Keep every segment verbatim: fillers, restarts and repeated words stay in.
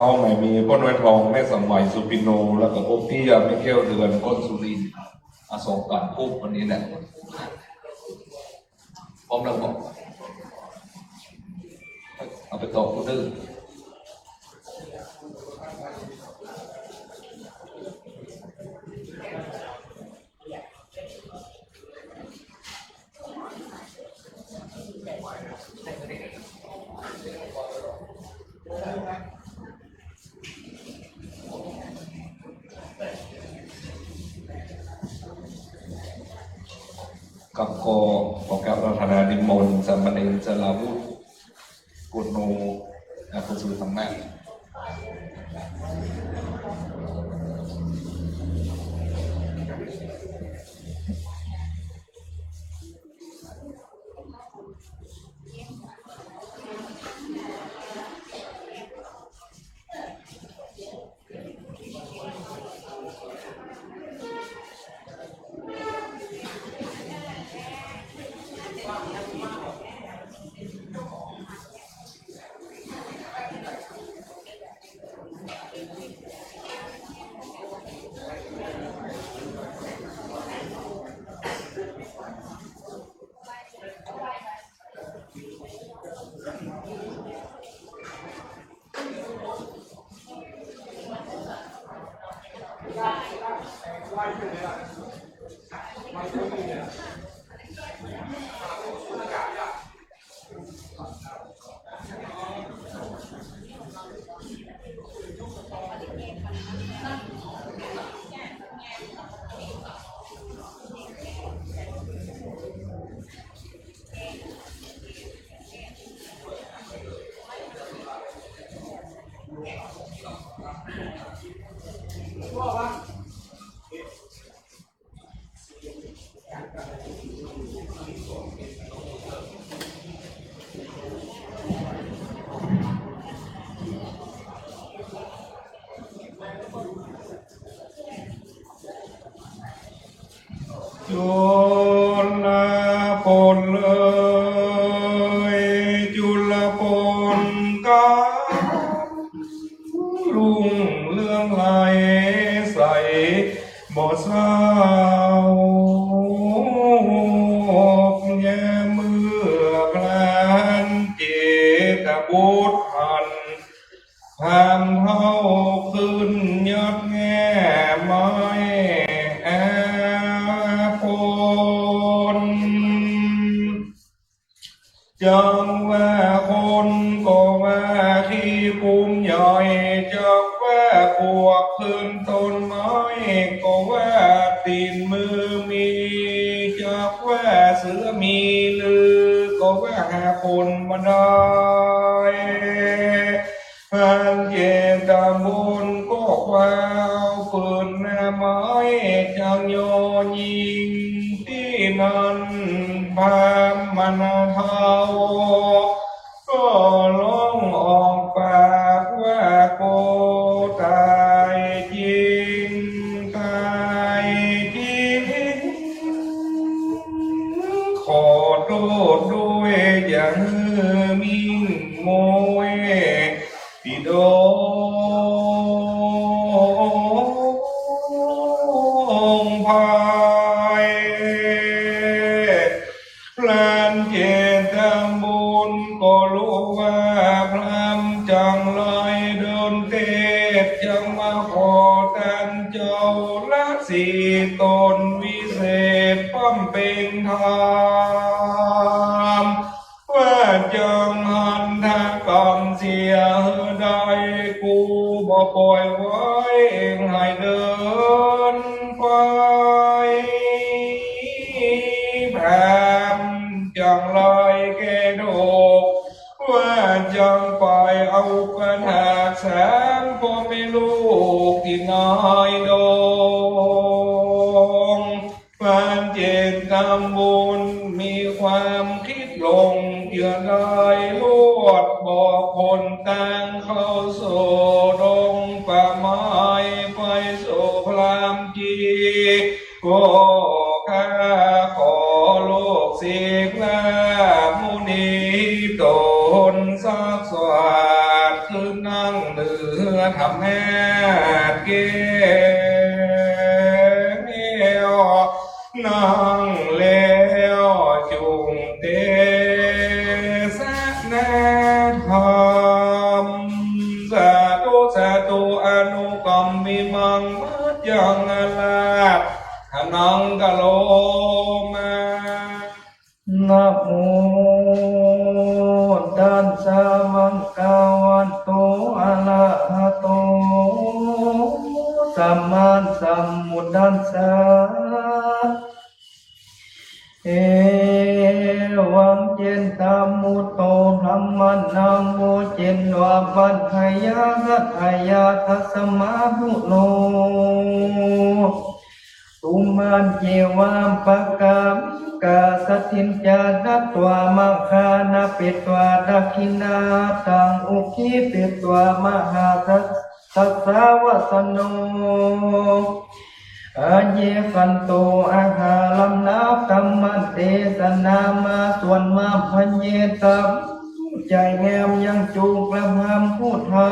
เอาใหม่ มีป้อน้อยทอง แม่สมัย สุปิโน แล้วก็ป้อเตี้ย แม่แก้วเดือน คนสุรินทร์ อ่ะ สองสามกลุ่มวันนี้แหละ พร้อมแล้วบอก เอาไปต่อคนอื่น ครับ ก็ขอกราบอาราธนานิมนต์สามเณรสราวุธ กุณโน อ่ะ คุณสุธรรมะ จุลปนเอ๋ย จุลปนกา รุ่งเรืองไร้ใสบ่เศร้า แยามเมื่อพรานเจตบุตรหัน พราหมณ์เฒ่าขึ้นยอดแง่ไม้แอปน จักว่าคนก็ว่าขี้ปูนใหญ่ จักว่าปวกขึ้นต้นไม้ก็ว่าตี๋นมือมี จักว่าเสือมีลือก็ว่าหาคนบ่ได้ พรานเจตบุตรก็คว้าปืนหน้าไม้จักย่อยิง ตี้นั้นพราหมณ์เฒ่าก็ร้องออกปากว่า โก ต๋ายจริง ต๋ายจริง ขอโต้ษด้วย อย่าหื้อมิ่งโมย ปิดองภาย พรานเจตบุตรก็ฮู้ว่าพราหมณ์จักไรเดินเทศน์ จักมาขอต้านเจ้าละสิตนวิเศษ ป้อมเป๋นธรรม ว่าจักหัตถกรรมเสียหื้อได้ กูบ่ป่อยไว้หื้อเดินไป พราหมณ์จักไรแก่ดก ว่าจักไปเอากระถางสามพ่อแม่ลูกตี้นายดอง พรานเจตบุตรมีความกึ๊ดหลง เจื้อได้รวดบอกหนตางเข้าสู่ดงป่าไม้ ไปสู่พราหมณ์จี ก็ข้าขอลูกศิลามุนีต๋นสักสวัสดิ์ ขึ้นนั่งเหนือ เมื่อธรรมาสน์แก้ว นั่งแล้วจุ่งเตสนาธรรม สาธุ สาธุ อนุกัมปิมัง มัจจัง อาราธนัง กะโรมา นะโม ตัสสะ ภะคะวะโต อะระหะโต สัมมาสัมพุทธัสสะ เอวัง เจนตะมุตโต ธัมมะนะโม เจนวาปัฏฐายะ สัตถายะ ตัสสะมา ปุโร ตุมหัง เจวะ ปะกามิกา สัตถิง จะ นัตถวา มะคานะ เปตวา ดักขิณาตัง อุคคี เปตวา มหาสัสสะ วะสะโน อาเยขันโต อาหารัม นับธรรมเตสนามา สวดมา พะเยตา ใจ๋งาม ยังจุกระพำผู้เฒ่า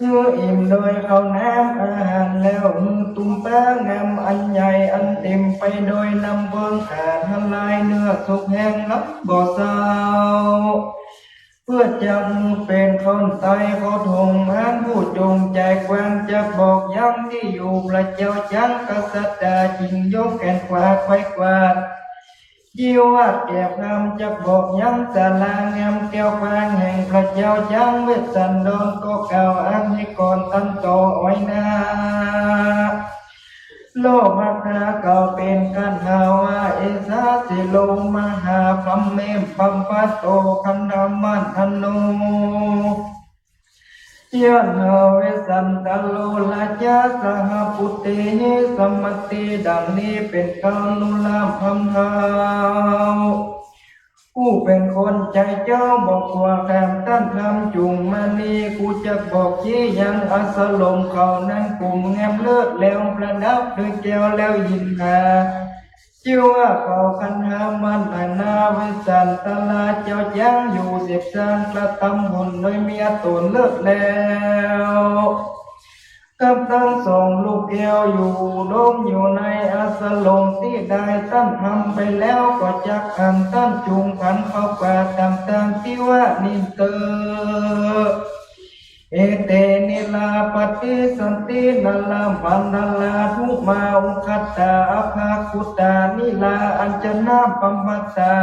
หื้ออิ่มโดยข้าวน้ำอาหารแล้ว หื้อตุ้มป๊างามอันใหญ่ อันเต๋มไปโดยน้ำเวิง ขาดหลายเนื้อสุกแห้ง น้ำบ่เซา เปื้อจักหื้อเป๋นข้าวไตข้าวถง หานผู้จงใจ๋กว้าง จักบอกยังตี้อยู่ พระเจ้าจั๊งกษัตริย์จ๋า จิงยกแขนขวาไขว่กวาด จีวาดแก่พราหมณ์ จักบอกยังศาลางามแก้วกว้าง แห่งพระเจ้าจั๊ง เวสสันดรก็กล่าวอันนี้ก่อน ตันต่ออ้อยหน้า โลกมหาเก่าเป๋นคันหาว่า เอสาสิโล มหาพรหมเม ปัมปะโต คันธมะทะโน ยะถา เวสสันตะโล ราชา สหปุตเตหิ สมะติ ดังนี้เป๋นคานุภาพพราหมณ์เฒ่า ผู้เป๋นคนใจ๋เจ้า บ่กั๋วแขมต้านธรรม จุ่งมานี้ กูจักบอกจี้ยังอสรมเขานั้น กุมแงมเลิศแล้วประดับด้วยแก้วแล้วหินหา จื้อว่าเขาคันธมะทะนา เวสสันตะลาเจ้าจั๊งอยู่ สืบสร้างกระตำบุญโดยเมียต๋นเลิศแล้ว กับตังสองลูกแก้วอยู่ดมอยู่ในอสรมตี้ได้ต้านธรรมไปแล้ว ก็จักหันต้านจุ่งผันเข้ากว่าต๋ามตางตี้ว่านี้เต๊อะ เอเต นิราปัตติสันติ นาราปันทารา ทุมา อุคคัตตา อภาคุตตา นิรา อัญจนา ปัมพัตตา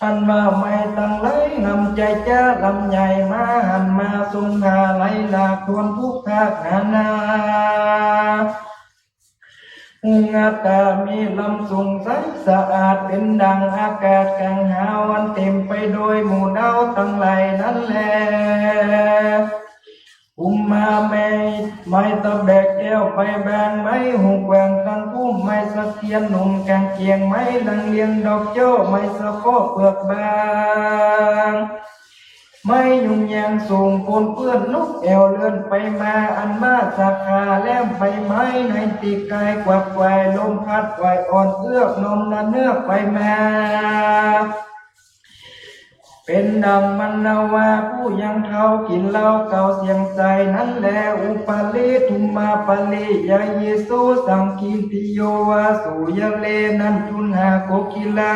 อันว่าไม้ตังหลาย งามใจ๋จ๊า ลำใหญ่มาหันมา ทรงหาไหลหลากทวนทุกภาคนานา อุงาตา มีลำสูงใสสะอาด เป๋นดั่งอากาศก๋างหาว อันเต๋มไปโดยหมู่ดาวตังหลายนั้นแล อุมมา ไม้ ไม้ตะแบกแก้วใบบาง ไม้หงส์แกว่งตังพุ่ม ไม้สะเทียนหนุ่มก๋างเกียง ไม้ลังเลียงดอกโจ้ ไม้สะเคาะเปือกบาง ไม้ยุงยางสูงปนเปื้อนนกแอ่วเลื่อนไปมา อันว่าสาขาแหลมใบไม้ในตี้กายกวักไกว ลมพัดไหวอ่อนเอือกนมละเนือกไปมา เป๋นดั่งมนวาผู้ยังเฒ่ากิ๋นเหล้าเก่าเสียงใสนั้นแล อุปาลี ธุมมาปาลี ยายีสุ สังคีติโย วาสุยะเล นันทุนหาโกคิลา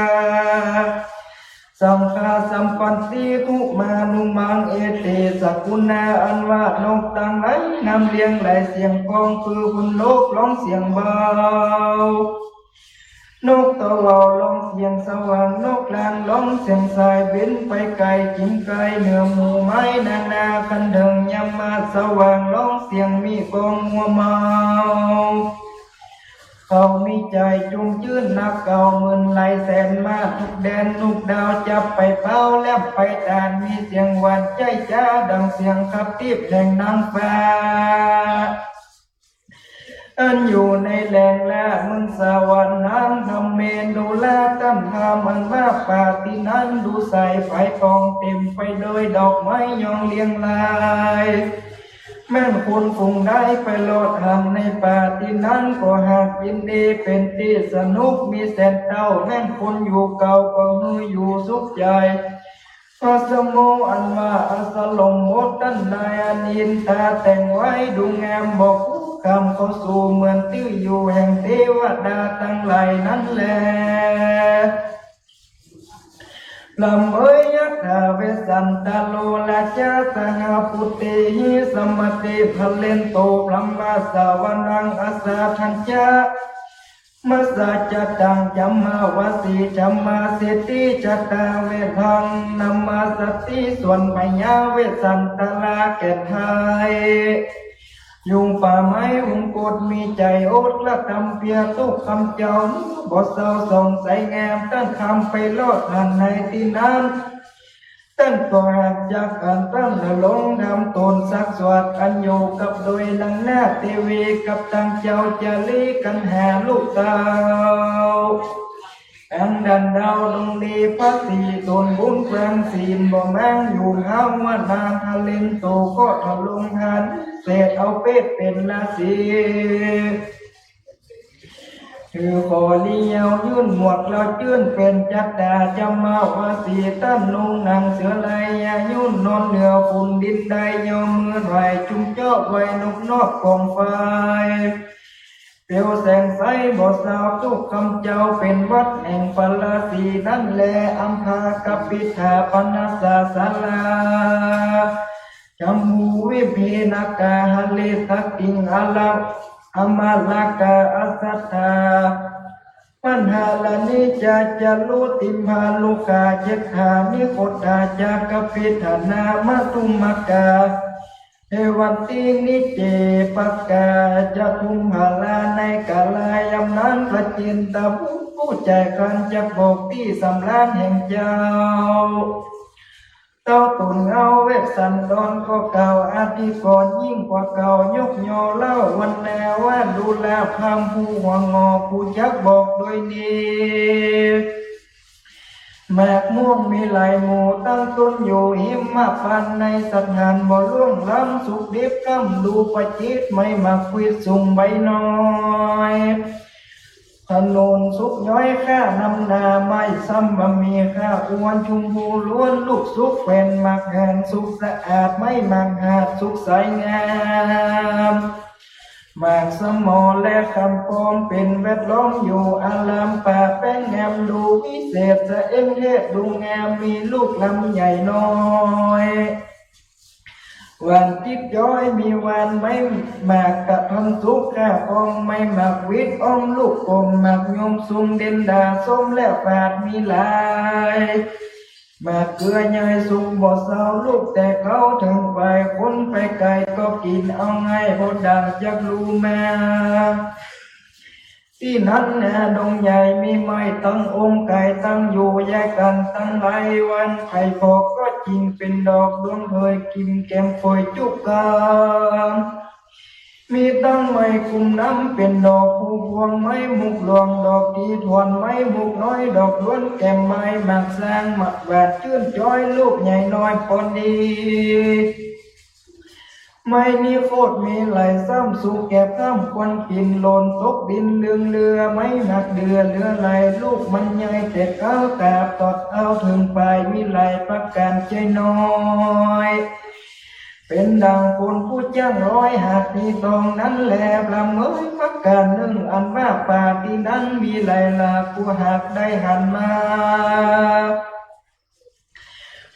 สังฆาสัมปันติ ธุมานุมัง เอเต สกุณา อันว่านกตังหลายงามเรียงรายเสียงก้อง คือคนโลกร้องเสียงเบา นกตะเหว่าร้องเสียงสว่าง นกลางร้องเสียงสาย บินไปไก๋กิ๋นไก๋เหนือหมู่ไม้นานา คันเถิงยามมาสว่างร้องเสียงมีก้องมัวเมา เขามีใจ๋จุ่มจื้นนักเก่า หมื่นหลายแสนมาทุกแดน นกดาวจับไปเป่าแหลมไปตาน มีเสียงหวานใจ้จ๊าดั่งเสียงขับตีบแห่งนางฟ้า อันอยู่ในแหล่งละเมืองสวรรค์นั้น ธรรมเมตุลา ต้านธรรมอันว่าป่าตี้นั้นดูใสใป๋ป่อง เต๋มไปโดยดอกไม้ยองเรียงราย แม่นคนฝูงใดไปลอดหันในป่าตี้นั้น ก็หากยินดีเป๋นตี้สนุกมีแสนเต้า แม่นคนอยู่เก่าก็หื้ออยู่สุขใจ๋ พระสมโมอันว่าอสรมมดตันนายอันอินตาแต่งไว้ดูงาม บ่ฮู้ข้ามเข้าสู่เมืองตี้อยู่แห่งเตวดาตังหลายนั้นแล พระเมยยัตถาเวสสันตโรราชาสหปุตติหิสมติพะเลนโตพรหมสวนังอสสัทธัญจะ มัสสะจะตังจัมมาวสีจัมมาสิทธิจตาเวทังนามาสติ ส่วนพญาเวสสันตราแก่ไทย ยุงป่าไม้วงกฏมีใจ๋อดกระทำเปียรตุ๊กคำเจ้า บ่เศร้าส่องใสงาม ตั้งคำไปรอดหันในตี้นั้น ตั้งก็หากจากอันตั้งลงนำตนสักสวดอันอยู่กับโดยนางนาคเตวีกับตังเจ้าจารีกัณหาลูกเต้า อันดันดาวดวงดีพระศรีตนบุญเปลืองศีลบ่มั่งอยู่เฮาว่านาทะเลนโตก็ทะลงทานเศษเอาเปรตเป็นราศี ถือขอลีเยายื่นหมวกแล้วจื้นเป๋นจัตตาจัมมาวสี ต้านนุ่งหนังเสือลายยายุ่นนอนเหนือผืนดินได้เยามือไหวจุ่มเจาะไว้นกนอกกองไฟ เปลวแสงใสบ่สาวตุ๊กคำเจ้าเป๋นวัดแห่งพระราศีนั้นแล อัมพากัปปิฏฐาปนสสาสารา จัมบูวิเภนกาหะเรสกิงอาลา อมาลากาอสัตถา ปันหาลานิจาจารุติมหาลุกาเจตถานิโคตาจากปิฏฐานามาตุมกา เทวันตินิเจปกาจตุมหาลา ในกาลายามนั้นพระจินตบุตรผู้ใจ๋ครรภ์จักบอกตี้สำราญแห่งเจ้า เต้าตุนเอาเวสสันดรก็กล่าวอธิกรณ์ยิ่งกว่าเก่ายกยอเล่าวันแนว่าดูราพราหมณ์ผู้หัวงอผู้จักบอกโดยดี หมากม่วงมีหลายหมู่ตั้งต้นอยู่หิมพานต์ในสถานบ่ล่วงล้ำสุขดิบก้ำดูประจิตรไม้หมากควิดสูงใบน้อย ถนนสุกย้อยข้านำหน้าไม้ซ้ำบ่มีข้าอ้วนชุมพูล้วนลูกสุกแผ่นหมากแหนสุกสะอาดไม้หมากหาดสุกใสงาม หมากสมอและคำปองเป๋นแวดล้อมอยู่อารามป่าแป้งงามดูวิเศษสะเอ็งเทศดูงามมีลูกลำใหญ่น้อย หวานจิ๊บย้อยมีหวานไม้หมากกระท่อมสุกข้าปองไม้หมากวิดอ้อมลูกกลมหมากยมสุงเด่นดาส้มและฝาดมีหลาย หมากเกลือใหญ่สุกบ่เศร้าลูกแต่เขาเถิงไปคนไปไกลก็กิ๋นเอาง่ายบ่ดังจักรู้มา ตี้นั้นนาดงใหญ่มีไม้ตั้งองค์ไก่ตั้งอยู่แยกกั๋นตั้งหลายวัน ไผ่ปอกก็จิ่งเป๋นดอกดวงเผยกิ่งแก้มเผยจุกกาม มีตั้งไม้กุมน้ำเป๋นดอกผู้พวงไม้มุกหลวงดอกตีถวนไม้มุกน้อยดอกล้วนแก้มไม้หมากซางหมากหวาดจื้นจ้อยลูกใหญ่น้อยปอนดี ไม้นี้โคตรมีหลายซ้ำสุกแก่พร่ำควรกิ๋นหล่นตกดินเลืองเลือไม้หมากเดือเลือไหลลูกมันใหญ่แต่ก้าวกาบตอดเอาเถิงปลายมีหลายประก๋านใจ๋น้อย เป๋นดั่งคนผู้จ้างร้อยหากมีทองนั้นแล พระเมยประก๋านนึ่งอันว่าป่าตี้นั้นมีหลายหลากผู้หากได้หันมา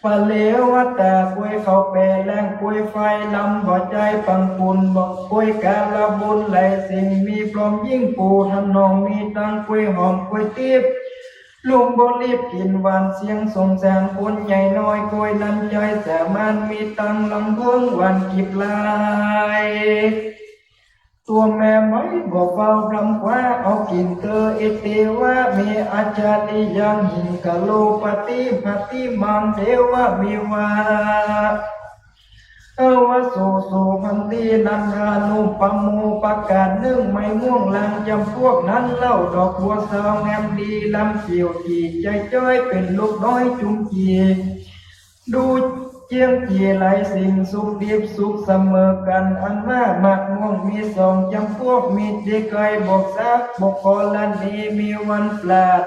ปะเลวตากล้วยเขาแปรแรงกล้วยไฟลำบ่อใจปังปุนบอกกล้วยกาละบุญหลายสิ่งมีพร้อมยิ่งปูถนอมมีตังกล้วยหอมกล้วยติ๊บ ลุงบ่รีบกิ๋นหวานเสียงสงสารคนใหญ่น้อยกล้วยนั้นใจสามานมีตังลำเพิงหวานกิบลาย ตัวแม่ไม้บ่เฝ้าพร่ำคว้าเอากิ๋นเตอเอเตวะเมอาจาริยังหิงกะโลปฏิปฏิมังเทวะเมวะ อวะโสโสภันตินันทานุปโมประก๋านนึ่งไม้ม่วงลางจำพวกนั้นเล่าดอกบัวสาวงามดีลำเกี่ยวกี่ใจ๋จ้อยเป๋นลูกน้อยจุ่มกี่ ดูเจียงกี่หลายสิ่งสุกดิบสุกเสมอกั๋นอันว่าหมากม่วงมีสองจำพวกมีเจไกบอกซักบอกกรณีมีวันปราด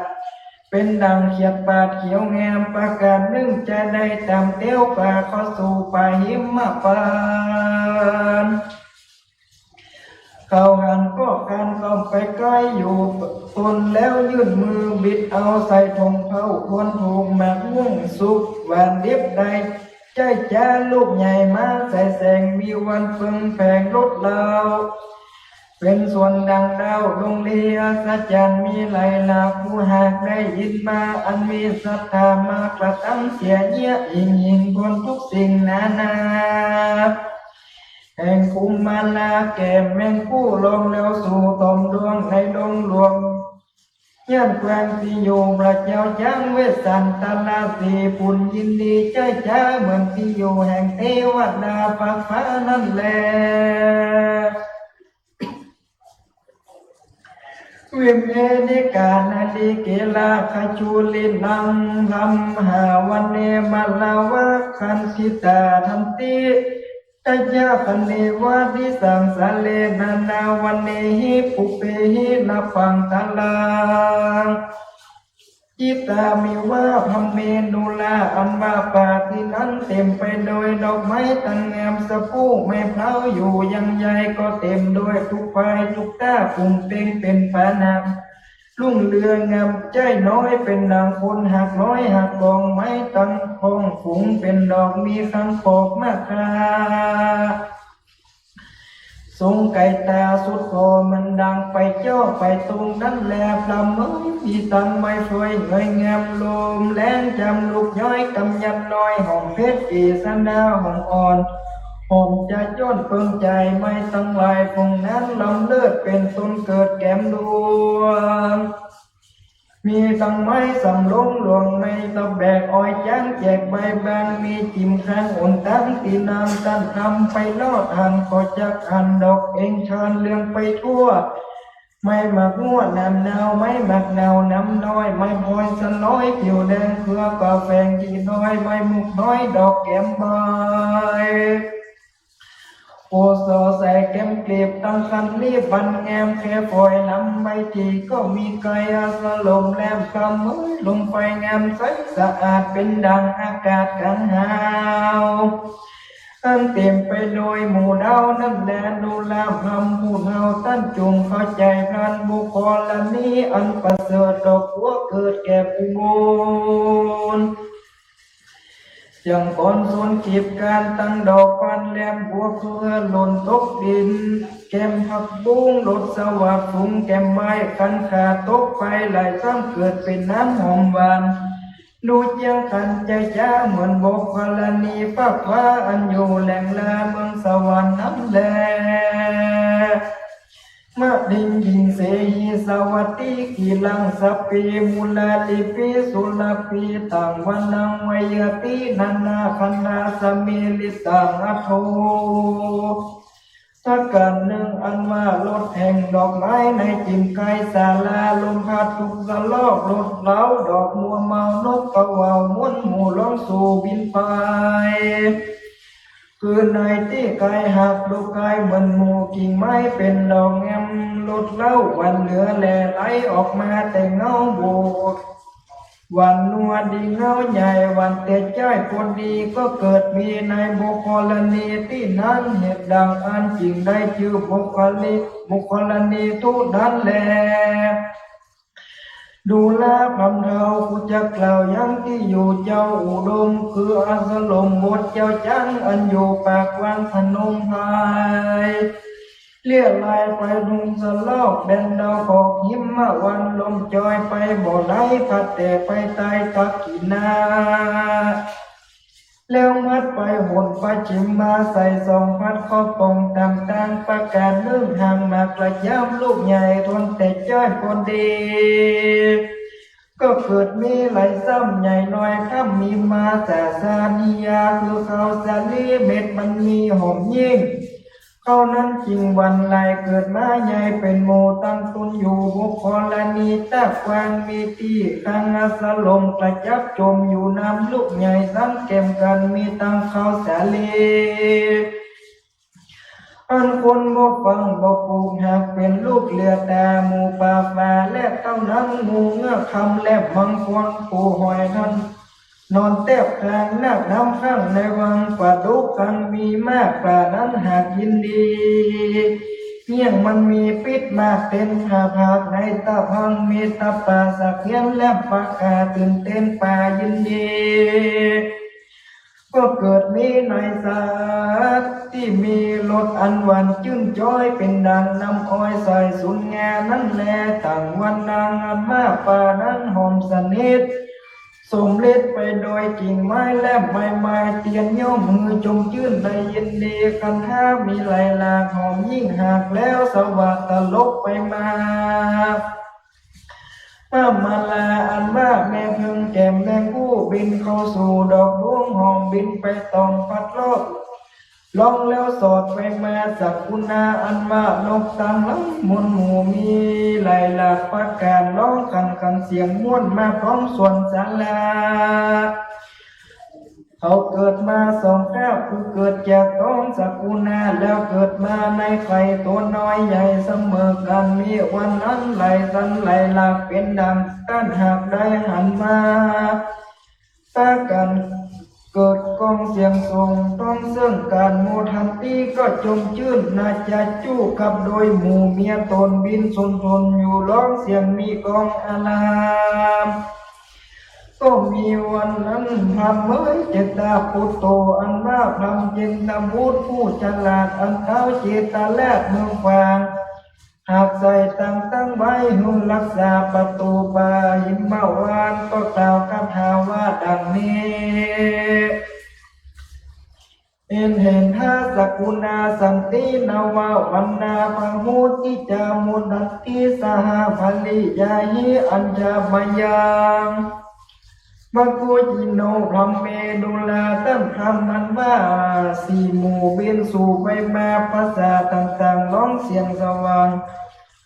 ป๋นดั่งเขียดปาดเขียวงาม ประก๋านนึ่งจะได้ต๋ามเตี้ยวกว่าเข้าสู่ป่าหิมพานต์ เขาหันก็คลานเข้าไปใก้อยู่ตนแล้วยื่นมือบิดเอาใส่ถงเผ้า ควรถูกหมากม่วงสุกหวานดิบได้ ใจ้จ๊าลูกใหญ่มาใส่แสง มีวันเปิงแผงลดเลา เป๋นสวนดั่งดาวดวงลีอัศจรรย์ มีหลายหลาก ผู้หากได้ยินมา อันมีศรัทธามากระตำเสียเยียะ อิงหิงพ้นทุกสิ่งนานา แห่งกุมมาราแก่แมงผู้ลองแล้วสู่ตอมดวงในดงหลวง ย่านแคว้นตี้อยู่พระเจ้าจ๊างเวสสันตราสี ปุญยินดีใจ้จ๊าเหมือนตี้อยู่แห่งเตวดาฟากฟ้านั้นแล วิมเหนิกานาลีเกราคจุลินัง บรมหาวเนมลวคันธิตา ทันติ ตยาคเนวาดิสังสาเล นานาวเนหิ ปุปเพหิ นปังตาลัง จิตามิวะ บรมเมนุรา อันว่าป่าตี้นั้นเต๋มไปโดยดอกไม้ตังงาม สะพูไม้พร้าวอยู่ยังใย ก็เต๋มโดยทุกฝ่ายทุกต้า ปุงเป๋งเป๋นปานะ รุ่งเรืองงามใจ้น้อย เป๋นดั่งคนหักน้อยหักกองไม้ตังพ้องฝูง เป๋นดอกมีคังคอกมากคา ทรงไกตาสุดผ่อ เหมือนดั่งไปเจ้าไปตรงนั้นแล พรำเอ๋ย มีตังไม้สวยงดงาม ลมแลงจำลูกย้อย กำยันน้อยหอมเพชร เกสนาหอมอ่อน หอมจะย้อนเปิงใจ๋ ไม้ตังหลายฝูงนั้น ล้ำเลิศเป๋นต้นเกิดแกมดวง มีตังไม้สำโรงหลวง ไม้ตะแบกอ้อยจ๊างแจกใบบาน มีจิ่มคางอ่อนตางตี้น้ำตันทำไปลอดหัน ก็จักหันดอกเอ็งชานเรืองไปทั่ว ไม้หมากงั่วน้ำนาว ไม้หมากนาวน้ำน้อย ไม้พลอยสะน้อยผิวแดง เครือก็แฝงตี้น้อย ไม้มุกน้อยดอกแกมใบ โอสอใสแกมกลีบตังคันลีบบันแงม แค่ปล่อยลำใบตี้ก็มีไกล อสลมแลมคำเอ๋ย ลมไฟงามใสสะอาด เป๋นดั่งอากาศกลางหาว อันเต๋มไปโดยหมู่ดาวนั้นแล ดูราพรำผู้เฒ่าต้านจุ่งเข้าใจ๋พลัน บุคคลนี้อันประเสริฐดอกบัวเกิดแก่ผู้บุญ จั่งก่อนสนขีบกานตังดอกบานแหลม บัวเครือหล่นตกดิน แกมผักบุ้งรสสวัสดิ์ ฝูงแกมไม้คันขาดตกไป หลายซ้ำเกิดเป๋นน้ำหอมหวาน ดูเจียงขันใจ้จ๊าเหมือนบุคคลนีฟากฟ้า อันอยู่แหล่งลาเมืองสวรรค์นั้นแล มะลิงยิงเสหิสวัตติ กิรังสัพพี มูลาลิปี สุรพี ตังวนัง เวยติ นานาคันธาสมิริตัง อัทโธ ประก๋านนึ่งอันว่ารสแห่งดอกไม้ในจิ่มไกศาลา ลมพัดทุกสะลอก รสเหลาดอกมัวเมา นกกาเหว่ามวนหมู่ร้องสู่บินไป คือในตี้ไกลหากดูไกลเหมือนหมู่กิ่งไม้เป๋นดอกแงม รสเหล้าหวานเหลือแลไหลออกมาแต่เงาโบก หวานนัวดีเงาใหญ่ หวานแต่จ้อยพอดี ก็เกิดมีในบุคคลนีตี้นั้น เหตุดั่งอั้นจึ่งได้จื้อบุคคลิ บุคคลนีทุนั้นแล ดูราพรำเฒ่า กูจักกล่าวยังตี้อยู่เจ้าอุดม คืออสลมบทเจ้าจ๊าง อันอยู่ปากวังพนมไพร เลี้ยวลายไปทุ่งสะลอก แดนดาวขอบหิมะวัน ลมจอยไปบ่ได้ พัดแต่ไปใต้ตักขิณา แล้วพัดไปหนปะจิมมา ใส่สองพัดเข้าป่องต่างๆ ประก๋านนึ่ง หางหมากกระย้ำลูกใหญ่ ทนแต่จ้อยพอดี ก็เกิดมีหลายซ้ำใหญ่น้อย ถ้ำมีมาสาสานิยา คือข้าวสาลีเม็ดมันมีหอมยิ่ง ข้าวนั้นจึงหวานหลาย เกิดมาใหญ่เป๋นหมู่ตังตนอยู่ บุคคลนีตากว้าง มีตี้คังอสลมกระจับจมอยู่น้ำลูกใหญ่ ซ้ำแกมกั๋นมีตังข้าวสาลี อ มันคนบ่ฟังบ่ปลูก หากเป๋นลูกเหลือต๋า หมู่ป๋าฝาแลบเต้านั้น หมู่เงือกคำแลบมังกร ผู้ห้อยนั้น นอนแต๊บกลางนาคนำข้างในวัง ปลาดุกกังมีมาก ปลานั้นหากยินดี เยี่ยงมันมีปิ๊ษมากเต็มหน้าผากในตาพัง มีตาป๋าสักเฮียนแลบปากกาตื่นเต้นป๋ายินดี ก็เกิดมีในสัตว์ตี้มีรสอันหวานจื้นจ๊อย เป๋นดังน้ำอ้อยใสสูนงานั้นแล ต่างวันนางอันว่าป๋านั้นหอมสนิท สมฤทธิ์ไปโดยกิ่งไม้แลบใบไม้เตียน ย่อมหื้อจมจื้นได้ยินดี คันธามีหลายหลากหอมยิ่งหากแล้ว สวัสดิ์ตลบไปมา พระมาลาอันว่าแม่เพิ่งแจ่มแมงผู้บินเข้าสู่ดอกดวงหอม บินไปตองพัดรอบ ร้องแล้วสอดไปมา สักกุณาอันว่านกตังหลายมวลหมู่ มีหลายหลากประก๋าน ร้องขันขันเสียงม่วนมาพร้อมส่วนสารา เขาเกิดมาสองคราบ คือเกิดจากต๊องสักกุณา แล้วเกิดมาในไข่ตั๋วน้อยใหญ่เสมอกั๋น มีวันนั้นหลายสันหลายหลาก เป๋นดังต้านหากได้หันมา ปากั๋นเกิดก้องเสียงส่ง ต้องเซิ่งกั๋นหมู่ทันตี้ ก็จมจื้นนาจะจู้กับโดยหมู่เมียต๋น บินสนสนอยู่ร้องเสียงมีกองอาราม ก็มีวันนั้นพราหมณ์เอ๋ย เจตปุตโต อันว่าพราหมณ์เจตบุตรผู้ฉลาด อันเต๊าเจตราชเมืองฝาง หากใส่ตังตั้งไว้หื้อรักษาประตู๋ป่าหิมวาน ก็กล่าวคาถาว่าดังนี้ เห็นเห็นทาสกุณาสันตินววันนาพหูติจามุนันติสหปริยาหิอัญญามัยยัง มัคคุจิโนพราหมเมดุลา ต้านพราหมณ์นั้นว่า สี่หมู่บินสู่ไปมา ภาษาต่างๆ ร้องเสียงสว่าง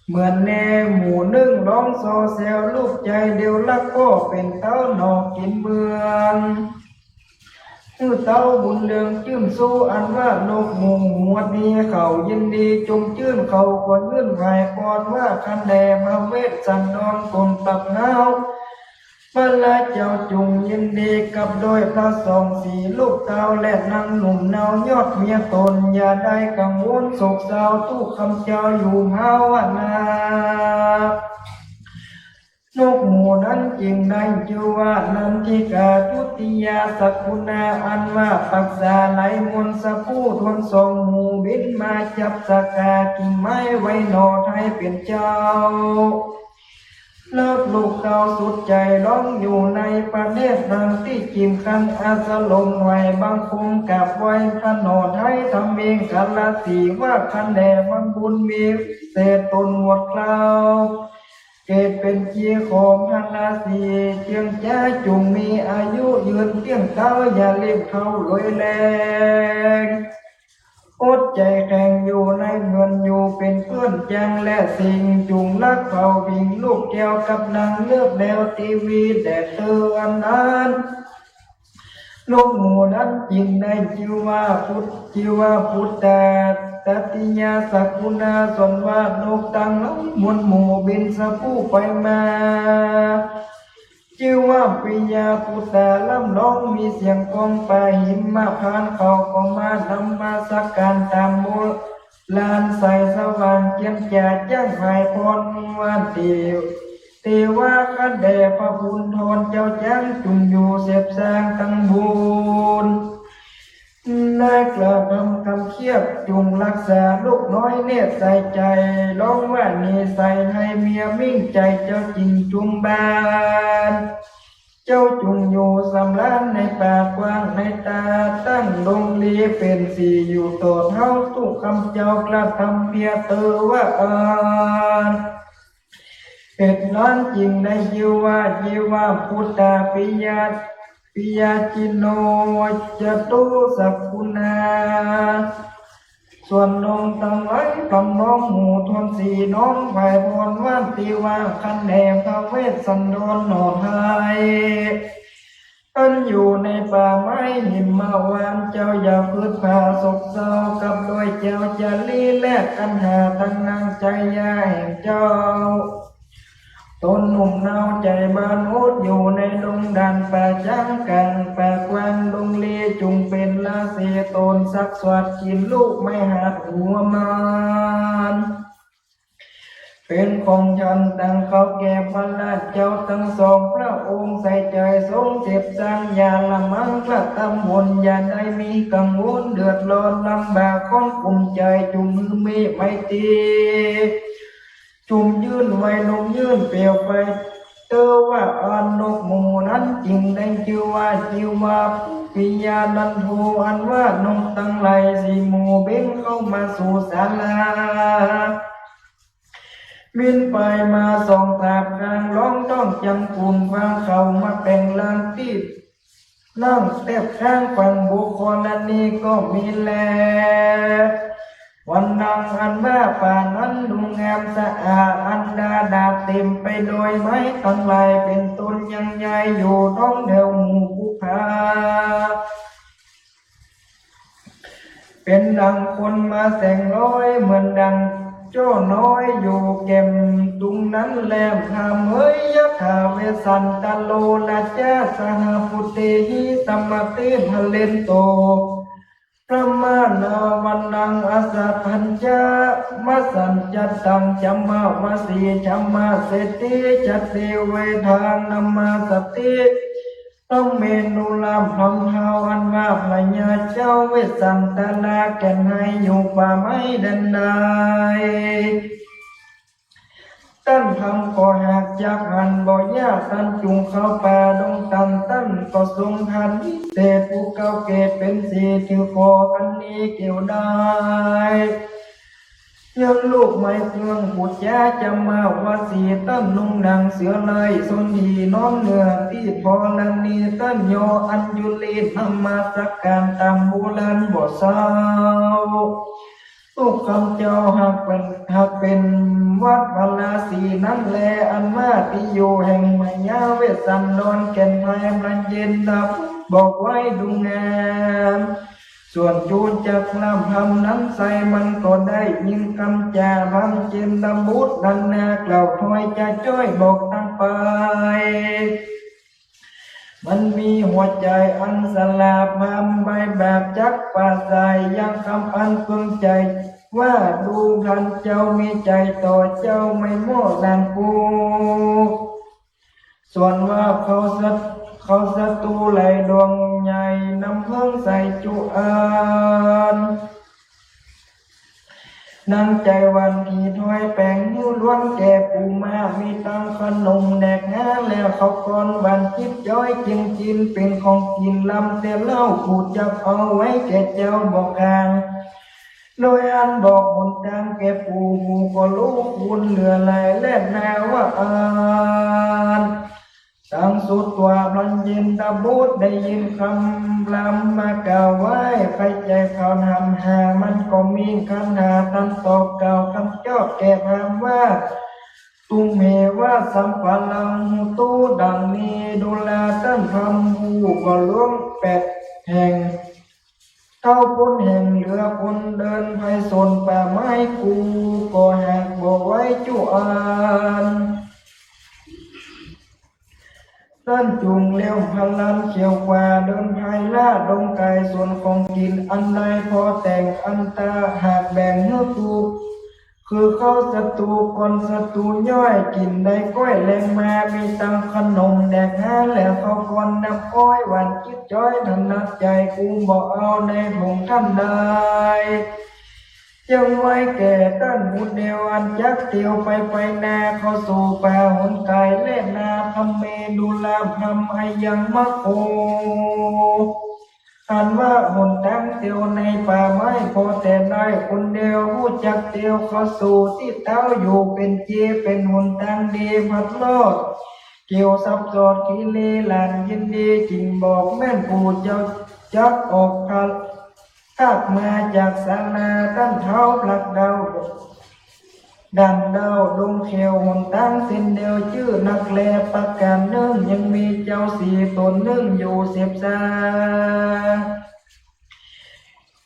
เหมือนแนหมู่นึ่งร้องซอแซว ลูกใจ๋เดียวรักก็เป๋นเต๊าหนอกิ๋นเมือง หื้อเต๊าบุญเรืองจื้นสู้ อันว่านกหมู่หัวดี เขายินดีจมจื้น เขาก็ยื่นไหว้ปอนว่า คันแด่พระเวสสันดรต๋นตักเฮา พระเจ้าจุ่งยินดีกับโดยพระสองสีลูกเต้า และนางหนุ่มเนายอดเมียต๋น อย่าได้กังวลโศกเศร้า ตุ๊กำเจ้าอยู่ภาวนา นกหมู่นั้นจึงได้จื้อว่านันทิกา ทุติยาสกุณา อันว่าปรักษาไหลมนต์สะผู้ทวนสองหมู่บินมาจับสะกากิ่งไม้ไว้หนอไท้เป๋นเจ้า แล้วลูกเต้าสุดใจ๋ร้องอยู่ในประเทศดังตี้กิ่มคันอาสลมไหว้บังคมกราบไหว้พระหนอไท้ทำเมงคลาสีว่า คันแด่พระบุญมีวิเศษต๋นหมดเกล้า เกิดเป๋นจีของพระราศีเจืองจ้า จุ่งมีอายุยืนเตี้ยงเต๊า อย่ารีบเฒ่าโรยแรง อดใจ๋แข็งอยู่ในเฮือนอยู่เป๋นเปื้อนจังและสิ่ง จุ่งรักเฝ้าพิงลูกแก้วกับนางเลิศแล้ว ตีวีแดดเตือนนั้น นกหมู่นั้นจึงได้จื้อว่าปุต จื้อว่าปุตตา ตติยาสกุณา ส่วนว่านกตังหลายมวลหมู่บินสะผู้ไปมา จื้อว่าปิยปุตตา ร่ำร้องมีเสียงก้อง ป่าหิมพานต์เขาก็มานมัสก๋ารต๋ามโบราณใสสว่างเจียมจ๋า จ้างไหว้ปอนว่า เต เตวา คันแด่พระบุญทอนเจ้าจ๊าง จุ่งอยู่เสพสร้างตังบุญ นายกระทำกำเคียบ จุ่งรักษาลูกน้อยเนตรใสใจ๋ ร้องว่านิสัยไฮเมียมิ่งใจ๋ เจ้าจึงจุ่มบาน เจ้าจุ่งอยู่สำราญในป่ากว้าง ในต๋าตั้งดงลีเป๋นสี่อยู่ตอดเฮา ตุ๊กำเจ้ากระทำเปียเตอว่าอั้น เหตุนั้นจึงได้จื้อว่า จีวปุตตา ปิยา ปิยาจิโน จตุสกุณา ส่วนนกตังหลายพร่ำฮ้องหมู่ทวนสี น้อมไหว้ปอนว่า เตวา คันแด่พระเวสสันดรหนอไท้ อัน อยู่ในป่าไม้หิมะวาน เจ้าอย่าผึดผาโศกเศร้า กับด้วยเจ้าจารีแลกกั๋นหาตังนางจายาแห่งเจ้า ต๋นหนุ่มเนาใจ๋บานอุดอยู่ในดงด่านป่าจ๊างก๋างป่ากว้างดงลี จุ่งเป๋นราศีต๋นสักสวดกิ๋นลูกไม้หัดหัวมาน เป๋นของฉันตังข้าวแก่พระราชเจ้าตังสองพระองค์ ใส่ใจ๋ทรงเสพสร้างอย่าละมังพระตำบล อย่าได้มีกังวลเดือดร้อนลำบากค้อนขุมใจ๋ จุ่มหื้อมีไมตรี จุ่มยื่นไหว้นกยื่นเปลี่ยวไป เตอว่าอันนกหมู่นั้นจึงได้จื้อว่า จีวาปิยานันโท อันว่านกตังหลายสี่หมู่บินเข้ามาสู่ศาลา บินไปมาสองสามครั้ง ร้องต้องจังกุ่น พาเข้ามาแป๋งร่างตี้ นั่งแต๊บข้างฝั่งบุคคลอันนี้ก็มีแล วันนังอันว่าป่านั้นดูงามสะอาด อันดาดาเต๋มไปโดยไม้ตังหลายเป๋นต้น ยังใหญ่อยู่ท้องแถวหมู่ภูผา เป๋นดังคนมาแสงลอย เหมือนดังโจ้น้อยอยู่แก่มตุงนั้นแล พราหมณ์เอ๋ย ยะถาเวสสันตะโล ราชาสหปุตเตหิ สมมาเต พะเลนโต พรหมานาวันนัง อัสสะพัญจะมะสัญจะตัง จามะวะสี จามะเสตถิ จะเตเวทัง นามาสะติ พระเมรุลาพรามเท้า อันว่าพญาเจ้าเวสสันตะลาแก่นไฮอยู่ป่าไม้แดนใด ต้านพราหมณ์ก็หากจักหันบ่ยาก ต้านจุ่งเข้าป่าดงตัน ต้านก็ทรงหันวิเศษผู้เก่าเกตเป๋นสี ถือขออันนี้เกี่ยวได้ ยังลูกไม้เฟื่องปู๋จา จามะวะสี ต้านนุ่งหนังเสือลายสนธี นอนเนื้อตี้ธรณี ต้านยออัญจุลี นมัสก๋านต๋ามโบราณบ่เศร้า ลูกคำเจ้าหากเป๋น หากเป๋นวัดพระราศีนั้นแล อันว่าตี้อยู่แห่งมายาเวสสันดรแก่นไฮ พระเยนดาบอกไว้ดูงาม ส่วนจูจักรพราหมณ์นั้นไส้ มันก็ได้ยินกำจาพราหมณ์เจนตบุตรนั้นนากล่าวถ้อยจะจ้อยบอกตังไป มันมีหัวใจ๋อันสลาดพราหมณ์ใบบาปจักปราศรัยยังกำอันเปิงใจ๋ ว่าดูพลันเจ้ามีใจ๋ต่อเจ้าไม่เหมาะดังกู ส่วนว่าเขาศัต- เขาศัตรูหลายดวงใหญ่นำเพิ่งใส่จุอัน นางใจ๋หวันผีถ้อยแป๋งหื้อล้วนแก่ปู่มา มีตังขนมแดกหาแล้วข้าวก้อนหวานจิ๊บจ้อยเจียงจิน เป๋นของกิ๋นล้ำแต่เล่า กูจักเอาไว้แก่เจ้าบ่ห่าง โดยอันบอกหนตางแก่ปู่ ปู่ก็ฮู้คุณเหลือหลายแลนาว่าอั้น ตังสุดว่าพระเยนตบุตรได้ยินกำพราหมณ์มากล่าวไหว้ ใค่ใจ๋ผ่านหำหา มันก็มีคันหาตันตอบกล่าวกำจอบแก่พราหมณ์ว่า ตุมเหวะสัมปะรังหุตุ ดังนี้ดูราต้านพราหมณ์ผู้ก็หลวงแปดแห่ง เต้าป๊นแห่งเหลือคนเดินไพศลป่าไม้ กูก็หากบ่ไหวจุอัน ต้านจุ่งเลี้ยวพลันเขียวกว่าเดินไพล่าดงไก่ ส่วนของกิ๋นอันใดพอแต่งอันตาหากแบ่งหื้อกู คือข้าวศัตรู ก้อนศัตรูย่อย กิ๋นได้ก้อยแลงมา มีตังขนมแดกหาแล้วข้าวก้อนน้ำอ้อยหวานจิ๊บจ้อยถนัดใจ๋ กูบ่เอาในผงต้านใด ยังไว้แก่ต้านบุตรเดียวอันจักเตียวไปไปนาเข้าสู่ป่าหนไกลแลนา พระเมรุลาพราหมณ์อายังมะโค อันว่าหนตางเตียวในป่าไม้พอแต่ได้คนเดียว ฮู้จักเตียวเข้าสู่ตี้เต๊าอยู่เป๋นเจ เป๋นหนตางดีพัดรอด เกี่ยวสับสอดขีรีหลานยินดี จึงบอกแม่นผู้เจ้าจักออกพระ ตากมาจากศาลา ต้านเท้าพลักเดา ด้านดาวดงเขียวหนตางเส้นเดียวจื้อนักแล ประก๋านนึ่งยังมีเจ้าสี่ต๋นนึ่งอยู่เสพสาง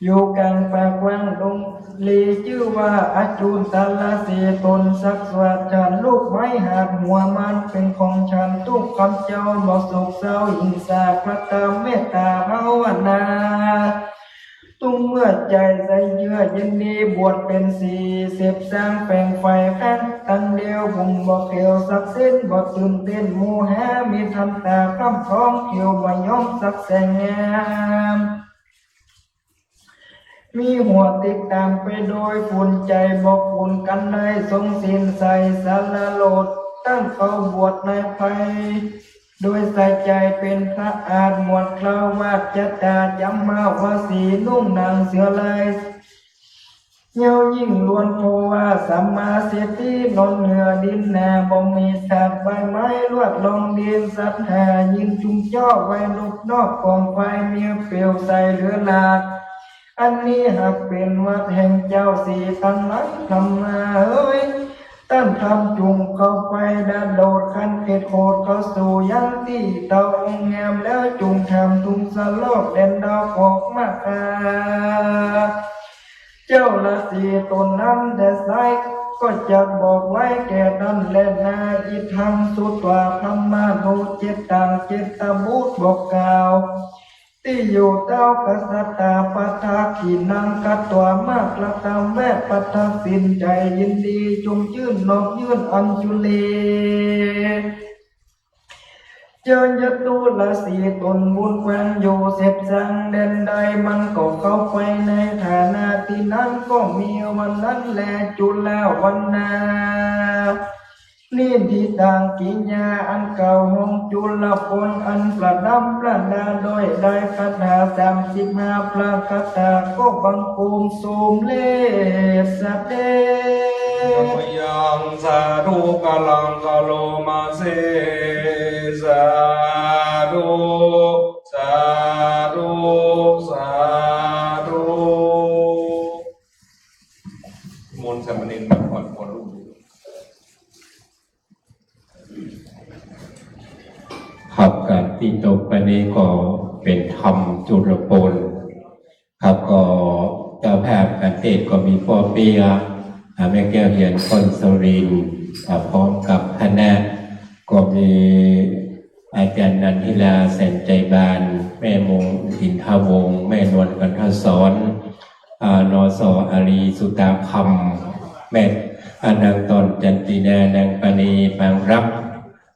อยู่ก๋างป่ากว้างดงเล จื้อว่าอจุลตะละสี่ต๋น สักสวาดฉันลูกไม้หาดหัวมัน เป๋นของฉันตุ๊กคำเจ้า บ่โศกเศร้า อิงสาพระธรรมเมตตาภาวนา ตุ้มเมื่อใจ๋ใสเยือกเย็นดี บวชเป๋นสี่เสพสางแป๋งไฟแป๋งตังเดียว ผมบ่เขียวสักเส้น บ่ตื่นเต้นหมู่แห มีทันต๋าคล้ำคลอง เขียวบ่ยอมสักแสงงาม มีหัวติดต๋ามไปโดยฝุ่น ใจ๋บ่ฝุ่นกั๋นได้ ทรงศีลใสสละโลด ตั้งเขาบวชในไพร โดยใส่ใจ๋เป๋นพระอาด หมวดคฤหัสถ์ จตาจำมาวสี นุ่งหนังเสือลาย เหี่ยวยิ่งล้วน เพราะว่าสัมมาเสถี นอนเหนือดินหนา บ่มีซากใบไม้ ลวดลองดิน สัตว์หายินจุ่มจ้อ ไว้รอบนอกกองไฟ มีเปลวใสเหลือหลาก อันนี้หากเป๋นวัดแห่งเจ้าสี่ตังหลาย พรหมาเอ๋ย ต้านพราหมณ์จุ่งเข้าไป ดาโดดขั้นเขตโขด เข้าสู่ยังตี้เตาองค์งาม แล้วจุ่งถามทูลสะลอก แดนดาวขอกมากา เจ้าละสี่ต๋นนั้นแดดไซ ก็จะบอกไว้แก่ต้านแลนา อิทัง สุตวา พรหมานุ เจตัง เจตบุตรบอกกล่าว ตี้อยู่เต้ากษัตรา ปะทักขิณัง กัตวา มากระทำแวะ ปะทักษิณใจ๋ยินดี จุ่มยื่นนอบยื่นอัญจุลี เจิญยะตุละสี่ต๋นบุญแขวงอยู่เสพสางแดนใด มันก็เข้าไปในฐานะตี้นั้น ก็มีวันนั้นแลจุลวันนา นิธิตังกิริยา อันเก่าห้องจุลพล อันประดับประดาโดยได้คาถาสามสิบห้าประคาถา ก็บังคมสมเร็จเสด็จ ยังสาธุกาลังกะโลมาเส สาธุ สาธุ สาธุ มนต์สามเณรมาก่อน ก่อนลูก ครับ ก๋านตี้ตกไปนี้ก็เป๋นธรรมจุลพล ครับ ก็เจ้าภาพก๋านเตสน์ก็มีป้อเปี้ย อ่า แม่แก้วเหียน คนสุรินทร์ อ่า พร้อมกับคณะ ก็มีอาจ๋ารย์นันทิลา แสนใจบาน แม่มง อินทวงศ์ แม่นวล กันทสร อ่า นส อารี สุตาคำ แม่ อ่า นางต้อน จันตินา นางปานี ปางรัก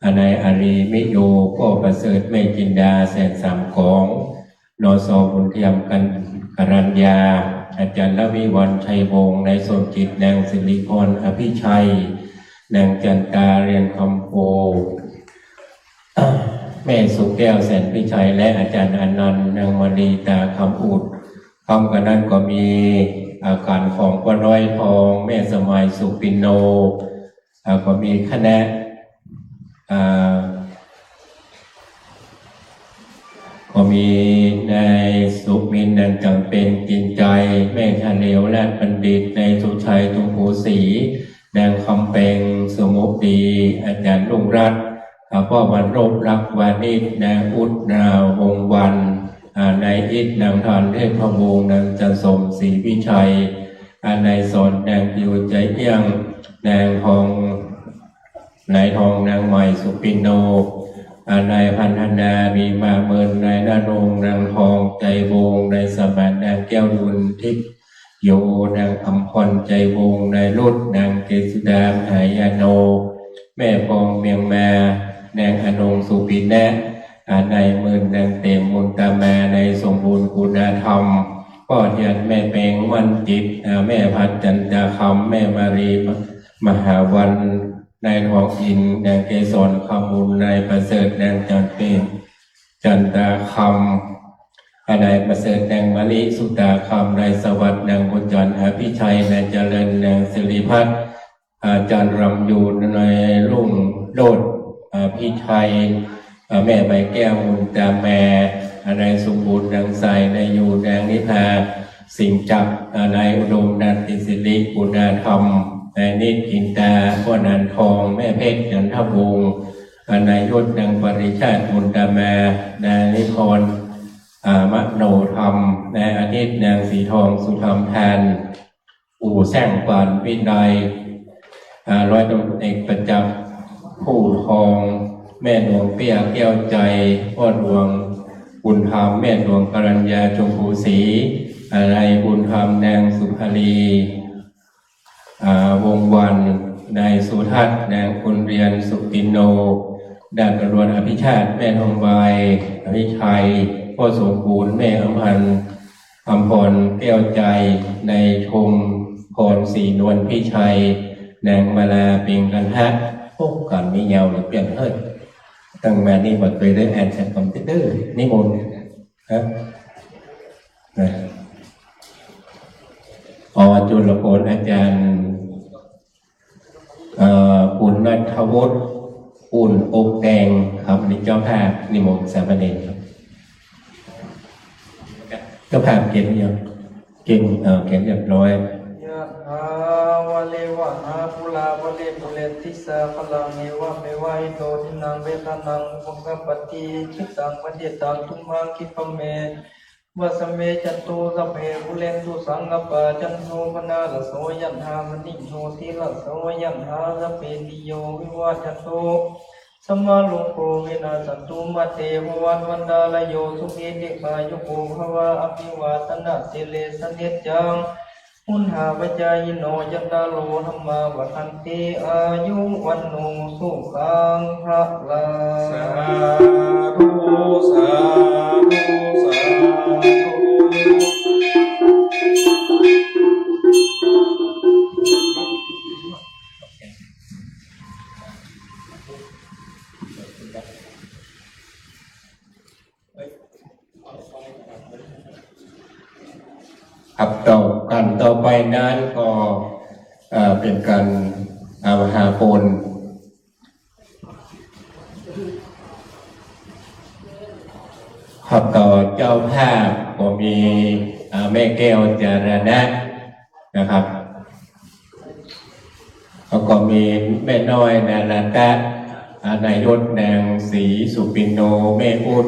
อ่า นายอารี มิโย ป้อประเสริฐ แม่จินดา แสนสามกอง นส บุญเทียม กัน กรัญญา อาจ๋ารย์ละวิวัลย์ ชัยวงศ์ นายสมจิต นางสิริพร อภิชัย นางจันตา เรียนคำโพ แม่สุแก้ว แสนพิชัย และอาจ๋ารย์อนันต์ นางมณี ตาคำอุด พร้อมกั๋นนั้นก็มี อ่า ก๋านของป้อน้อยทอง แม่สมัย สุปินโน อ่า ก็มีคณะ อ่า ก็มีนายสุมินทร์ นางจังเพ็ญ จินใจ แม่ชาเหลว และบัณฑิต นายสุชัย ชมพูศรี นางคำเพ็ง สุมุติ อาจ๋ารย์รุ่งรัตน์ อ่า ป้อวรรณรบ รักวานิช นางอุด นาวงศ์วรรณ อ่า นายอิทธิ์ นางทาน เทพวงศ์ นางจันสม ศรีวิชัย อ่า นายสอน นางปิว ใจเอี้ยง นางทอง นายทอง นางใหม่ สุปินโน อ่า นายพันธนา มีมาเมิน นายณรงค์ นางทอง ใจวงศ์ นายสมาน นางแก้วดุล ทิพย์โย นางอำพร ใจวงศ์ นายรุต นางเกศสุดา มหายาโน แม่ปอง เมียงมา นางอนง สุปินนะ อ่า นายหมื่น นางเต็ม มุนตามา นายสมบูรณ์ กุณาธรรม ป้อเทียน แม่เปง มั่นจิต อ่า แม่พัด จันตาคำ แม่มารี มหาวัน นายทองอินทร์ นางเกสร คำมูล นายประเสริฐ นางจันทร์เพ็ญ จันตาคำ อ่า นายประเสริฐ นางมะลิ สุตาคำ นายสวัสดิ์ นางบุญจันทร์ อภิชัย นายเจริญ นางสิริพัฒน์ อาจ๋ารย์รำยูน นายรุ่งโรจน์ อภิชัย อ่า แม่ใบแก้ว มุนตามา อ่า นายสมบูรณ์ นางใส นายยูน นางนิพา สิงห์จักร อ่า นายอุดม นันติสิริ กุณาธรรม นายนิต จินตา ป้อหนานทอง แม่เพชร จันทวงศ์ นายยุทธ นางปริชาติ บุญตามา นายนิพนธ์ อ่า มโนธรรม นายอาทิตย์ นางสีทอง สุธรรมธาร ปู่แสร้ง ปานวินัย อ่า ร้อยตำรวจเอกประจักษ์ ผู้ทอง แม่หลวงเปี้ย แก้วใจ พ่อหลวงบุญธรรม แม่หลวงกรัญญา ชมพูศรี อ่า นายบุญธรรม นางสุภาลี อ่า วงศ์วรรณ นายสุทัศน์ นางบุญเรือน สุปินโน ดาบตำรวจอภิชาติ แม่ทองใบ อภิชัย พ่อสมบูรณ์ แม่อำพันธ์ อำพร แก้วใจ นายชมพร ศรีนวลพิชัย นางมาลา เพ็งกันทะ โอ้ กั๋นมียาวเหลือเปื้อนเฮ้ย ตั้งมานี่บ่เกยได้อ่านสักกำเตื้อ นิมนต์ ครับ นะ อ จุลพล อาจารย์ เอ่อ คุณณัฐวุฒิ อุ่น อบแดง ครับ อันนี้เจ้าภาพ นิมนต์สามเณรครับ เจ้าภาพเขียนยัง เขียน เอ่อ เขียนเรียบร้อย ยะถา วาริวะหา ปูรา ปะริปูเรนติ สาคะลัง เอวะเมวะ อิโต ทินนัง เปตานัง อุปะกัปปะติ อิจฉิตัง ปัตถิตัง ตุมหัง ขิปปะเม วะสะมิชฌันตุ สัพเพ ปูเรนตุ สังกัปปา จันโท ปะนะระโส ยะถา มะณิ โชติระโส ยะถา สัพพีติโย วิวัชชันตุ สัพพะโรโค วินัสสันตุ มา เต ภะวัตวันตะราโย สุขี ทีฆายุโก ภะวะ อะภิวาทะนะสีลิสสะเนจจัง วุฑฒาปะจายิโน จัตตาโร ธัมมา วัฑฒันติ อายุ วัณโณ สุขัง พะลัง สาธุ สาธุ สาธุ ครับ ต่อ ก๋านต่อไปนั้นก็ เอ่อ เป๋นก๋าน เอ่อ มหาปณ ครับ ต่อเจ้าภาพก็มี อ่า แม่แก้วจารณะนะครับ แล้วก็มีแม่น้อยนาราตะ อ่า นายยศนางศรีสุปินโน แม่อุ๊ด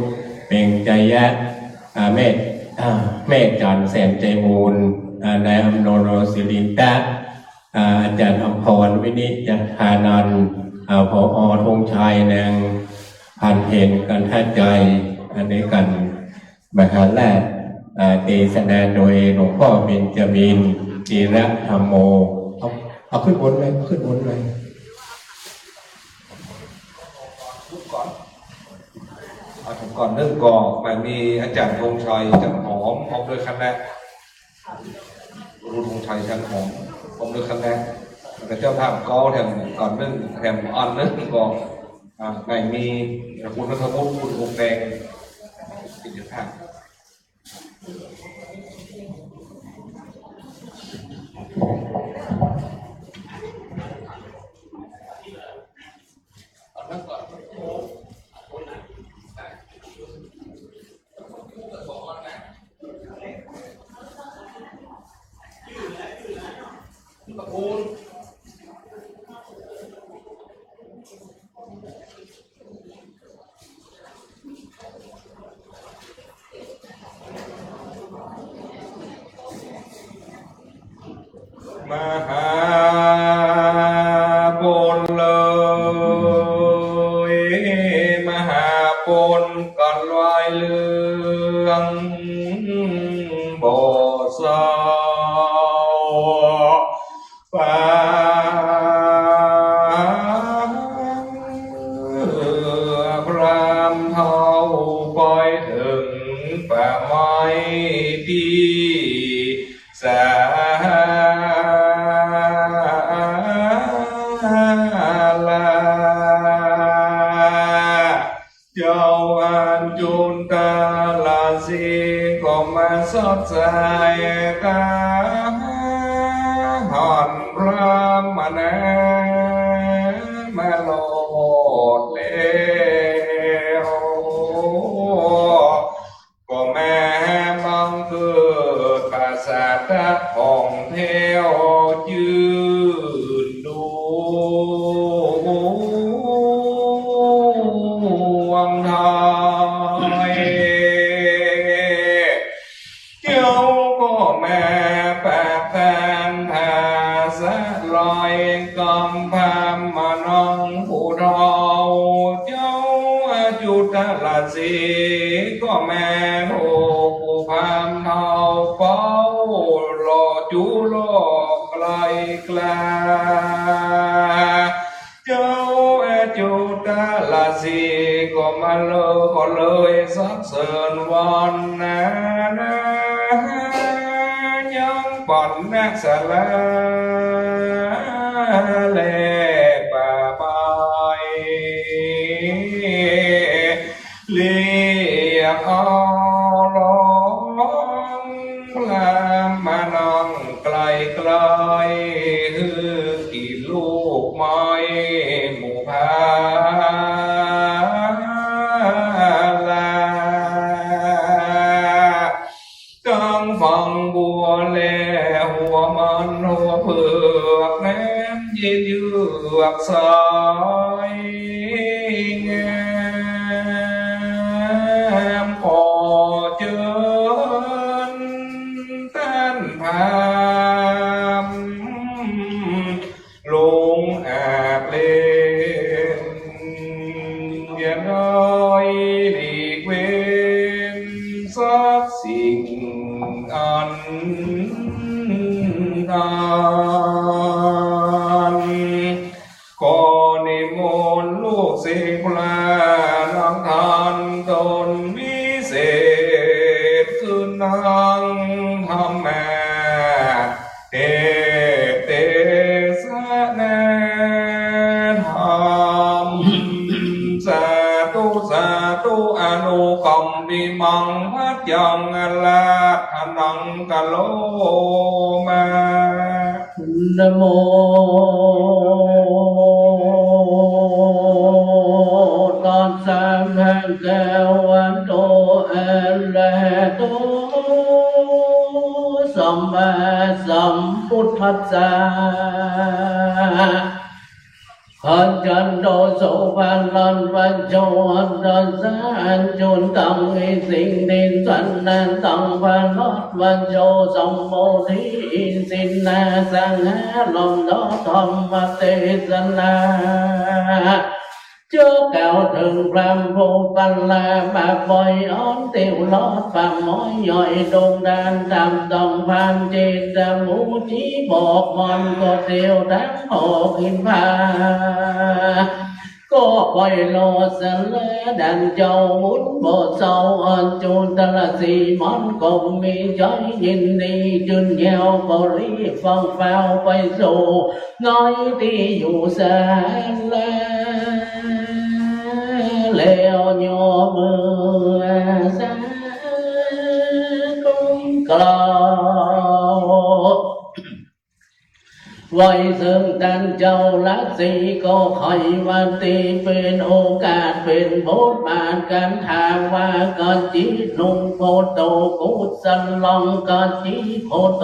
เปงจยะ อ่า แม่ อ่า แม่จันทร์แสนใจมูล อ่า นายอำนวย ศิริตะ อ่า อาจารย์อำพร วินิจจานันท์ อ่า ผอ ธงชัย นางพันเพ็ญ กันทะใจ อันนี้ก๋านมหาราช อ่า เตสนาโดยหลวงพ่อเบญจมิน ธีระธัมโม เอา เอาขึ้นบนเลย ขึ้นบนเลย ก่อน อ่า ผมก่อนนึ่งก่อน มีอาจารย์ธงชัย จันหอม พร้อมด้วยคณะ ครูธงชัย จันหอม พร้อมด้วยคณะ แล้วก็เจ้าภาพก็แถมก่อนนึ่ง แถมอันนึ่งก่อน อ่า ไหนมีคุณณัฐวุฒิ คุณองค์แดง เป็นเจ้าภาพ มหาปณเลย มหาปณก็ลอยเหลืองบ่เศร้า ฟังพราหมณ์เฒ่าปอยเถิงป่าไม้ตี้สาลา เจ้าอัญจุนตะราศีก็มาสอดใสกาหันพราหมณ์มาโลดแล้วก็แม้บังเกิดปราสาทของแถวจื้อ แตนผาสะลอยกำพร้ำมาน้องผู้เฒ่า เจ้าอจุตรสีก็แม่นผู้ผู้พร้ำเฒ่าเฝ้า หล่อจู๋หล่อไกลกล้า เจ้าอจุตรสีก็มาเลย ก็เลยสรรเสริญวรรณนา ยังป๋อนนักสลาแลป่าไม้ เรียกเอาร้อง ลามมานั่งใกล้ๆ หื้อกิ๋นลูกไม้หมู่พาลา ตังฝังบัวและหัวมันหัวเผือก แหนมเย็นเยือกใสงาม ขอเจิญต้านพราหมณ์ ลงอาบเล่น อย่าได้หลีกเว้นสักสิ่งอันใด ขอนิมนต์ลูกศิษย์พระนางท่านต๋นวิเศษ ขึ้นนั่งธรรมาเทศน์เตสนาธรรม สาธุ สาธุ อนุกรรมปิมัง ภัจจังอาราธนัง กะโรมา นะโม ตัสสะ ภะคะวะโต อะระหะโต สัมมาสัมพุทธัสสะ ขอจันโท สุภะรัตน์ วโชติรัสสะ อัจจุตัง อิสิกิงสันนะตัง พะรัตน์ วโชติสัมโพธิ อิสินา สังหาลมโน ธรรมเตสนา จุกล่าวเถิงพราหมณ์ผู้ประหลาดมาบ่อยอ่อน เตียวลอดป่าไม้ย่อยดงดาน ต๋ามต้องพราหมณ์เจตมูจีบอกมนต์ ก็เตียวต๋ามหอกิ๋นผา ก็ไปรอสะเลาะดั่งเจ้าบุญบ่เศร้า อัจจุตรสีมันก็มีใจ๋ยินดี จื้นแย้วก็รีบฟั่งฟ้าวไปสู่ ในตี้อยู่ศาลา แล้วย่อมือสาก้มกราบ ไหว้เถิงต้านเจ้าฤๅษี ก็ใค่ว่าตี้เป๋นโอกาส เป๋นบทบาทก๋านถวาย กัจจิโนโพโต กุศลังกัจจิโพโต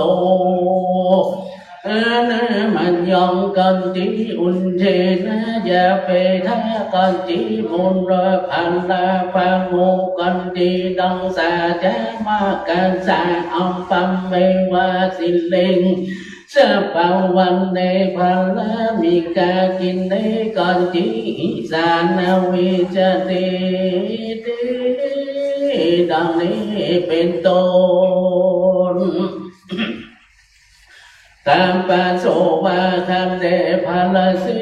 อานะมัญญังกัจจิอุจเชนะ ยาเปทะกัจจิปุณณะภัณฑะ ปะโมกขันติตัง สาจามะกัสสะ อัปปะเมวะสิริง สะปะวันเน พะละมิกากิเน กัจจิหิสานะ วิจจติ ดังนี้เป๋นต้น ต๋ามประสงค์ว่า ข้าแต่พระฤๅษี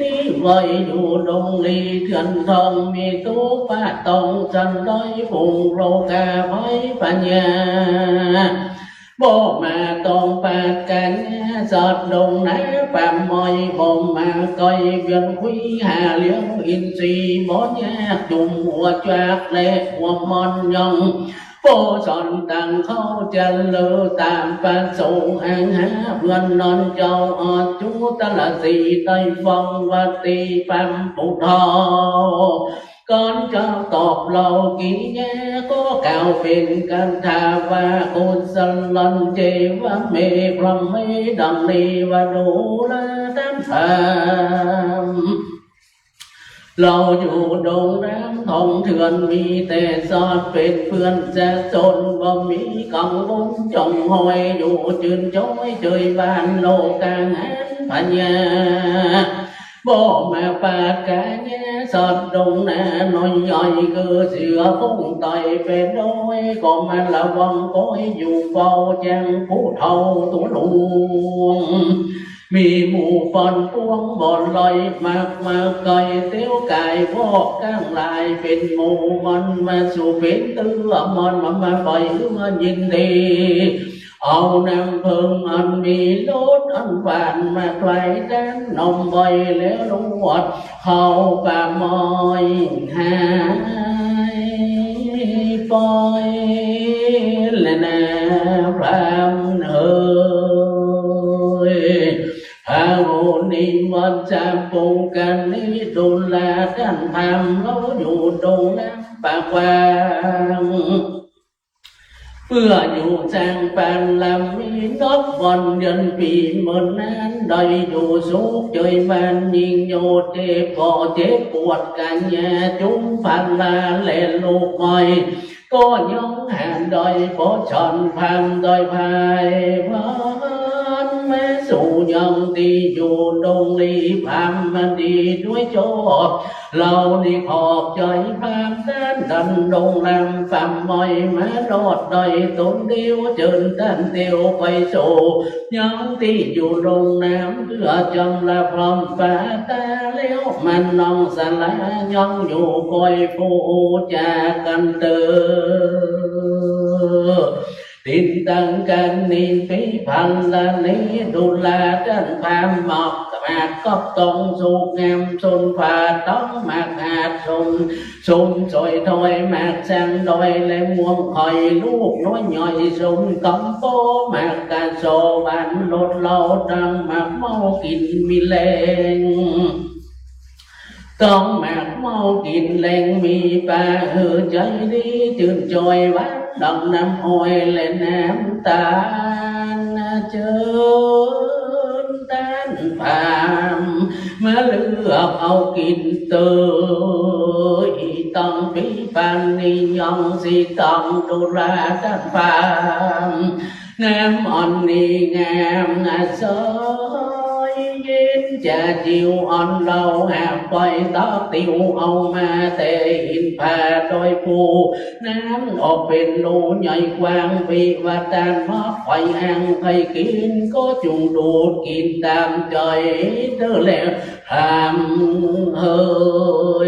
ตี้ไหว้อยู่ดงหลีเถื่อนทอง มีตุ๊ปะตองสันด้อย ฝูงโรคาภัยพยาธิ บ่มาต้องปาดกั๋น สัตว์ดงนาป่าไม้ บ่มาก้อยเวียนคุยหาเลี้ยงอินทรีย์ บ่ยากจุ่มหัวจักและหัวมอนยอง ผู้สอนตังเข้าเจริญต๋ามประสงค์ อันหาเปื้อนนอนเจ้าอจุตรสี ได้ฟังว่าตี้พราหมณ์ผู้เฒ่า ก่อนจะตอบเล่ากิริยา ก็กล่าวเป๋นคาถาว่า กุศลันเจวะเม พรหมเม ดังนี้ว่า ดูราธรรม เฮาอยู่ดงแหลมทองเถื่อน มีแต่สัตว์เป๋นเปื้อนจะจน บ่มีกังวลจ๋องหอย อยู่จืนจ๊อยเจยบ้าน โลกาหารพญา บ่มาปาดก๋าแย้สัตว์ดงนาน้อยใหญ่ คือเสือโคร่งไตเป๋นน้อย ก็มาระวังคอยอยู่เฝ้า แจ้งผู้เฒ่าตั๋วหลวง มีหมู่ปอนปวงบ่ลอย มักมาไก่เตี้ยวก๋ายวอกก้างลาย เป๋นหมู่มันมาสู่เป๋นเตื้อ มันมา มาปล่อยเอื้อยินดี เอาน้ำเผิงอันมีรสอันหวาน มาถวายแตนนมบ่อย แล้วลวดเข้าป่าม้อยหายไปแลนาพราหมณ์เอ๋ย พราหมณ์นิมนต์จำปงกันนี้ ดูราต้านพราหมณ์ เฮาอยู่ดงแหลมปากกว้าง เปื้ออยู่สร้างบารมี นับวันเดือนปี๋เมินนาน ได้อยู่สุขเจยบ้าน ยิ่งอยู่เจ็บก็เจ็บปวดก๋ายา จุมพาราและลูกอ้อย ก็ย่อมหาได้ เพราะฉันพราหมณ์ได้พายพรานมาสู่ยังตี้อยู่ดงลี พราหมณ์มันดีด้วยชอบ เฮานี้ขอบใจ๋พราหมณ์ต้านดันดงแหลมป่าม้อย มารอดได้ต๋นเดียว เจิญต้านเตียวไปสู่ยังตี้อยู่ดงน้ำ เปื้อจำละพร้อมปาตาแล้ว มันน้องสลายังอยู่คอยปู๋จากั๋นเต๊อะ ติดตั้งกั๋นนี้ปี๋พันละนี้ ดูราต้านพราหมณ์ หมาก หมากก็ต้องสุกงาม สุนผาต้องหมากหาด สุน สุนสอยถอย หมากสังดอยและม่วงคอย ลูกน้อยใหญ่สุนกำโป หมากกาโซหวานรสเหล้า ตังหมากเมากิ๋นมีแฮง ต้องหมากเมากิ๋นแฮง มีปาหื้อใจ๋ดี จื้นจ่อยหวานดังน้ำอ้อยและน้ำต๋าล เจิญต้านพราหมณ์ มาเลือกเอากิ๋นเต๊อะ อีต้องปี๋ปานนี้ยังสิต้อง ดูราต้านพราหมณ์ น้ำอ่อนนี้งามนะสอย เย็นจะจิ๋วอ่อน เฮาหากปล่อยตอกติว เอามาแต่หินผาดอยภู น้ำออกเป๋นรูใหญ่กว้าง ปิวาตานมอกหอยแฮง ใค่กิ๋นก็จุ่งดูดกิ๋นต๋ามใจ๋เต๊อะแล พราหมณ์เอ๋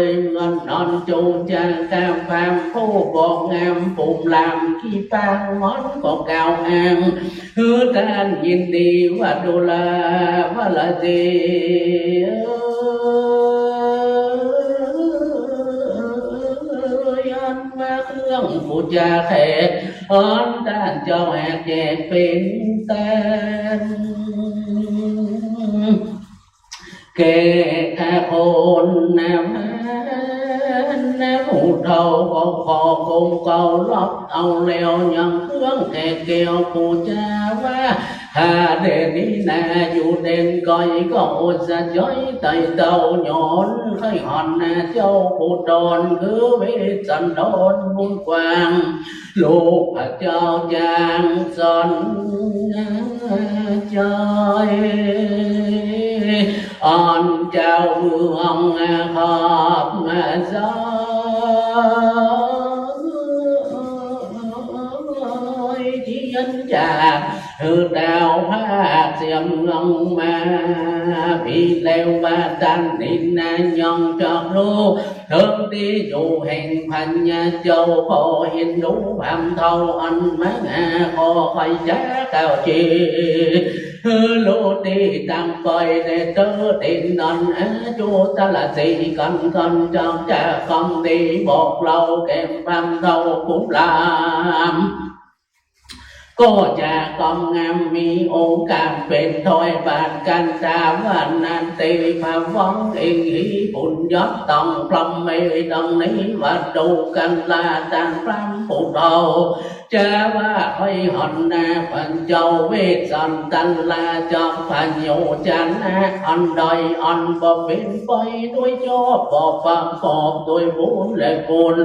ย เมื่อนอนจุ่งจากับพราหมณ์ผู้บ่งาม ปุ่มลามขี้ปางมันก็กล่าวอ้าง หื้อต้านยินดีว่า ดูราว่าละสิ อันมาเครื่องปู๋จาแขก อันต้านเจ้าแหกแจกเป๋นต้าน แก่ข้าคนนะมันนะ ผู้เฒ่าก็ขอคงเคารพเอาแล้ว ยังเครื่องแขกแก้วปู๋จาว่า หาแด่นี้นา อยู่แดนไก๋ก็อดสะใจ๋ไต่เต้า ย้อนใค่หอนนาเจ้าผู้ดอน คือเวสสันดรบุญกว้าง ลูกพระเจ้าจางสอน จอย อ่อนเจ้าเมืองขอบมาซอย เจียนจากหื้อดาวพาเสียเมืองมา ปี๋แล้วว่าต้านนินนายองจอกลูก เถิงตี้อยู่แห่งพญาเจ้า ขอเอ็นดูพราหมณ์เฒ่าอันมา ขอใค่จะกล่าวเจ หื้อลูกตี้ตั้งปอยแด่เต๊อะ ตี้นอนอาจุตละสี่ ก่อนก่อนจอกจะกำดีบอกเล่าแก่พราหมณ์เฒ่าผู้พราหมณ์ ก็จะกำงามมีโอกาสเป๋นถ้อยบาทกั๋น ต๋าว่านั้นตี้พระวังเอง หีบุญยอดต้องพร้อม มีดังนี้ว่า ดูกันละต้านพราหมณ์ผู้เฒ่า จะว่าใค่หั้นนา พระเจ้าเวสสันดรา จะประโยชน์จะนะอันใด อันบ่เป๋นไปโดยชอบ บ่ประกอบโดยบุญและกุศล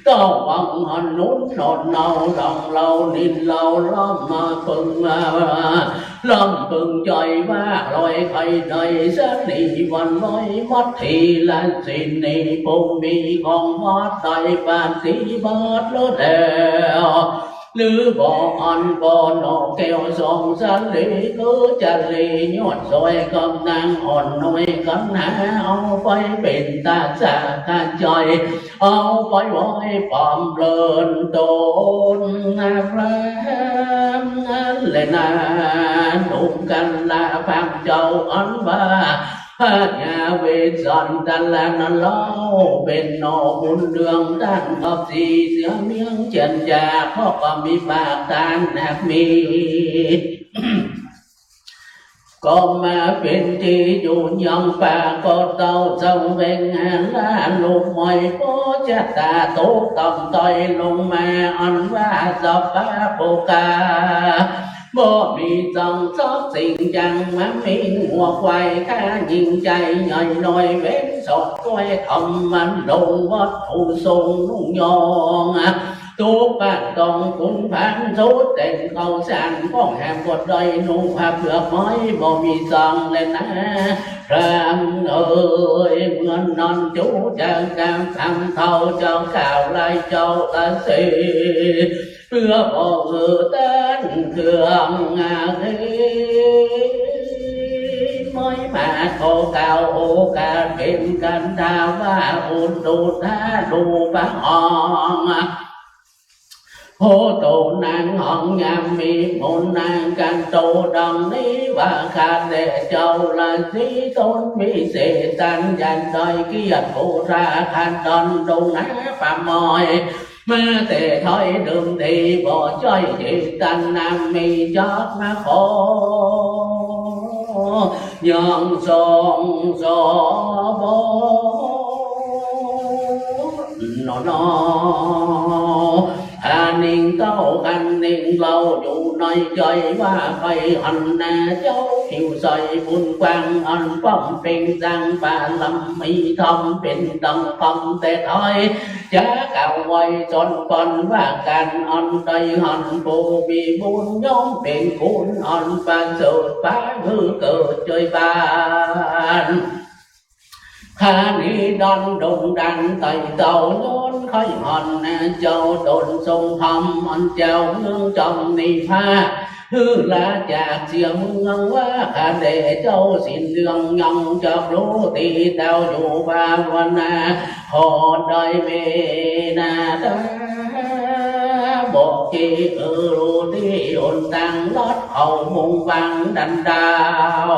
เต้าหวังอันหนุนหล่อเฮา หลังเฮานินเฮาล้ำมาเปิงมา ล้ำเปิงใจ๋ว่า ลอยใค่ในสะหลีวันลอยมัดทีละสินนี้ ผู้มีของวัดได้ปฏิบัติแล้ว หรือบ่อันก็นอกแก้วสองสะหลี คือสะหลียอดสวยกำลังอ่อนน้อย กันหาเอาไปเป๋นตาสาขาใจ๋ เอาไปไหว้ปำเริญตนนะพราหมณ์นั้นแหละนา หนุ่มกันละพราหมณ์เจ้าอันว่า พญาเวสสันดรานั้นเล่า เป๋นหน่อบุญเรืองต้านกับสีเสือเมียงเจียนจา เพราะก็มีปากตานนักมี ก็มาเป๋นตี้อยู่ยังป่า ก็เต้าเสวงหาละลูกหอย โปชะตาตกต่ำต้อยลงมา อันว่าสปาโปกา บ่มีสังสักสิ่งอย่างมามีหัวควาย ข้ายิ่งใจ๋ใหญ่น้อย เว้นสอดก้อยทำมันลงวัตถุทรงนุ่งยอง ตุ๊กปะตองขุนผาง สุดแต่งเข้าสาร ป้องแหมบดดอย นุ่งผ้าเปื้อกไม้ บ่มีซองแลนา พราหมณ์เอ๋ย เมื่อนั้นจูจะกำคำเต้าเจ้ากล่าวไล่เจ้าตะเส เปื้อบอกหื้อต้านเครื่องอาเข ไม้มาขอกล่าวโอกาสเป๋นกัน ถ้าว่าอุตุทาดูปะออง โหโตนางหองยามมีมนต์นางกันโตดังนี้ว่า ข้าแต่เจ้าราศีตนวิเศษ ต้านยันได้เกียรติผู้ราคันดอนดงหาป่าไม้ มาแต่ถ้อยเดิมที บ่จ้อยเจตนามีจักมาขอ ยังทรงสบนอ อานิงเต้ากันนิงเล่าอยู่ในใจ๋ว่า ใค่หั้นนาเจ้าผิวใสบุญกว้าง อันป้อมเป่งสร้างบารมีธรรมเป๋นดังคำแต่ถ้อย จะกล่าวไว้จนก่อนว่า ก๋านอันใดหั้นผู้มีบุญย่อมเป๋นคุณอันประเสริฐ พาหื้อเกิดเจยบาน ข้านี้ดอนดงดันไต่เต้าย้อน ใค่หั้นนาเจ้าตนทรงธรรม อันเจ้าเมืองจอมนิพพาน หื้อลาจากเสียเมืองว่า ข้าแต่เจ้าสิ้นเรื่องยังจักฮู้ ตี้เต้าอยู่ภาวนา ขอได้เมตตาบอกตี้หื้อฮู้ ตี้หนตางลัดเข้ามุงวังดันดาว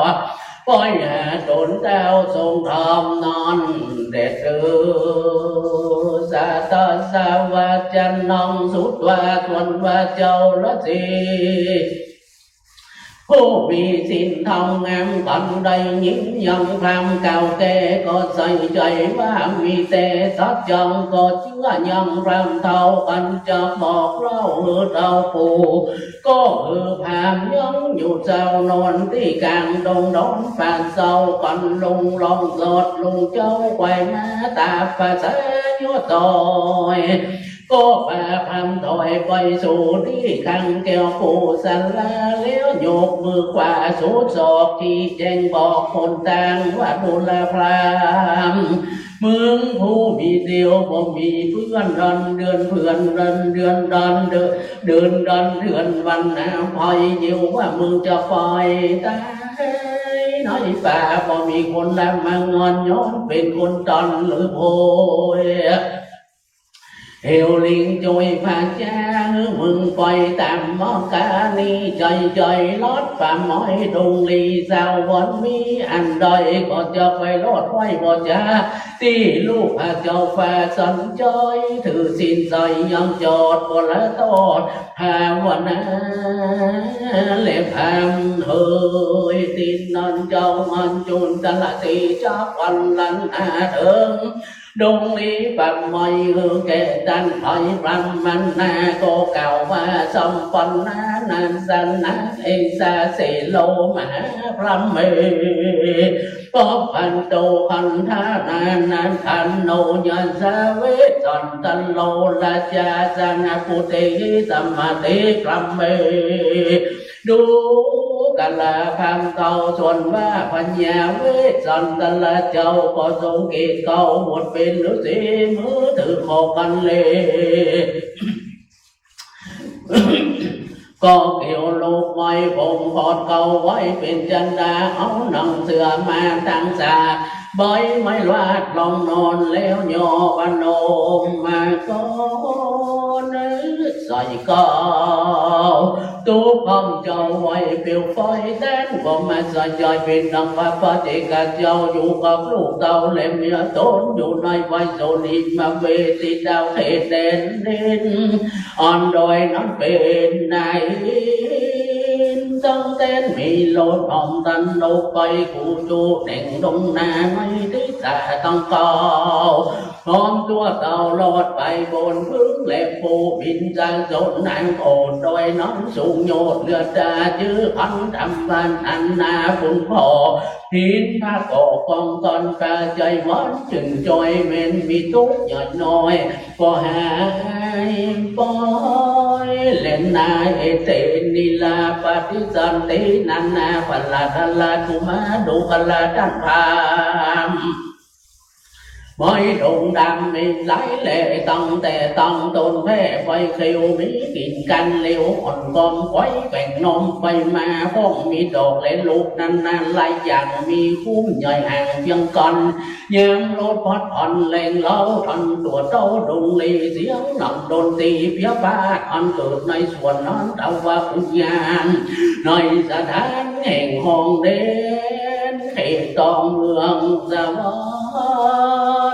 ป้อยหาต๋นเต้าทรงธรรมนั้นเด็ดเดือด สัตตสวัจจนังสุตวา ส่วนว่าเจ้าราศี ผู้มีศีลธรรมงาม ตันได้ยินยังพราหมณ์กล่าวแก่ ก็ใส่ใจ๋ว่ามีแต่สัจจัง ก็เจื้อยังพราหมณ์เต้า อันจะบอกเล่าหื้อเต้าผู้ ก็หื้อพราหมณ์ยังอยู่เจ้านอนตี้กลางดงดอนป่าเศร้า กันลุงลองสอดลุงเจ้าควายมาตาภาษายุตอย ก็ปาพราหมณ์ถอยไปสู่ตี้ขังแก้วโกศลา แล้วยกมือขวาสูดศอก ตี้แจ้งบอกหนตางว่า ดูราพราหมณ์ มึงผู้มีเดียวบ่มีเปื้อน ดอนเดือนเปื้อน ดอนเดือน ดอนเดือน เดือนดอนเดือนวันนา ปอยอยู่ว่ามึงจะปอยตายในป่า บ่มีคนละมางอน ย้อนเป๋นคนตอนหรือโพย เฮวลิงจุยพระเจ้า มึงปอยต๋ามมอกานี้ จ่อยจ่อยลอดป่าไม้ดงลี เศร้าวันมีอันใด ก็จะไปรอดไว้บ่จา ตี้ลูกพระเจ้าฟ้าสันจอย ถือศีลใสยังจอดบ่ละตอด ภาวนา และพราหมณ์เฮย ตี้นั้นเจ้ามันจุนตละสีจักวันลันอาเถิง ดวงนี้บัดใหม่หื้อแก่ต้านไพร่พรหมนา ก็กล่าวว่าสัมปันนานันทนา เอสาเสโลมหาพรหมเม ปะพันโตคันธานานันทาโน ยะสาเวสสันตโล ราชาสนปุเตหิสมติพรหมเม ดูกราพราหมณ์เก่า ส่วนว่าพญาเวสสันตราเจ้าก็ทรงเกศเกล้าบวชเป๋นฤๅษี มือถือขอกันเลย ก็เกี่ยวลูกไม้ผมขอดเกล้าไว้เป๋นจันดา เอาหนังเสือมาตังสา ใบไม้ลาดลงนอนแล้วย่อพนมมาก่อน ใส่เกล้า ตุ๊กพร้อมเจ้าไว้เปลวไฟแดง ก็มาใส่ใจเป๋นดังพระปฏิกาเจ้า อยู่กับลูกเต้าและเมียต๋น อยู่ในวัยโสนิมเวสีดาวเขตแดนดิน อันดอยนั้นเป๋นใน ตั้งแต่มีโลดหอมตันโลกไป กูจูแหน่งดงนาในทิศาตั้งเก้า พร้อมตั๋วเต้ารอดไปบนพื้นแหลมภูมินทร์ จะสนนางโอดดอยนั้นสูงโยชน์ เหลือตาจื้อพันธรรมนานาบุญพ่อ หินพระก่อกองตอนกาใจหวานจึงจอยเม็นมีตุ๊กข์ใหญ่น้อย ก็หายปอย และนาเอเตนิลาปฏิสันตินานาพลาทลากุมาดูกราต้านพราหมณ์ ไม้ดงดำมีหลายแหล่ ตั้งแต่ตั้งต้นแพร่ไปเขียว มีกิ่งก้านเรียวอ่อนกอม ไขว่แกว่งน้อมไปมา พร้อมมีดอกและลูกนานาหลายอย่าง มีคุ้มใหญ่ห่างเพียงกัน ยามลมพัดอ่อนแรงเล้า ทันตั๋วเต้าดงลี เสียงนักดนตรีเปียบาท อันเกิดในสวนนั้นตวอุทยาน ในสถานแห่งห้องเด่น เขตตองเมืองสวร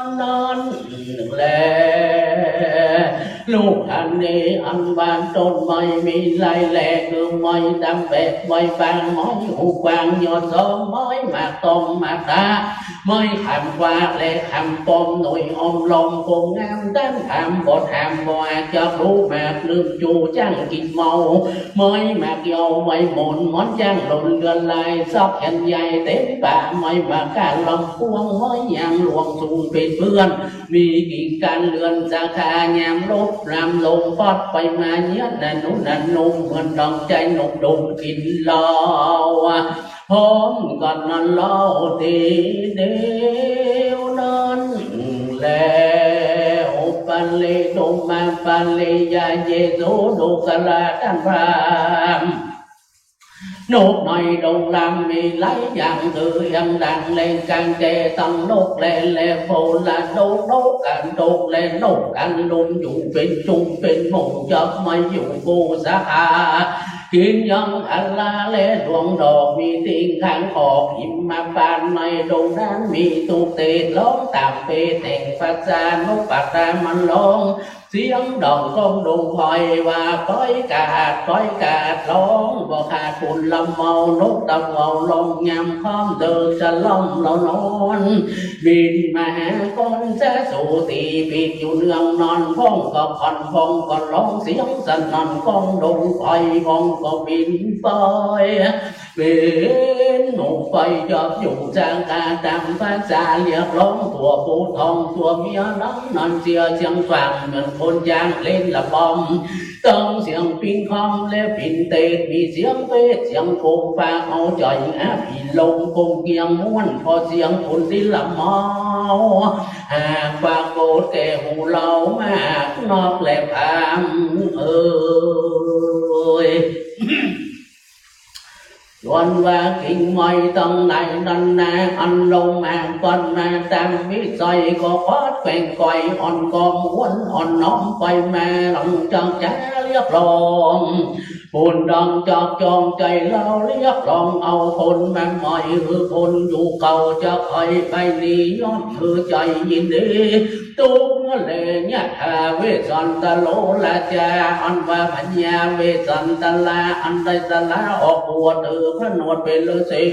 รค์นั้นแล ลูกอันนี้อันว่าต้นไม้มีหลายแหล่ คือไม้ดำแบก ไม้บาง ไม้หูกว้าง ยอดสอง ไม้หมากตองหมากตา ไม้ขามกว้างและขามป้อม หน่วยอ้อมล้อมคงงาม ต้านพราหมณ์บ่ถามบ่อาจจะฮู้ หมากลืมจู๋จ้างกิ๋นเมา ไม้หมากเยาว์ ไม้หมุน หมอนจ้างหล่นเลือนลาย ซอกแขนใหญ่เต็มป่า ไม้หมากก้านลำพวง ไม้ยางหลวงสูงเป๋นเปื้อน มีกิ่งก้านเลื่อนสาขา ยามลมพรามลมพัดไปมา เยียดนานุ่นนานุ่ม เหมือนดังใจ๋นกดมกิ๋นเหล้า พร้อมกันนั้นเล่าทีเดียวนั้นแล อุปะริโตมาปะริยาเยสุ ดูกราต้านพราหมณ์ นกในดงลำมีหลายอย่าง คือเอียงดังแลงกางแจ ตังนกแล และโพลานก นกกางดกและนกกางลุ่ม อยู่เป๋นจุมเป๋นหมู่ จับมาอยู่กู้สาขา กิ๋นยังอัลลาและดวงดอก มีติ่งข้างออกหิมพานต์ ในดงนั้นมีตุ๊กเตศ ร้องต๋ามเปรตแห่งพระจานุปัฏฐามันร้อง เสียงดังก้องดงคอยว่า ปอยกาด ปอยกาด ร้องบ่ขาด ปุ้นลำเมา นกตะเหวาร้องยามค่ำ เดินสะล่อมเหล่านอน บินมาหาคนสะสูตี ปีกอยู่เนืองนอน พ้องก็ผ่อน พ้องก็ร้อง เสียงสนั่นก้องดงคอย พ้องก็บินไป เป๋นหมู่ไป จอบอยู่สาขา ต๋ามภาษาเรียกร้อง ตั๋วผู้ทอง ตั๋วเมียหลังนั้นเสียเสียงฟัง เหมือนคนจ้างเล่นระบำ ต้องเสียงปิ้งคอมและปิ้นเตศ มีเสียงเปรตเสียงโคม พาเอาใจ๋อภิรมย์ คงเกียงม่วน เพราะเสียงคนที่ละเมา หากปรากฏแก่หูเฮามากนักแลพราหมณ์เอย ส่วนว่ากิ่งไม้ตังหลายนั้นนา อันลงมาก่อนมาต๋ามวิสัย ก็ขอดแขว่งไขว่อ่อนกอม หวนอ่อนน้อมไปมา หลังจากจะเรียกร้อง ปุ้นดังจากจองใจ๋เฮาเรียกร้อง เอาคนมาใหม่ คือคนอยู่เก่าจะใค่ไปหนี ย่อมคือใจ๋ยินดี ตุ๊กข์แล ยะถาเวสสันตโลราชา อันว่าพญาเวสสันตรา อันได้สละออกบวชถือผนวดเป๋นฤๅษี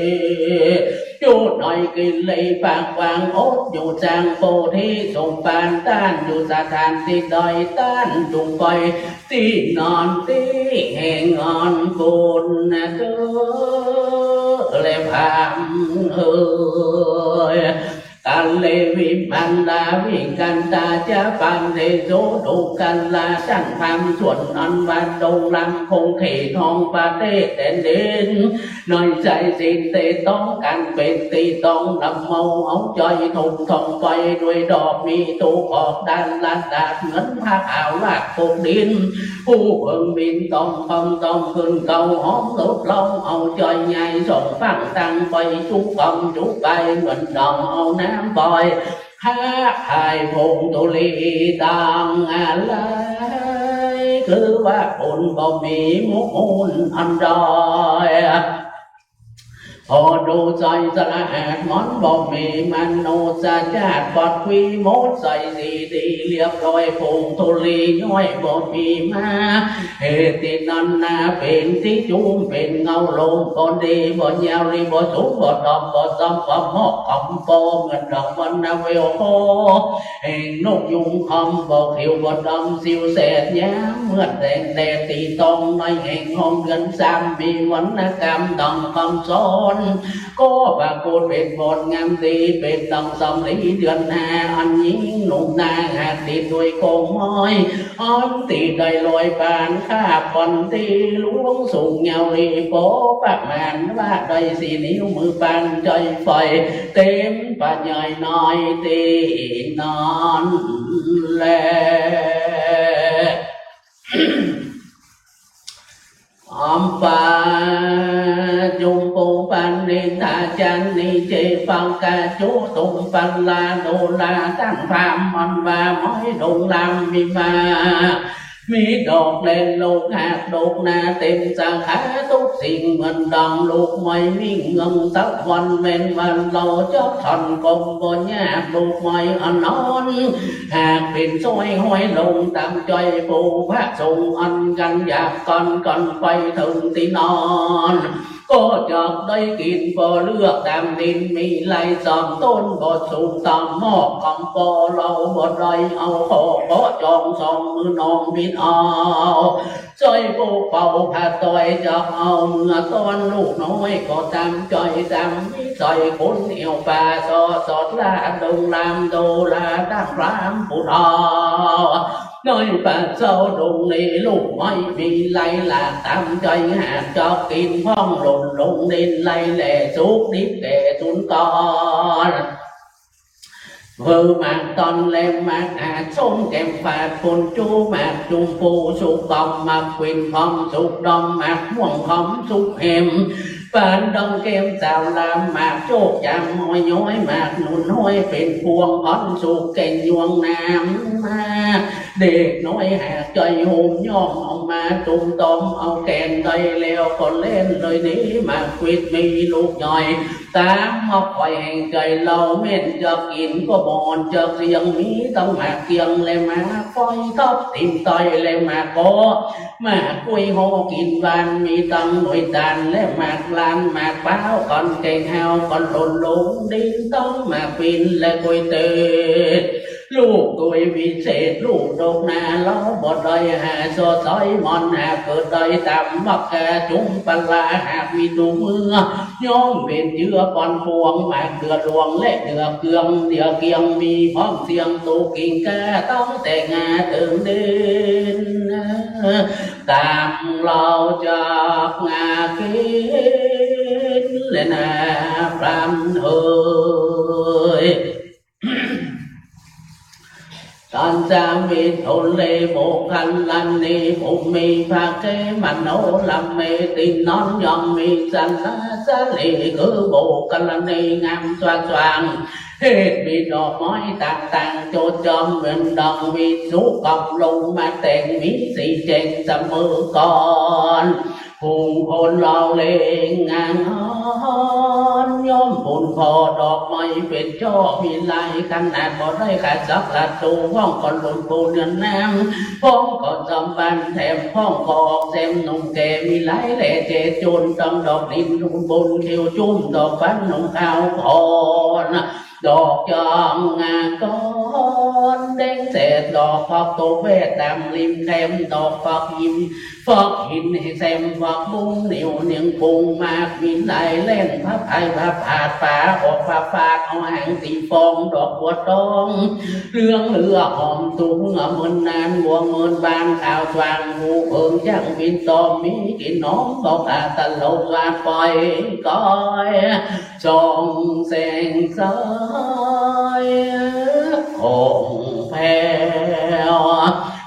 อยู่หน่อยกิเลสปากหว่างอดอยู่สร้างโพธิสมภารต้านอยู่สถานตี้ใด ต้านจุ่งไปตี้นอนตี้แห่งอ่อนกุนนะเจ้อ และพราหมณ์เอ๋ย กัลเลวิมพันลาวิกันตาจะปันเทโส ดูกันลาต้านพราหมณ์ส่วนอันว่าดงลำคงเขตห้องประเทศแดนดิน น้อยใจ๋สิ้นเตต้องกั๋นเป๋นตี้ต้องลำเมาเอาใจ๋ทุ่มท่องไปด้วยดอกมีถูกออกด้านละดาษเหมือนผ้าขาวลากปกดิน ผู้เอิงบินต้องคำต้องขึ้นเก่าหอมลดลงเอาใจ๋ใหญ่ส่องฟังตั้งไปจุกำจุไปเหมือนดองเอาน้ำปล่อย พระพายพงธุลีต่างอะไร คือว่าคนบ่มีมุกมุ่นอันใด พอดูใสสะอาดมันบ่มีมนุษย์ชาติปลอดวีหมดใสดีดีเรียบร้อยพงธุลีย้อยบ่มีมา เหตุตี้นั้นนาเป๋นตี้จุมเป๋นเงาลมบ่ดีบ่ยาวลีบ่สูงบ่ต่ำบ่ต่ำบ่เหมาะกำปอเหมือนดอกวันนาเวลโค แห่งนกยุงคำบ่เขียวบ่ดำสิวแสดยามเมื่อแสงแดดตี้ต้องในแห่งห้องเดือนสามมีวรรณกรรมดังคำสอน ก็ปรากฏเป๋นบทงามดีเป๋นดังสำลีเดือนห้าอันยิ่งหนุ่มนาหากติดด้วยกองไม้ อันตี้ได้ลอยปานคาบวันตี้หลวงสูงยาวลีปอประมาณว่าได้สี่นิ้วมือปานใจ๋ไฟ เต็มปะใหญ่ในตี้นั้นแล อัมปาจุมปูปันนิทาจันนิเจปังกาจุตุมปันลาโดลาตั้งพราหมณ์มันว่าไม้ดงลำมีมา มีดอกแลนลูกหากดกนาเต็มสาขาทุกสิ่งเหมือนดังลูกไม้วิ่งเมืองตะวันแม่นวันเราเจ้าท่อนกลมบ่ยากลูกไม้อันนั้น หากเป๋นซ้อยห้อยลงต๋ามใจ๋ผู้พระสงฆ์อันกันอยากก่อนก่อนไปเถิงตี้นอน ก็จักได้กิ๋นปอเลือกต๋ามดินมีไล่สองต้นบ่สูงต่ำหมอกกำปอเราบ่ได้เอาขอขอจองสองมือน้องบิดเอา จ้อยผู้เป่าผ้าต้อยจักเอาเมือต้อนลูกน้อยก็ต๋ามจ้อยต๋ามวิสัยคนเอวป่าสอสอดลาดงลามโดลาตั้งพราหมณ์ผู้เฒ่า น้อยป่าเจ้าดงนี้ลูกไม้มีไล่หลากต๋ามจ้อยหากจอกกิ๋นพ่องหล่นลงดินไล่แหล่สุกดิบแก่สุนก่อน เวอหมากตอนแลหมากอาจส้มแก้มฝาดฝนจูหมากจุมปูสุกกอมหมากควินพร้อมสุกดอมหมากม่วงหอมสุกเห็ม ปานดองแก้มสาวลามหมากโจกจามหอยย้อยหมากหนุนห้อยเป๋นพวงพร้อมสุกแก่งยวงน้ำมา เด็กน้อยหากจ้อยโฮมย่อมเอามาตุ้มตอมเอาแก่นได้แล้วก็เล่นเลยนี้หมากควิดมีลูกย่อย ต๋ามหมากอ้อยแห่งใจ๋เฮาแม่นจักกิ๋นก็บ่อนจักเสียงมีตังหมากเกียงและหมากอ้อยทับทิมต้อยและหมากกอ หมากกล้วยหอกิ๋นหวานมีตังหน่วยตาลและหมากลานหมากพร้าวก่อนแก่งหาวก่อนหล่นลงดินตังหมากปิ่นและกล้วยเตย ลูกกล้วยวิเศษลูกดกนาเฮาบ่ได้หาสอดสอยหมอนหาเกิดได้ต๋ามหมากกาจุมปลาหากมีตูเมือ ย่อมเป๋นเจื้อปอนปวงหมากเดือหลวงและเดือเกืองเดือเกียงมีพร้อมเสียงตูกิ่งก้าต้องแต่งาเถิงเด่น ต๋ามเฮาจักงากิ๋นและนาพราหมณ์เอ๋ย ตัณจาวิโทเลโมคคัลลานี ภูมิภาเกมโนลเม ตี้นั้นย่อมมีสันนาสาลี คือบุคคลนีงามสว่าง เหตุมีดอกไม้ต่างๆ โจดจอมเหมือนดังวิสุกำลงมาแต่งมีสีแจ่งเสมอก่อน ผู้คนเฮาเล็งงามย้อมบุญผ่อดอกไม้เป๋นจ้อ มีหลายขนาด บ่ได้ขจัดศัตรู พ่องก็หลุนปูเนืองน้ำ พ่องก็จำบานแถม พ่องก็ออกแซมหนุ่มแก่ มีหลายแลเจโจร ต้องดอกนินหนุนบุญ เขียวจุ้มดอกฟันหนุ่มขาวอ่อน ดอกยองงาก้อนแดงแสด ดอกผักตบแวดต๋ามริมแคม ดอกผักหิน ผักหินแซม ผักบุ้งเหนียวเนียงปุง มากมีหลายแหล่ง ผักไผ่ผักผาด ป๋าออกผาด เอาหางสีฟอง ดอกบัวตอง เหลืองเหลือหอมตุง เหมือนนานบัว เหมือนบานขาวสว่าง หูเผิงจ้างบินตอม มีกลิ่นหอม ดอกอาตลก สาดปล่อยก้อย ส่องแสงสายคล่องแคล่ว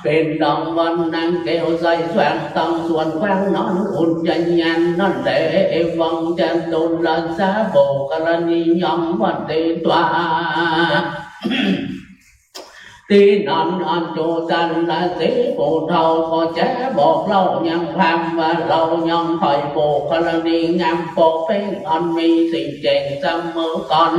เป๋นดังวันนางแก้วใสสว่าง ต้องสวนกว้างนอนอุ่นใจเย็น นั้นแล เอวังจตุรสาโบกรณียมวันเตตวา ตี้นั้นอันจุตันละสีผู้เฒ่าก็จะบอกเล่ายังพร่ำว่า เฮายังค่อยโบกรณีงามปกเป้ง อันมีสิ่งแจ้งเสมอก่อน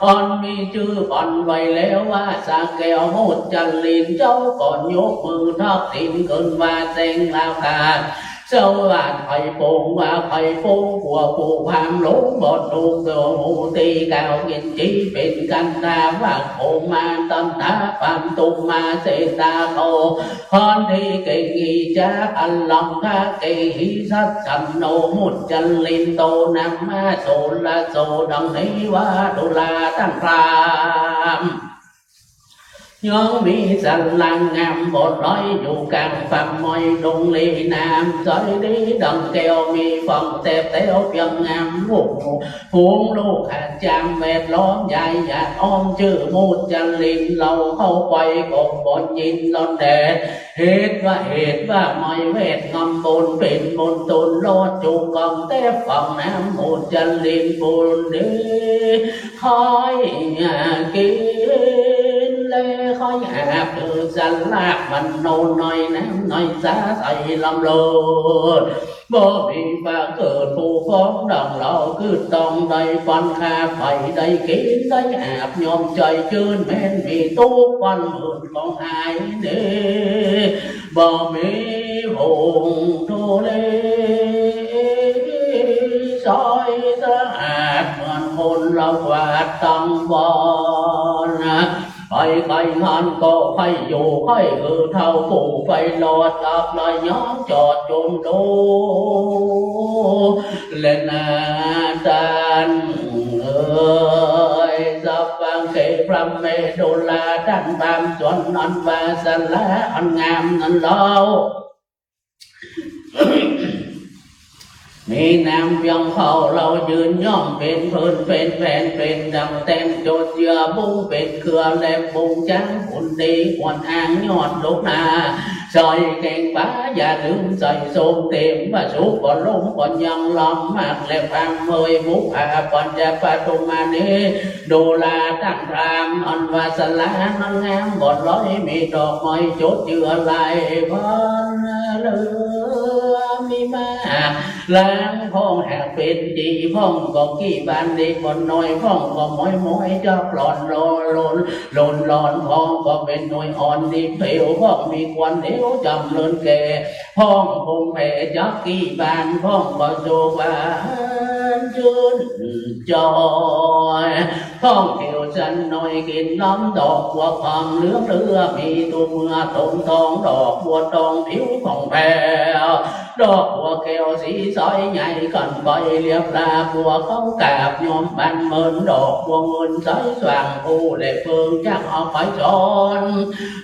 อันมีจื้อก่อนไว้แล้วว่า สาแก้วมุจลิน เจ้าก่อนยกมือทอดตีนขึ้นว่า แสงลาวกา เจ้าว่าใผโป่ง ว่าใผโป่ง กั๋วปู่พราหมณ์หลงบ่ถูก เจ้าหมู่ตี้กล่าวกินจี๋เป๋นกันตา ว่าโผมาตันตาปามตุมมาเสตาโต พรที่เก่งอีจ๋า อัลลังคาเกหิสัจจันโน มุจลินโต นามาโสรโส ดังนี้ว่า ดูราต้านพราหมณ์ ยังมีสาลางามบ่ลอย อยู่ก๋างฟากมอยดงลีน้ำใสดี ดังแก้วมีฟองแตบแต๋วเปียงงาม ลูกหมู่ฝูงลูกหาดจามแวดล้อม ยายหยาดอ้อมจื้อมุจลิน เฮาเข้าไปก็บ่ยินร้อนแดด เหตุว่า เหตุว่าไม้แวดงามบุญ เป๋นบุญตูนโลดจุกองแตบฟองน้ำมุจลินบุญดี ค่อยกิ๋นแลค่อยอาบ คือสลากมันโนน้อยน้ำน้อยสาใสล้ำเลิศ บ่มีว่าเกิดผู้ฟ้องดังเฮา คือต้องได้ปอนข้า ใผได้กิ๋นได้อาบ ย่อมใจ๋จื้น แม้นมีตุ๊กข์ปอนหมื่นก็หายหนี บ่มีผงทุลี ใสสะอาด เหมือนคนเฮากวาดตังบ่อนนะ ใผใค่งานก็ใค่อยู่ใค่อือ เฒ่าผู้ไปรอดจากละยองจอดจมดูแลนาต้านเอ๋ย สัพพังเข พระเม ดูราต้านพราหมณ์ ส่วนนั้นว่าสาลาอันงามนั้นเล่า มีน้ำเปียงเผา เฮายืนย่อมเป๋นพื้นเป๋นแผ่น เป๋นดังแต้นโจทย์เยื่อบุ้ง เป๋นเครือแหลมบุงจ๊าง บุญดีควรอ้างยอดลูกนา ใส่แกงป๋า อย่าลืมใส่ส้มเต็ม ว่าสุกก็ลมก็ยังลำมาก และพังเมยบุพผาปัญจปทุมมานี ดูราต้านพราหมณ์ อันว่าสาลานั้นงามบ่ลอย มีดอกไม้โจทย์เยื่อลายพันเหลือมีมาก หลังพ่องหากเป๋นจี๋ พ่องก็กี้บานดีบ่น้อย พ่องก็ม้อยม้อยจักหล่อนหล่อหล่นหล่นหล่อน พ่องก็เป๋นหน่วยอ่อนดีเผว พ่องมีควันเหลวจำเริญแก่ พ่องคงแผ่จักกี้บาน พ่องก็โศกหวานจื้นจอย พ่องเขียวสันน้อยกิ๋นน้ำดอกบัวความเหลืองเหลือ มีตุ๊เมื่อต๋มทอง ดอกบัวตองผิวผ่องแผ้ว ดอกบัวแก้วสีใสใหญ่ ก้านใบเรียบราบ บัวเขากาบยอมบานเหมือน ดอกบัวเงินใสสว่างผู้ และเปิงจักเอาไปสอน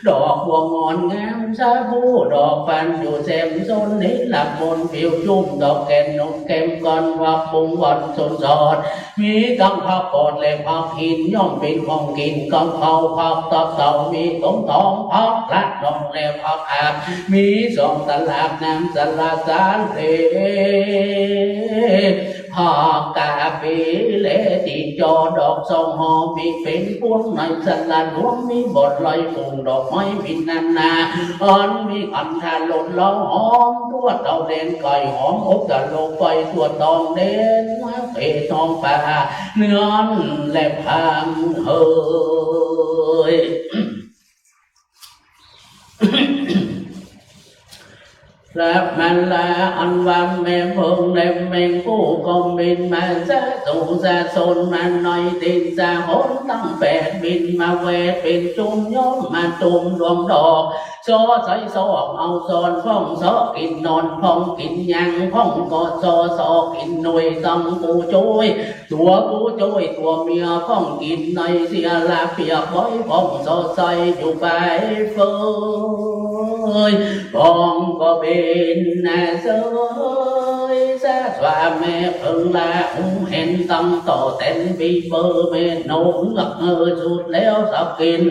ดอกบัวงอนงามสาคู ดอกบานอยู่แซมซน นิรักมนผิวจุ้ม ดอกแก้มนมแก้มก้อน ผักบุ้งหวานสนสอด มีตังผักปอดและผักหิน ย่อมเป๋นของกิ๋นของเฮา ผักตับเต่ามีต๋มทอง ผักกาดดองและผักอาบ มีสองตลาดน้ำสาลาสาเล กาเบเลติจอดอกสองหอม มีเป๋นพวงในสาลาหลวง มีบ่อลอยฝูงดอกไม้บินนานา อันมีขันธารสเล้าหอม ทั่วเต้าแดนไกลหอม อบตะโลไปทั่วตองแดน มาเตะทองป่าเนือนแลพามเฮย และมันลาอันว่าแม่เพิงและแมงผู้ก็บินมาสะสูสะสนมาในดินสะหนตั้งแปด บินมาแวดเป๋นจุมย้อมมาจุมดวงดอก ซอใสซอกเอาซอนพ่องซอกิ๋นนอนพ่องกิ๋นยังพ่องก็ซอซอกิ๋นหน่วยตังผู้จ้วย ตั๋วผู้จ้วยตั๋วเมียพ่องกิ๋นในเสียละเปียกบอยพ่องสอดใสอยู่ไปเฟย พ่องก็เป๋นนาเสยสะสว่าแม่เพิงละ หุงเห็นตังต่อแตนปีเปอแม่นกเงือกเออสุดแล้วสักกิ๋น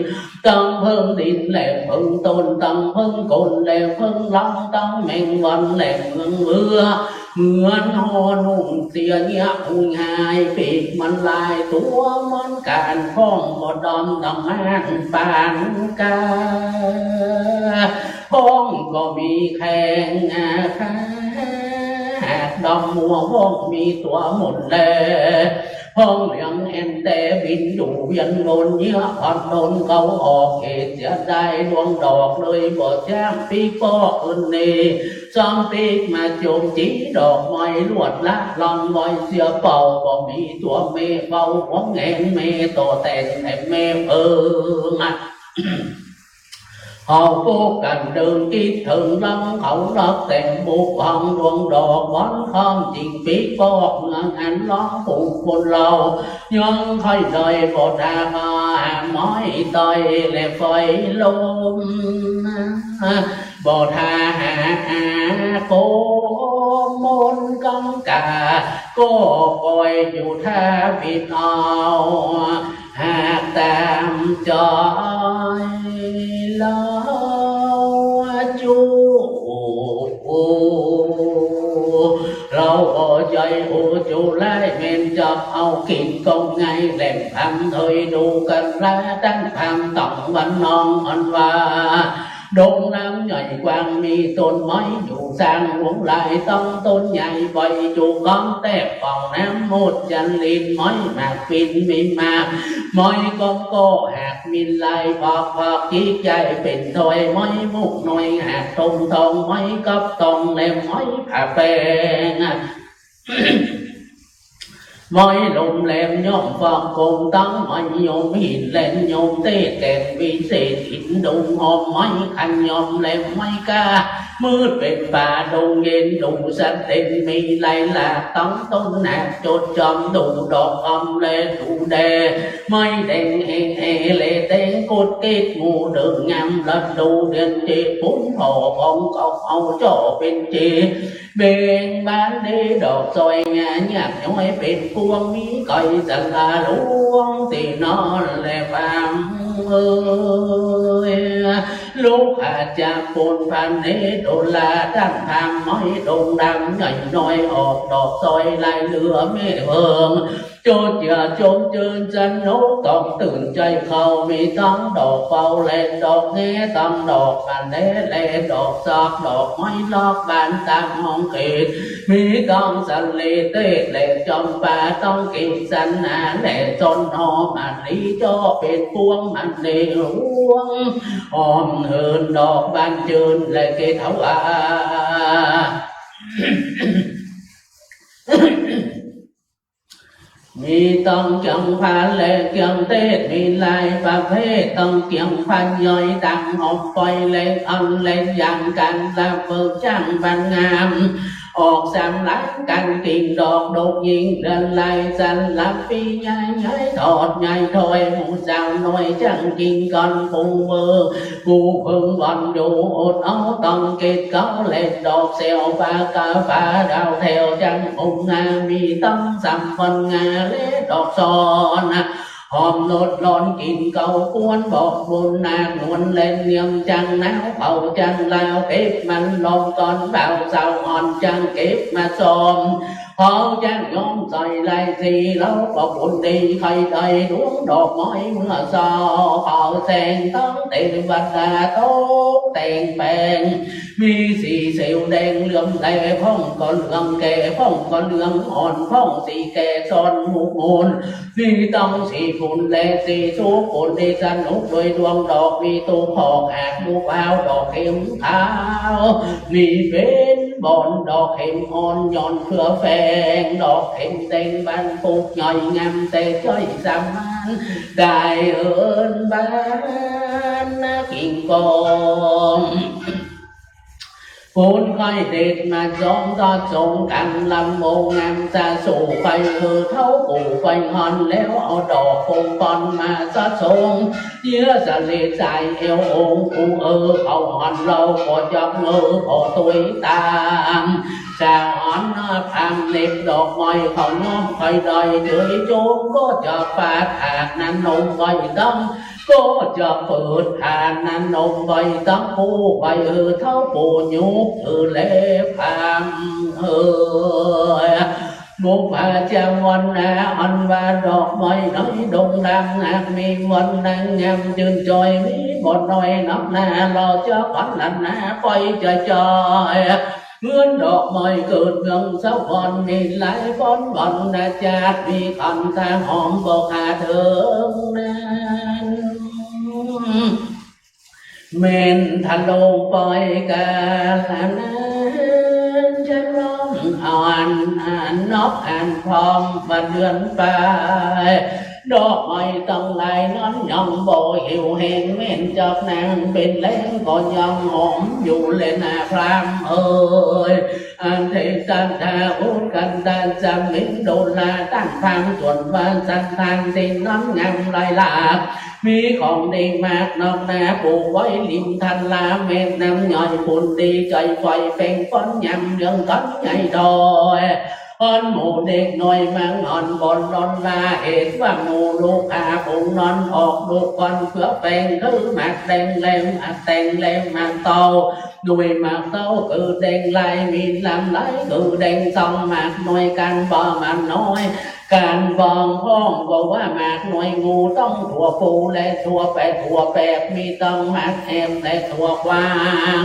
ตังเพิงดินและเพิงต้น ตังเพิงคนและเพิงลำ ตังแมงวันและเมืองเมือ เหมือนห่อนุ่งเสียเยียะหุยหาย ปีกมันลายตั๋วมันก๋านพ่องบ่ดำดังห้านปานกา พ่องก็มีแข้งขา หากดำมัวพ่องมีตั๋วหมดแล พ่องเหลืองแอ่นแต่บินอยู่เวียนวนเยียะ ผ่อนโดนเขาออกเขตเสียดายดวงดอกเลยบ่จ้างปีกป้ออื่นเน สองปีกมาโจมตีดอกไม้ลวดละลองไว้เสียเป่า บ่มีตั๋วแม่เป่าหวงแหนแม่ต่อแตนแถมแม่เพิง เขาปลูกกั๋นเดินกิดเถิงลำเขาลักแต่งบุกห้องดวงดอกหวานคำจิ่งปีกปอกเมืองอันร้องปลูกคนเรา ยังค่อยได้บ่ทาหาไม้ต่อยและไฟลม บ่ทาหาอาโกมนกังกา ก็ปล่อยอยู่ท่าบิดเอา หากตามจอยลาวจู ลาวบ่ใจ้โอจูไล่แม่นจับเอากิ๋นกองไงแหลมพำเฮยดูกั๋นละตั้งพำต้องวันน้องอันว่า ดงน้ำใหญ่กว้างมีต้นไม้อยู่สร้างหลวงหลายต้องต้นใหญ่ใบจุกก้องแตกป่องน้ำมุดจันลินไม้หมากปิ่นมีหมาก ไม้กองก็หักมินลายปอกปอกจิกใหญ่เป๋นถ้วยไม้มุกน้อยหักตมทองไม้กับตองและไม้ผ้าแปง ไม้ลมแหลมย่อมฟองกลมตั้งไม้ยมหินแหลมยมเต้แก่นวิเศษหินดงหอมไม้คันยมแหลมไม้ก้า มืดเป๋นป่าดงเย็นดูสัตว์เด่นมีลายหลากตั้งต้นหนักจดจำดูดอกอมและดูแด ไม้แดงเอเอและแดงกุดกิดหมู่เดิงงามฤดูเดือนเจ็ดปุ้นผ่อของเขาเอาจ่อเป๋นเจ เบ่งบานดีดอกซอยงาหยาบย้อยเป๋นพวงมีไก่สลาหลวงตี้นอนและฟังเอ่ย ลูกอาจจะปูนพันเนโดลาตั้งทางไม้ดงดำใหญ่น้อยออกดอกซอยลายเหลือแม่เพิง โจเจือจมจืนสนุกต้องตื่นใจ๋เขามีตั้งดอกเปาและดอกแงตั้งดอกอันแลและดอกซากดอกไม้ลอกบานตามห้องเขต มีตั้งสะเลเตศและจอมปาต้องกิจสนาและจนหอมอันนี้จ่อเป๋นพวงมันในหลวง หอมเหินดอกบานจืนและเกศวา มีต้องเกียงพานและเกียงเตศ มีหลายประเภท ต้องเกียงพานย่อยดังหอมปอยและอ่อนและยางกันละเบิกจ้างบานงาม ออกสามหลังกันกิ่งดอกดกยิงเดือนลายสันหลับปีใหญ่ใหญ่ทอดใหญ่ถอยหมู่สาวน้อยจ้างกิ่งก่อนปูเบิก ผู้เพิ่งวันอยู่อดเอาต้องเกศเขาและดอกแซวปากาฟ้าดาวแถวจังองค์งามีต้องสามพันงาและดอกซอน หอมนดร้อนกิ๋นเกากวนบอกบุญนาคนเล่นเนียมจังหนาวเผาจังลาวเก็บมันลองก่อนบ่าวสาวอ่อนจังเก็บมาซ้อม เขาจักยอมใส่ลายสี เฮาก็บุญดีใค่ได้ดวงดอกไม้เมื่อเช้า เขาแสงตังเตวดาตกแต่งแปลง มีสีเขียวแดงเหลือง แต่ผ่องก็เหลืองแก่ ผ่องก็เหลืองอ่อน ผ่องสีแก่ซ่อนหมกมุ่น มีตังสีขุ่นและสีสุก คนดีสนุกโดยดวงดอก มีตูมหอกหากลูกพร้าว ดอกเข็มขาว มีเป๋นบ่อน ดอกเข็มอ่อนหย่อนเผื่อแฝง ดอกเข็มแดงบานปลูกใหญ่งาม แต่จ้อยสามานได้เอิ้นบานกิ่งกอง ปูนค่อยเด็ดมาสองตอดสองกั๋น ลำวงงามจะสู่ไป หื้อเฒ่าปู่ไปฮอน แล้วเอาดอกคงปอนมาสะสง เยื่อสะเลสายเอวองค์ปู่เอ๋ย เขาฮอนเฮาก็จักเงยขอตวยต๋าม จะฮอนนอดพามเหน็บดอกไม้ เขาน้อมไปได้เจยโจม ก็จะปาดหากนั้นนมไว้ตั้ง ก็จะเปิดผ่านนั้นนมไว้ตั้ง ผู้ไปหื้อเฒ่าปู่ยุกถือแลพามเอ๋ย บุพพาจารย์วันนา อันว่าดอกไม้ในดงดำ หากมีวันนางงามจื่นจ้อย มีบ่อนน้อยนักหนา เฮาจะขวัญหลานนาไปจ่อยๆ เหมือนดอกไม้เกิดเมืองสวรรค์ มีหลายบ่อนบ่อนนาจาด มีขันตาหอมบ่ขาดเถิงนั้น แม่นทะลงปอยกาลนั้น จะร้องอ่อนอ่านนกอ่านพร้อมว่าเดือนปลาย ดอกไม้ตังหลายนั้นยังบ่เหี่ยวแห้ง แม่นจอกนางเป๋นแล้งก็ยังหอมอยู่แลนาพราหมณ์เอ๋ย อันเทสันทาอุตกันตาสมิงโดลา ต้านพราหมณ์ส่วนว่าสันตานตี้นั้นงามหลายหลาก มีของดีมากนักหนา ปลูกไว้ริมทันลา แม่น้ำย่อยปูนดี จ่อยปอยเป่งป้อนยำเรืองก้อนใหญ่ดอย อ่อนหมู่เด็กน้อยมังอ่อนบ่อนลอนลา เหตุว่าหมู่ลูกค้าฝูงนั้นออกลูกก่อนเผื่อแป่ง คือหมากแดงแลหมากแตงแลหมากเต้า หน่วยหมากเต้าคือแดงลาย มีลำลายคือแดงทอง หมากน้อยกันบ่หมากน้อย กันบ่องห้องก็ว่าหมากน้อย งูต้องถั่วปูและถั่วแปด ถั่วแปดมีต้องหมากแหมและถั่วกวาง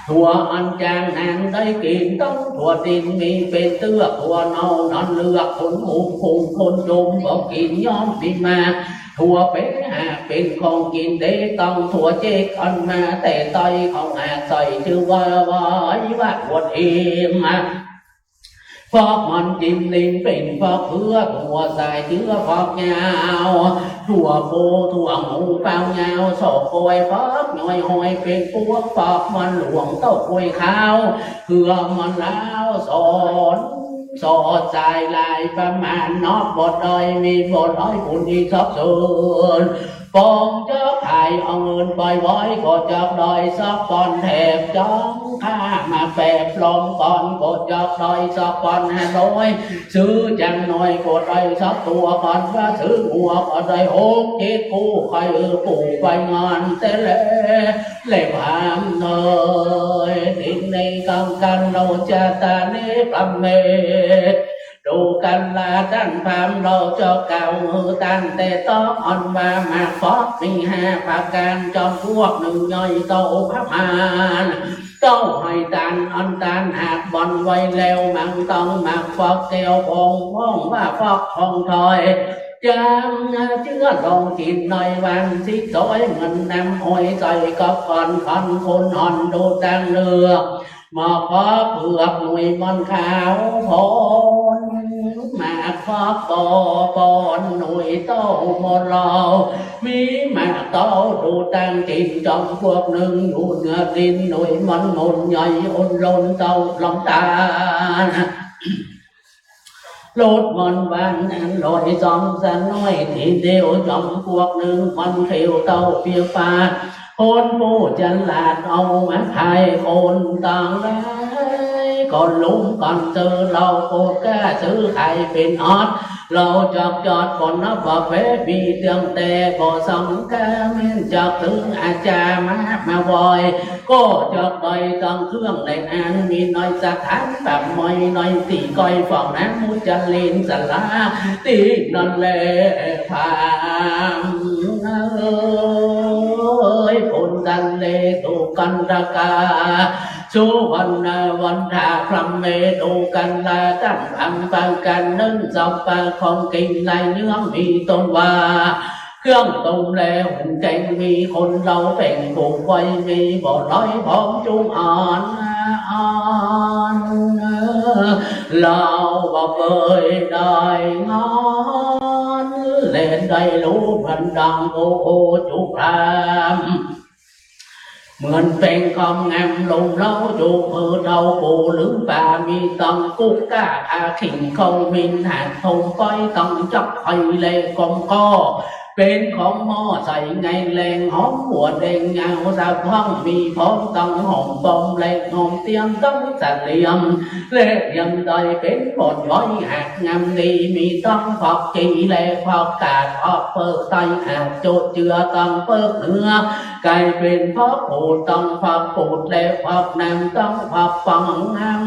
ถั่วอันจางนางได้กิ๋นต้องถั่วดิน มีเป๋นเตื้อถั่วเนานั้นเลือก คนหุงคุงคนจุ่มบ่กิ๋นย่อมมีมาก ถั่วเป๋นหากเป๋นของกิ๋นเดต้องถั่วเจ๊กอันมาแต่ใต้ของหากใส่จื้อว่าไว้ว่าถั่วเทียม ฟอกมันกิ๋นลิงเป๋นฟอกเผือก หัวสายเจื้อฟอกยาว ถั่วโพถั่วหมูเปล่ายาว สอกกอยฟอกน้อยหอยเป๋นปวง ฟอกมันหลวงเต้ากล้วยขาว เกลือมันลาวสอน สอดสายลายประมาณนอกบ่ได้ มีบ่ได้บุญอีกสอบเสิน ปองเจ้าขายเอาเงินไปไว้ก็จักได้สักปอนแถบ จ้องข้ามาแปบปลอมก่อนก็จักได้สักปอนห้าร้อย ซื้อจังน้อยก็ได้สักตัวก่อน ว่าซื้องัวก็ได้หกเจ็ดคู่ ใค่หื้อปู่ไปงานแต่แล แลพราหมณ์เอ๋ย ทินเนกังกัลโลจาตานิพรหมเม ดูกัลลาต้านพราหมณ์ เฮาจะกล่าวหื้อต้านแต่ต๊อก อันว่าหมากฟอกมีห้าประก๋าน จำพวกนึ่งย่อยเต้าพระมาร เต้าให้ต้านอันต้านหากบ่อนไว้แล้ว มันต้องหมากฟอกแก้วพอง ห้องว่าฟอกทองถอย จำเจื้อลองกิ๋นในวันสิบสอย เหมือนน้ำอ้อยใส่กับก่อน คันคนอ่อนดูตั้งเลือก หมากฟอกเผือกหน่วยมันขาวพอน หมากฟอกปอปอนหน่วยเต้าหมดเหล่า มีหมากเต้าดูตั้งกิ๋น จำพวกนึ่งอยู่เหนือดิน หน่วยมันหมุนใหญ่อ่อนล้นเต้าลำตาล รสมันหวานอันร่อย สองสามหน่วยทีเดียว จำพวกนึ่งมันเขียวเต้าเปียกปาด คนผู้ฉลาดเอามาขาย คนต่างหลายก็ลุ่มกันซื้อ เฮาโกดกล้าซื้อขายเป๋นออด เฮาจักจัดก๋อนนับว่าแฟมีเตื้องแต๊บ่สำคัญ แม่นจักตึงอาจารย์มา มาไหว้ ก็จักได้ตังเครื่องแลอันมีในสถานบั้มใหม่ในตี้ก้อยฝ่องน้ำมุจลินสลา ตี้นั้นแล พราหมณ์เอย ปุณณะเล สุกันทกา สุวรรณวันทา พรหมเมรุกันดา ตังพรหมประก๋านนึ่ง สัพพะของกิ๋นหลายเยื่อง มีต้นว่า เครื่องต้มและหุงแกง มีคนเฮาแป๋งปลูกไว้ มีบ่อน้อยพร้อมจุ่มอ่อน อ่อน เฮาบ่เปยได้งอน และได้ฮู้เปิ้นดัง โอ้ จุพราหมณ์ เหมือนแป๋งคำงามลมเฮาจุเผลอเฒ่าปู่ลืมป๋า มีตังกุกก้า อาขิง เข้ามิน หาดทงป้อย ตังจักไข่และกอมก้อ เป๋นของหม้อใสไง แลงหอมบัวแดงยาวสะพรั่ง มีพร้อมตังหอมปอมและหอมเตี้ยม ตังสะเหลี่ยม และเหลี่ยมใดเป๋นบ่อนไว้หากงามดี มีตังผักจีและผักกาด ผักเปิกใต้ หากโจดเจือตังเปิกเหนือ ก๋ายเป๋นผักกูด ตังผักกูดและผักหนาม ตังผักปังงาม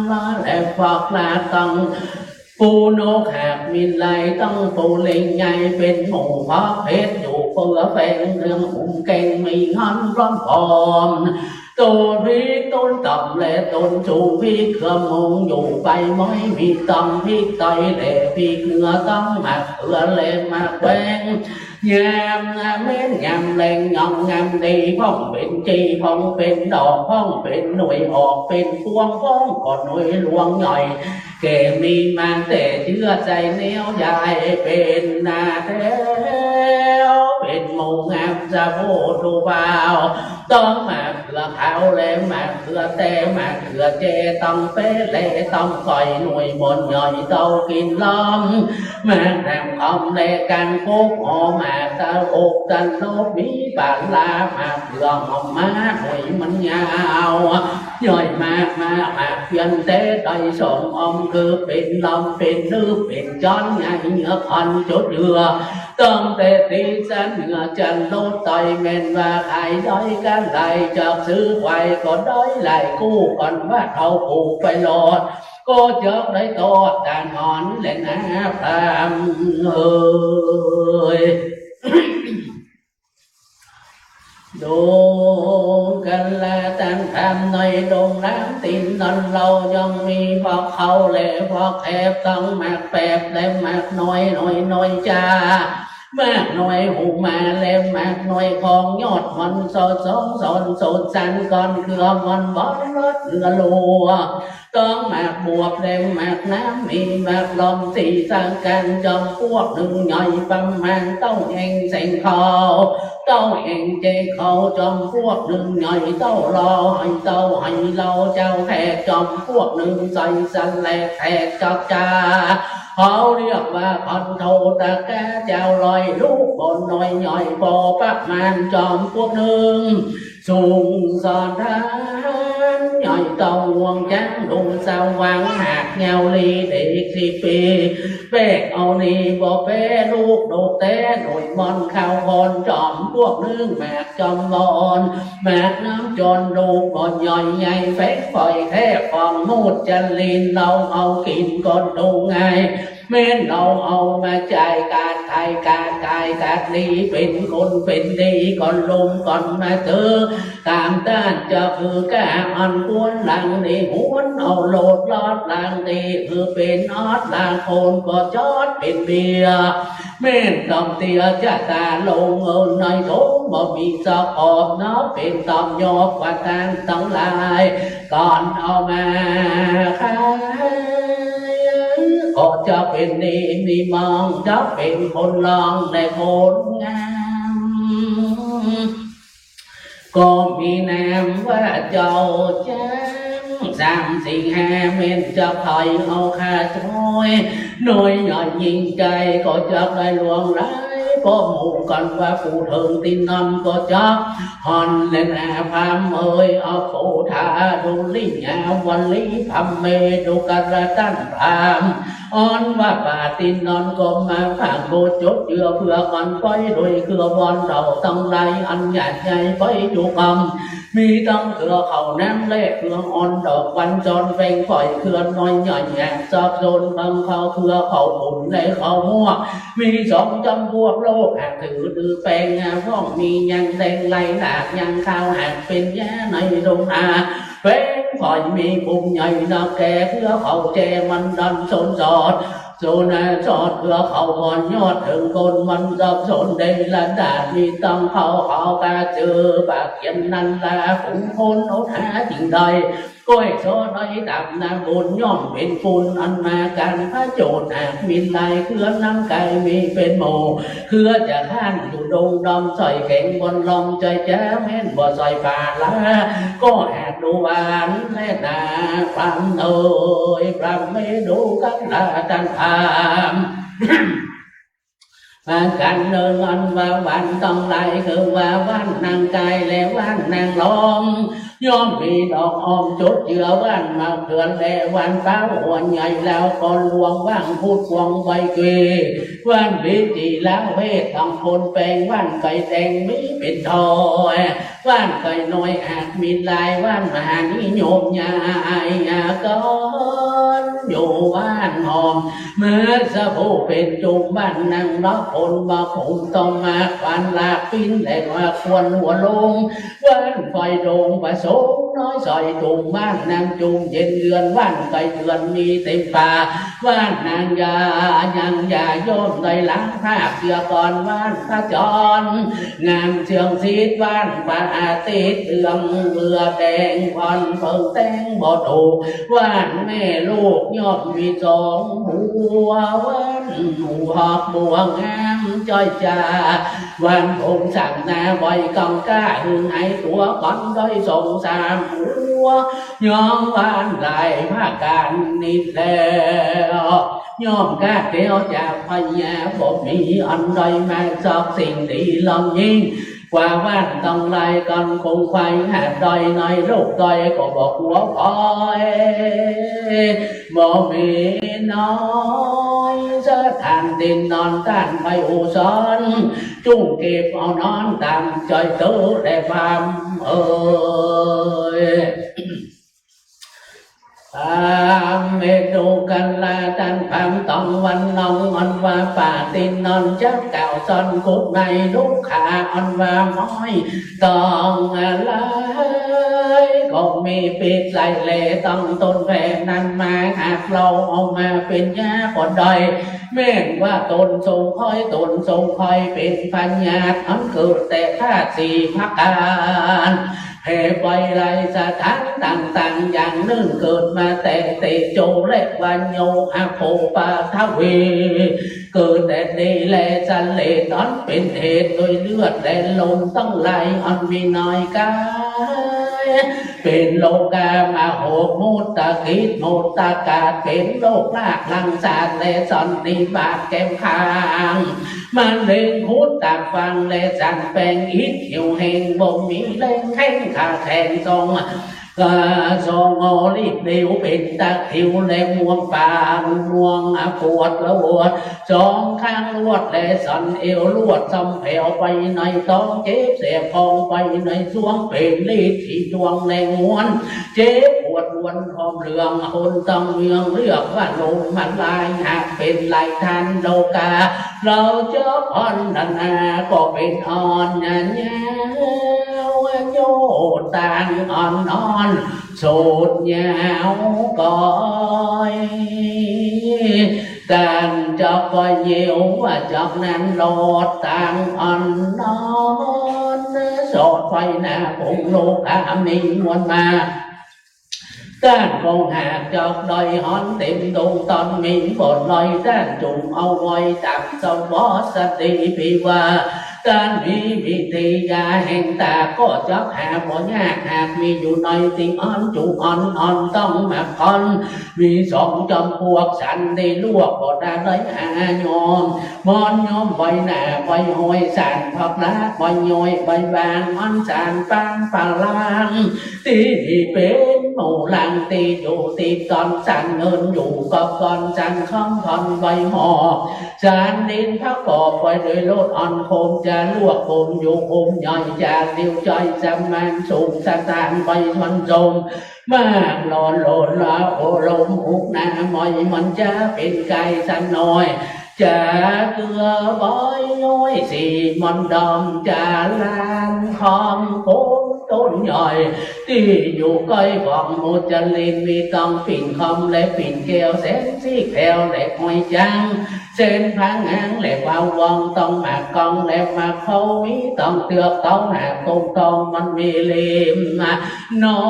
และผักลาด ตัง ปูนกหากมีหลาย ตังปูลิงใหญ่เป๋นหมู่ ผักเผ็ดอยู่เปื้อแป๋ง เครื่องหุงแกงมีหันพร้อมพร้อม ต้นพริกต้นตำและต้นชูพริก เครื่องหอมอยู่ไปไม้ มีตังพริกไตและพริกเหนือ ตังหมากเขือและหมากแว้ง ยามนาแม่นยามแลงยองงามดี พ่องเป๋นจี่พ่องเป๋นดอก พ่องเป๋นหน่วยออกเป๋นพวง พ่องก็หน่วยหลวงใหญ่ แก่มีมาแต่เจื้อใจ๋แนวใหญ่ เป๋นหน้าแถว เป๋นหมู่งามสะโพกทุกบ่าว ตังหมากเขือขาวและหมากเขือแต้ หมากเขือแจ้ ตังเป๊ะและตังก้อย หน่วยม่อนใหญ่เต้ากิ๋นล้อม หมากหนามคอมและก้านกก ห่อหมากตะอกตะนบ มีปลาร้า หมากเขือหอมม้า หน่วยมันยาว ย่อยมาก มาก มากเพียนแต๊ ได้สองออม คือเป๋นลำ เป๋นลืบ เป๋นจ้อน ใหญ่เหนือพันจุดเจือ ตั้งแต่ตี้สันเหนือจันทร์โลดไต แม่นว่าขายได้กำไร จักซื้อควายก็ได้หลายกู้ ก่อนว่าเฒ่าผูกไปรอด ก็จักได้ตอดตานอนแลนาพราหมณ์เอย ดูกันแล ตังพราหมณ์ในดงล้างตี๋นนั้น เฮายังมีผักเข้าและผักแขบ ตังหมากแปบและหมากน้อย น้อยน้อยจ้า หมากน้อยหูหมาและหมากน้อยของ ยอดมันสอดสองสอนสดสัน ก้อนเครือมันหวานรสเนื้อลัว ตังหมากบวบและหมากน้ำ มีหมากลอมสีสังกัง จอมปลวกนึ่งใหญ่ประมาณเต้าแอ่งแสงขาว เต้าแอ่งแจกขาว จอมปลวกนึ่งใหญ่เต้าลอ ให้เต้าให้เฮาเจ้าแขก จอมปลวกนึ่งใสสันแลแขกจักจ้า เขาเรียกว่าพันโทตะกาเจ้าลอย ลูกบนน้อยใหญ่ปอประมาณ จอมปลวกนึ่ง สูงสอนทาน ใหญ่เต้าห่วงจัง ดูสว่างหากยาวลีเด็กสิบปี แปลกเอานี่บ่แปรลูกดกแต๊ หน่วยม่อนข้าวพร จอมปลวกนึ่งหมากจอมบอน หมากน้ำจนลูกบ่ใหญ่ใหญ่ แฝงปล่อยแค่ฟองมูดจะลีน เฮาเอากิ๋นก็ดูง่าย แม่นเฮาเอามาจ่ายกาดขายกาดขายกาดลี เป๋นคนเป๋นดีก่อนลงก่อนมาเจอ ตามต้านจะคือก้าอันควรหลังดี หวนเอาโลดลอดหลังดี คือเป๋นออดหลังคนก็จอดเป๋นเบียร์ แม่นต้องเตียจะตาลงเอินในโถงบ่มีสะขอบเนาะ เป๋นต้องยอบกว่าต้านตังหลาย ก่อนเอามาขาย ก็จะเป๋นดีมีมอง จะเป๋นคนลองและคนงาม ก็มีนามว่าเจ้าจ้าง สามสี่ห้า แม่นจะไผเอาข้าจ้อย น้อยใหญ่ยิ่งใจ๋ก็จักได้หลวงหลาย ก็หมู่กันว่าผู้เถิงตี้นั้นก็จัก หันแลนาพราหมณ์เอย อโปธาดุริยาวลี พรหมเมรุกะละตันพราหมณ์ อันว่าป่าตีนนอนก็มาฝากโบสถ์จดเจือเพื่ออันไปโดยเครือบ่อนเฒ่าตังหลายอันหยาดใหญ่ไปจุกำ มีตังเครือเขาแหนมและเครืออ่อนดอกวันจรแปงป่อยเครือน้อยใหญ่แหกสอบโซนบางเขาเครือเขาขุ่นและเขาม่วง มีสองจำพวกโลกหากถือถือแปงหาพ่องมียังแดงไหลหลากยังขาวหากเป็นแย้ในดงนา แปงป่อยมีปุ่มใหญ่นักแก่เครือเขาแจมันดันสนสอด โซนสอดเครือเขาอ่อนยอดเถิงโคนมันสับสนได้ละดาดมีตังเขาเขากาเจอปากเขียนนันลาฝูงคนอดหาสิ่งใด ก้อยโซน้อยตามนาบุญย่อมเป็นปุญอันมาการพระโจทย์หากมีลายเครือน้ำไก่มีเป็นหมู่ เครือจะข้านอยู่ดงดอมสอยแข็งบนลอมจอยจ้าแม่นบ่สอยป่าละ ก็แอบดูหวานแลนาความเอยพระเมดูกันละตันพาม อาการเนินอันว่าหวานต้องไหลคือว่าหวานนางกายและหวานนางลม ย่อมมีดอกออมจดเจือหวานมะเขือและหวานเป๊าหัวใหญ่แล้วก็หลวงหว่างพุดหวงใบเกย หวานวิจิลาเวทต้องคนแปงหวานไก่แดงมีเป็นทอย หวานไก่น้อยหากมีลายหวานมหานิยมยายากรอยู่หวานหอม เมื่อสะโพกเป็นจุ่มหวานนางนอกคนมาผงต่อมาควานลากปิ้นและว่าควรหัวลง หวานไฟดงประสงค์น้อยซอยจุ่มหวานนางจุ่มเย็นเดือนหวานไก่เดือนมีเต็มป่า หวานนางยายังยาย่อมได้ล้างภาพเสียก่อนหวานพระจร งามเชิงซีดหวานพระอาทิตย์เรืองเรือแดงพรเพิงแตงบ่ถูก หวานแม่ลูกย่อมมีสองหัว หวานหัวบวงงามจ้อยจา หวานผงสามนาไว้กองกล้าหึงหายตัวก่อนด้อยสองสามหัว ย้อมหวานหลายภาคการนี้แล้ว ย่อมกล้าเตียวจากพญาบ่มีอันใดมาซอกสิ่งดีล้อมยิ่ง กว่าหวานต้องไล่กันคงไขว่หาดอยในโลกดอยก็บอกหัวคอย บ่มีน้อยสถานดินนอนต้านไพศาล จุ่งเก็บเอานอนตามจอยเต๋อและความเอ่ย ตามเมดูกันละตันความต้องวันนองอันว่าป่าตีนนอนจักเก่าซ่อนคุกในลูกขาอันว่าม้อยต้องอะไร ก็มีปีกไหลแลต้องต้นแผ่นั้นมาหากเราเอามาเป็นยาก็ได้ แม่นว่าตนทรงคอยตนทรงคอยเป็นพญาติอันเกิดแต่ธาตุสี่ประการ แผ่ไปหลายสถานต่างๆ อย่างนึ่งเกิดมาแต่เตโชและวัญโญอโภปาทวี เกิดแต่ดีและสะเลดอันเป็นเหตุโดยเลือดและลมต้องไหลอันมีน้อยกาย เป็นโลกามหกมุตตะกิจมุตตะกาศเป็นโลกลากลังสารและสันนิบาตแก้มข้าง มันเล็งพุทธะฟังและสันแปงอิดหิวแห่งบ่มีแรงแข็งขาแข็งทรง กะทรงโอลิบเดียวเป็นตะคริวและม่วงปานม่วงปวดลวด สองข้างลวดและสันเอวลวดซ่อมแผวไปในท้องเจ็บแสบพองไปในสวงเป็นฤทธิ์ที่ดวงแรงม้วน เจ็บปวดวนหอมเหลืองหนต้องเมืองเรียกว่าลมมันลายหากเป็นไหลทันโลกา เราเจ้าอ่อนนานาก็เป็นอ่อนยาวโยต่างอ่อนนอน โสดยาวก้อย ต่างจอกก็ยิวว่าจอกนั้นโลดต่างอ่อนนอน โสดไฟหน้าผงโลกามีมวลมา ต้านคงหากจอกดอยหอนเต็มดงตอนมีบทลอยต้านจุ่มเอาไว้ตามสวอสติปีว่า ต้านมีวิทยาแห่งตาก็จอกหาบ่ยากหากมีอยู่ในติ่งอ่อนจุอ่อนอ่อนต้องมาก่อน มีสองจำพวกสันได้ลวกก็ได้หายอม มอนยอมไว้หน้าไว้ห้อยสารพักละไว้ย้อยไว้วางมันสารปางปาลาง ที่เป็น หมู่หลังตี้อยู่ติดต๋อน สันเงินอยู่กอบก้อน สันคำผ่อนใบหม้อ สันดินพักผ่อปล่อยโดยโลดอ่อน โคมจะลวกโคมอยู่โคมย่อย จากริ้วจ้อยสมานสูงสถาน ใบชวนชม มากหล่อหล่อละโอลมหุกหน้าหมอย มันจะเป๋นไก่สันน้อย จะเกือใบย้อยสีมอนดอม จะลานคอมโคนต้นย่อย ตี้อยู่ใก้บ่องมุจลิน มีต้องปิ่นคอมและปิ่นแก้ว เส้นสีแก้วและหอยจัง เส้นผางหางและวาววอง ต้องหมากกองและหมากเผา มีต้องเตือกเต้าหากต้มตอง มันมีลิมน้อ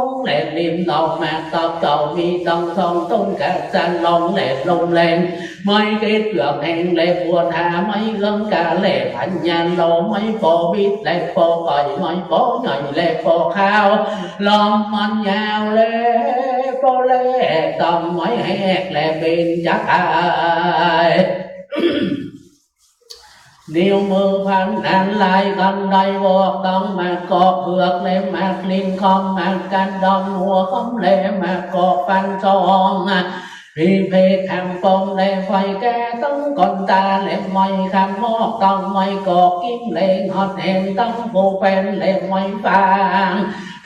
งและลิมเต้า หมากตอบเต้า มีต้องสองต้นกะสะลองและลมแรง ไม้เกล็ดเปลือกแห้งและบัวทา ไม้เอื้องกาและพันยาโล ไม้ปอวิดและปอก่อย ไม้ปอหน่อยและปอขาว ลอมมันยาวและปอแล ต้องไม้แหกและเบญจกาย นิ้วมือพันอันลายกันได้วอก ต้องหมากกอกเผือกและหมากลินคอม หมากกันดอมหัวคอมและหมากกอกปันซอง มีเพกทางปองและไฟแก้ต้องก้อนตาและไม้คำมอก ต้องไม้กอกกิ้งและฮอดแหง ต้องปูแป้นและไม้ฟาง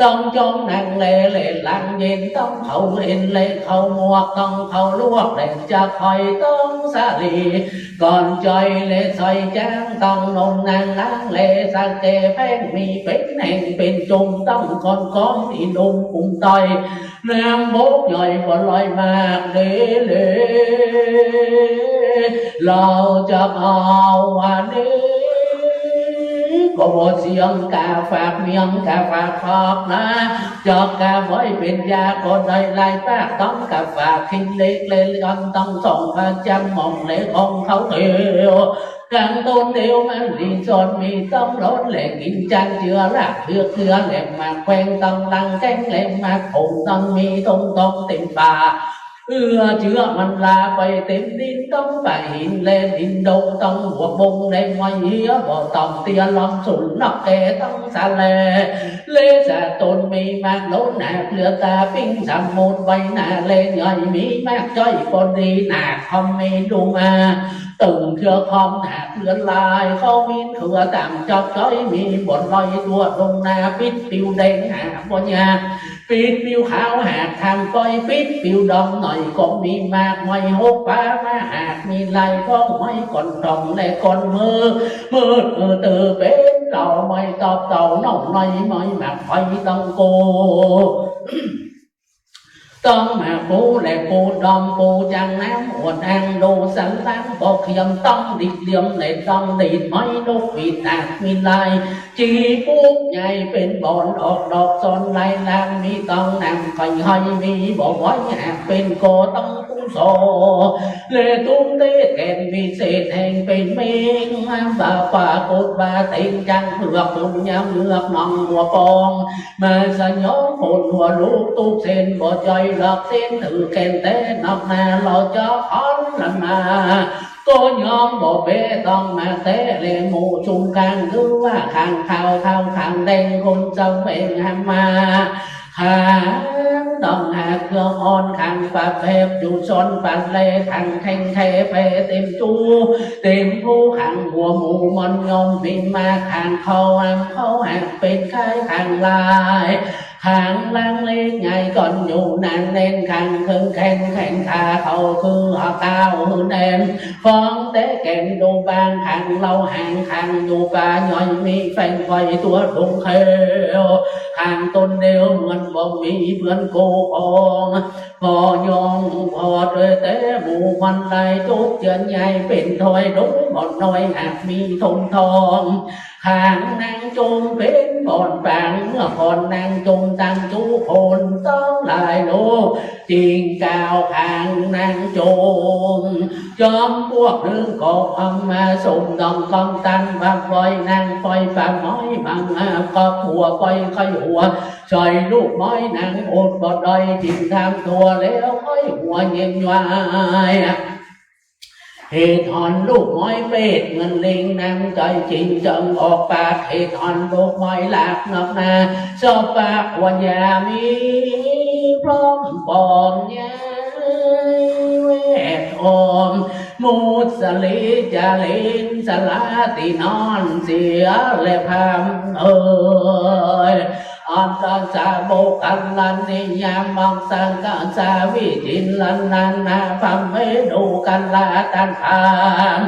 ต้องจองหนังแลและหลังเย็น ต้องเขาเอ็นและเขาหมวก ต้องเขาลวกและจะคอย ต้องสาลี ก่อนจ่อยและซอยจ้าง ต้องนมนางล้างและสักแก่แพง มีเป๋นแห่งเป๋นจุ่ม ต้องก้อนก้อนอีหนุ่มกุ่มต่อย น้ำบกย่อยบ่ลอยมากเดเล เราจะเอาวันนี้ ก็บ่เสียงกาฝากเมียงกาฝากคอกนะ จอกกาไว้เป๋นยาก็ได้หลายปาก ต้องกาฝากทิ้งเล็กและกัน ต้องส่องประจำหม่องและของเขาเตียว กลางต้นเดียวมันดีสอน มีต้องร้อนแหลกกินจานเจือลากเถือกเถือแหลกหมากแขวง ต้องลังแกงแหลกหมากผง ต้องมีตรงต้องเต็มป่า เอื้อเจือมันลาไปเต็มดิน ต้องป่าหินและดินดง ต้องบวกบงและไม้เหีย บ่ต้องเตี้ยล้อมสุนนอกแก่ ต้องสะแล เลสะตนมีมากล้นหากเลือตาปิ้งสมุดไว้หน้าและย่อย มีมากจ้อยปนดีหนาคอมมีดูมา ตึงเถือคอมหากเลือลาย เขามีเถือต่างจอกจ้อย มีบ่อนลอยตัวลงหน้า ปิดปิวแดงหาบ่ยาก ปิดปิวขาวหากทำปอย ปิดปิวดองหน่อยก็มีมาก ไม้หกปามาหากมีลาย พร้อมไม้ก่อนตองและก่อนมือ มืดเออเตอเป๋นเหล่าไม้ตอบเต้า น้องน้อยไม้หมากไฟต้องโก ต้องหมากปูและปูดอง ปูจางน้ำอวดอ้าง ดูสันหลังบ่เขียม ต้องดิกเหลี่ยมและต้องดีดไม้ นกหวีดหากมีลาย จีปุกใหญ่เป๋นบ่อนออกดอกซ้อนลายลาง มีต้องนำค่อยห้อย มีบ่ไหวหากเป๋นก็ต้องกู้สอ และตุ้มเตะแก่นวิเศษแห่งเป๋นเมง บ่าปรากฏว่าเต็งจังเผือก บุญยามเลือกน้องหัวปอง มาสยองคนหัวลูกตุกเส้น บ่จ่อยหลอกเส้นถือแก่นแต้นอกหน้า เราจะอ่อนละมา ก็ยอมบ่เปต้องมาแตะและหมู่ชุมกลาง คือว่าข้างขาวเทาข้างแดง คนเจ้าแบ่งหามา ข้างต้องหาเครื่องอ่อน ข้างปากแผบอยู่ซ้อนปัดแล ข้างแข้งแค่แผลเต็มจูเต็มผู้ ข้างหัวหมูมันยอมบินมา ข้างเขาหามเขาหากเป๋นคายข้างลาย ข้างล่างเล็กใหญ่ก่อนอยู่หนาแน่น ข้างเคิงแขนแขนขาเขาคือเอาเต้าหือแน่น ฟองแต่แก่นดูบาง ข้างเล่าหางข้างอยู่ป่าย่อย มีแฝงไฟตัวดงแขว ข้างตนเดียวเหมือนบ่มีเพื่อนโกอง พอยองพอโดยแต่หมู่มันลายจุกเจือนใหญ่ เป๋นถอยดงบ่อนน้อยหากมีทงทอง ข้างนางจมเป๋นบ่อนปาง เมื่อก่อนนางจมตังจุคนต้องหลายโลก จิ่งกล่าวข้างนางจม จอมปวกเรื่องกอบเอามาสมดองกองตัน บักบอยนางปอยป่าม้อยมังอาบกอบหัวปอยค่อยหัว ใส่ลูกม้อยนางอดบ่ได้ จิ่งทำตัวแล้วค่อยหัวเย็นวาย เ เหตุหอนลูกไม้เปรตเหมือนลิง น้ำใจ๋จริงเจิ่งออกปาก เหตุหอนลูกไม้หลากนอกนา สะปะวะยามี พร้อมปองยาเวทอม มุสลีจาลินสลาตี้นอนเสียและพำเอ่ย อัตตสสะบุคคลนิยามองสังกัสสะวิจินรนันนาพำเวดูกัลลาตันพาม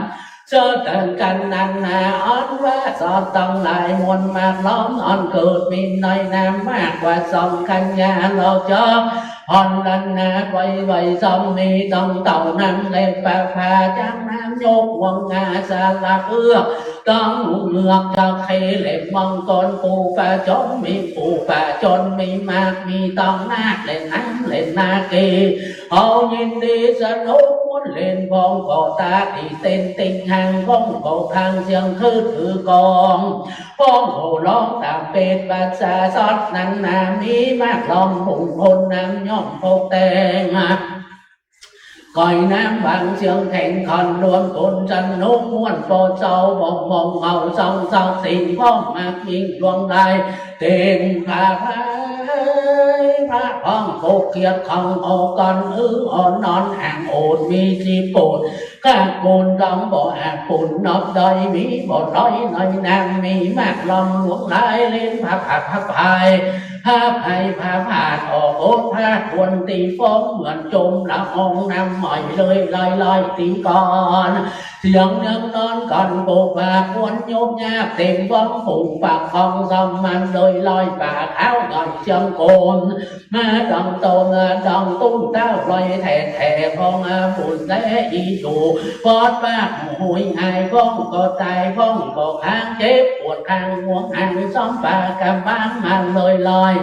เสริฐกันนันนาอันว่าสอดต้องหลายมวลมากล้อมอันเกิดมีน้อยนามมากกว่าสองกัญญาเราจอม อ่อนลันนาไวไวซ้อมมีต้องเต่านั้นเล็บปะพาจังน้ำยกห่วงงาสลักเอื้อก ต้องเงือกจะเคเล็บมังกรปูปะจนมีปูปะจนมีมากมีต้องนาคเล่นน้ำเล่นนาเก เอายินดีสนุกม่วนเล่นพองก็ตาตีเต้นติงหางพองก็ทางเสียงคือถือกอง พองโห่ร้องตามเปรตปัสสะสอดนั้นนามีมากลองบุงคนน้ำย่อมพกแต่งมา ก้อยน้ำบางเสียงแข่งขันรวมตนสนุกม่วนปอเจ้าบ่มองเอาสองสองสิ่งพร้อมมากยิ่งดวงลายเต็มพระพายพระพองโกเกียรติของออกก่อนอื้ออ่อนนอนห่างโอดมีจีโปดข้าปูนดองบ่อาจปูนนอกดอยมีบ่ร้อยน้อยนางมีมากลองหลวงหลายเล่นพระผัดพระพาย พระภัยพระผาดออกโอษพระควรตีฟ้องเหมือนจมละอองน้ำหม่อยเลยลอยลอยตีก่อน เสียงเนืองนอนก่อนโบกบาควรโยกยากเต็มบ้องฝูงปากของสมมันเลยลอยปากเอาหน่อยเชียงโกน มาดองโตงาดองตุ้มเต้าลอยแท้แท้พองอาบุญและอีอยู่ปอดปากหุยหายพ้องก็ตายพ้องก็ค้างเจ็บปวดทางห่วงหางซ้อมปากกำบังมาเลยลอย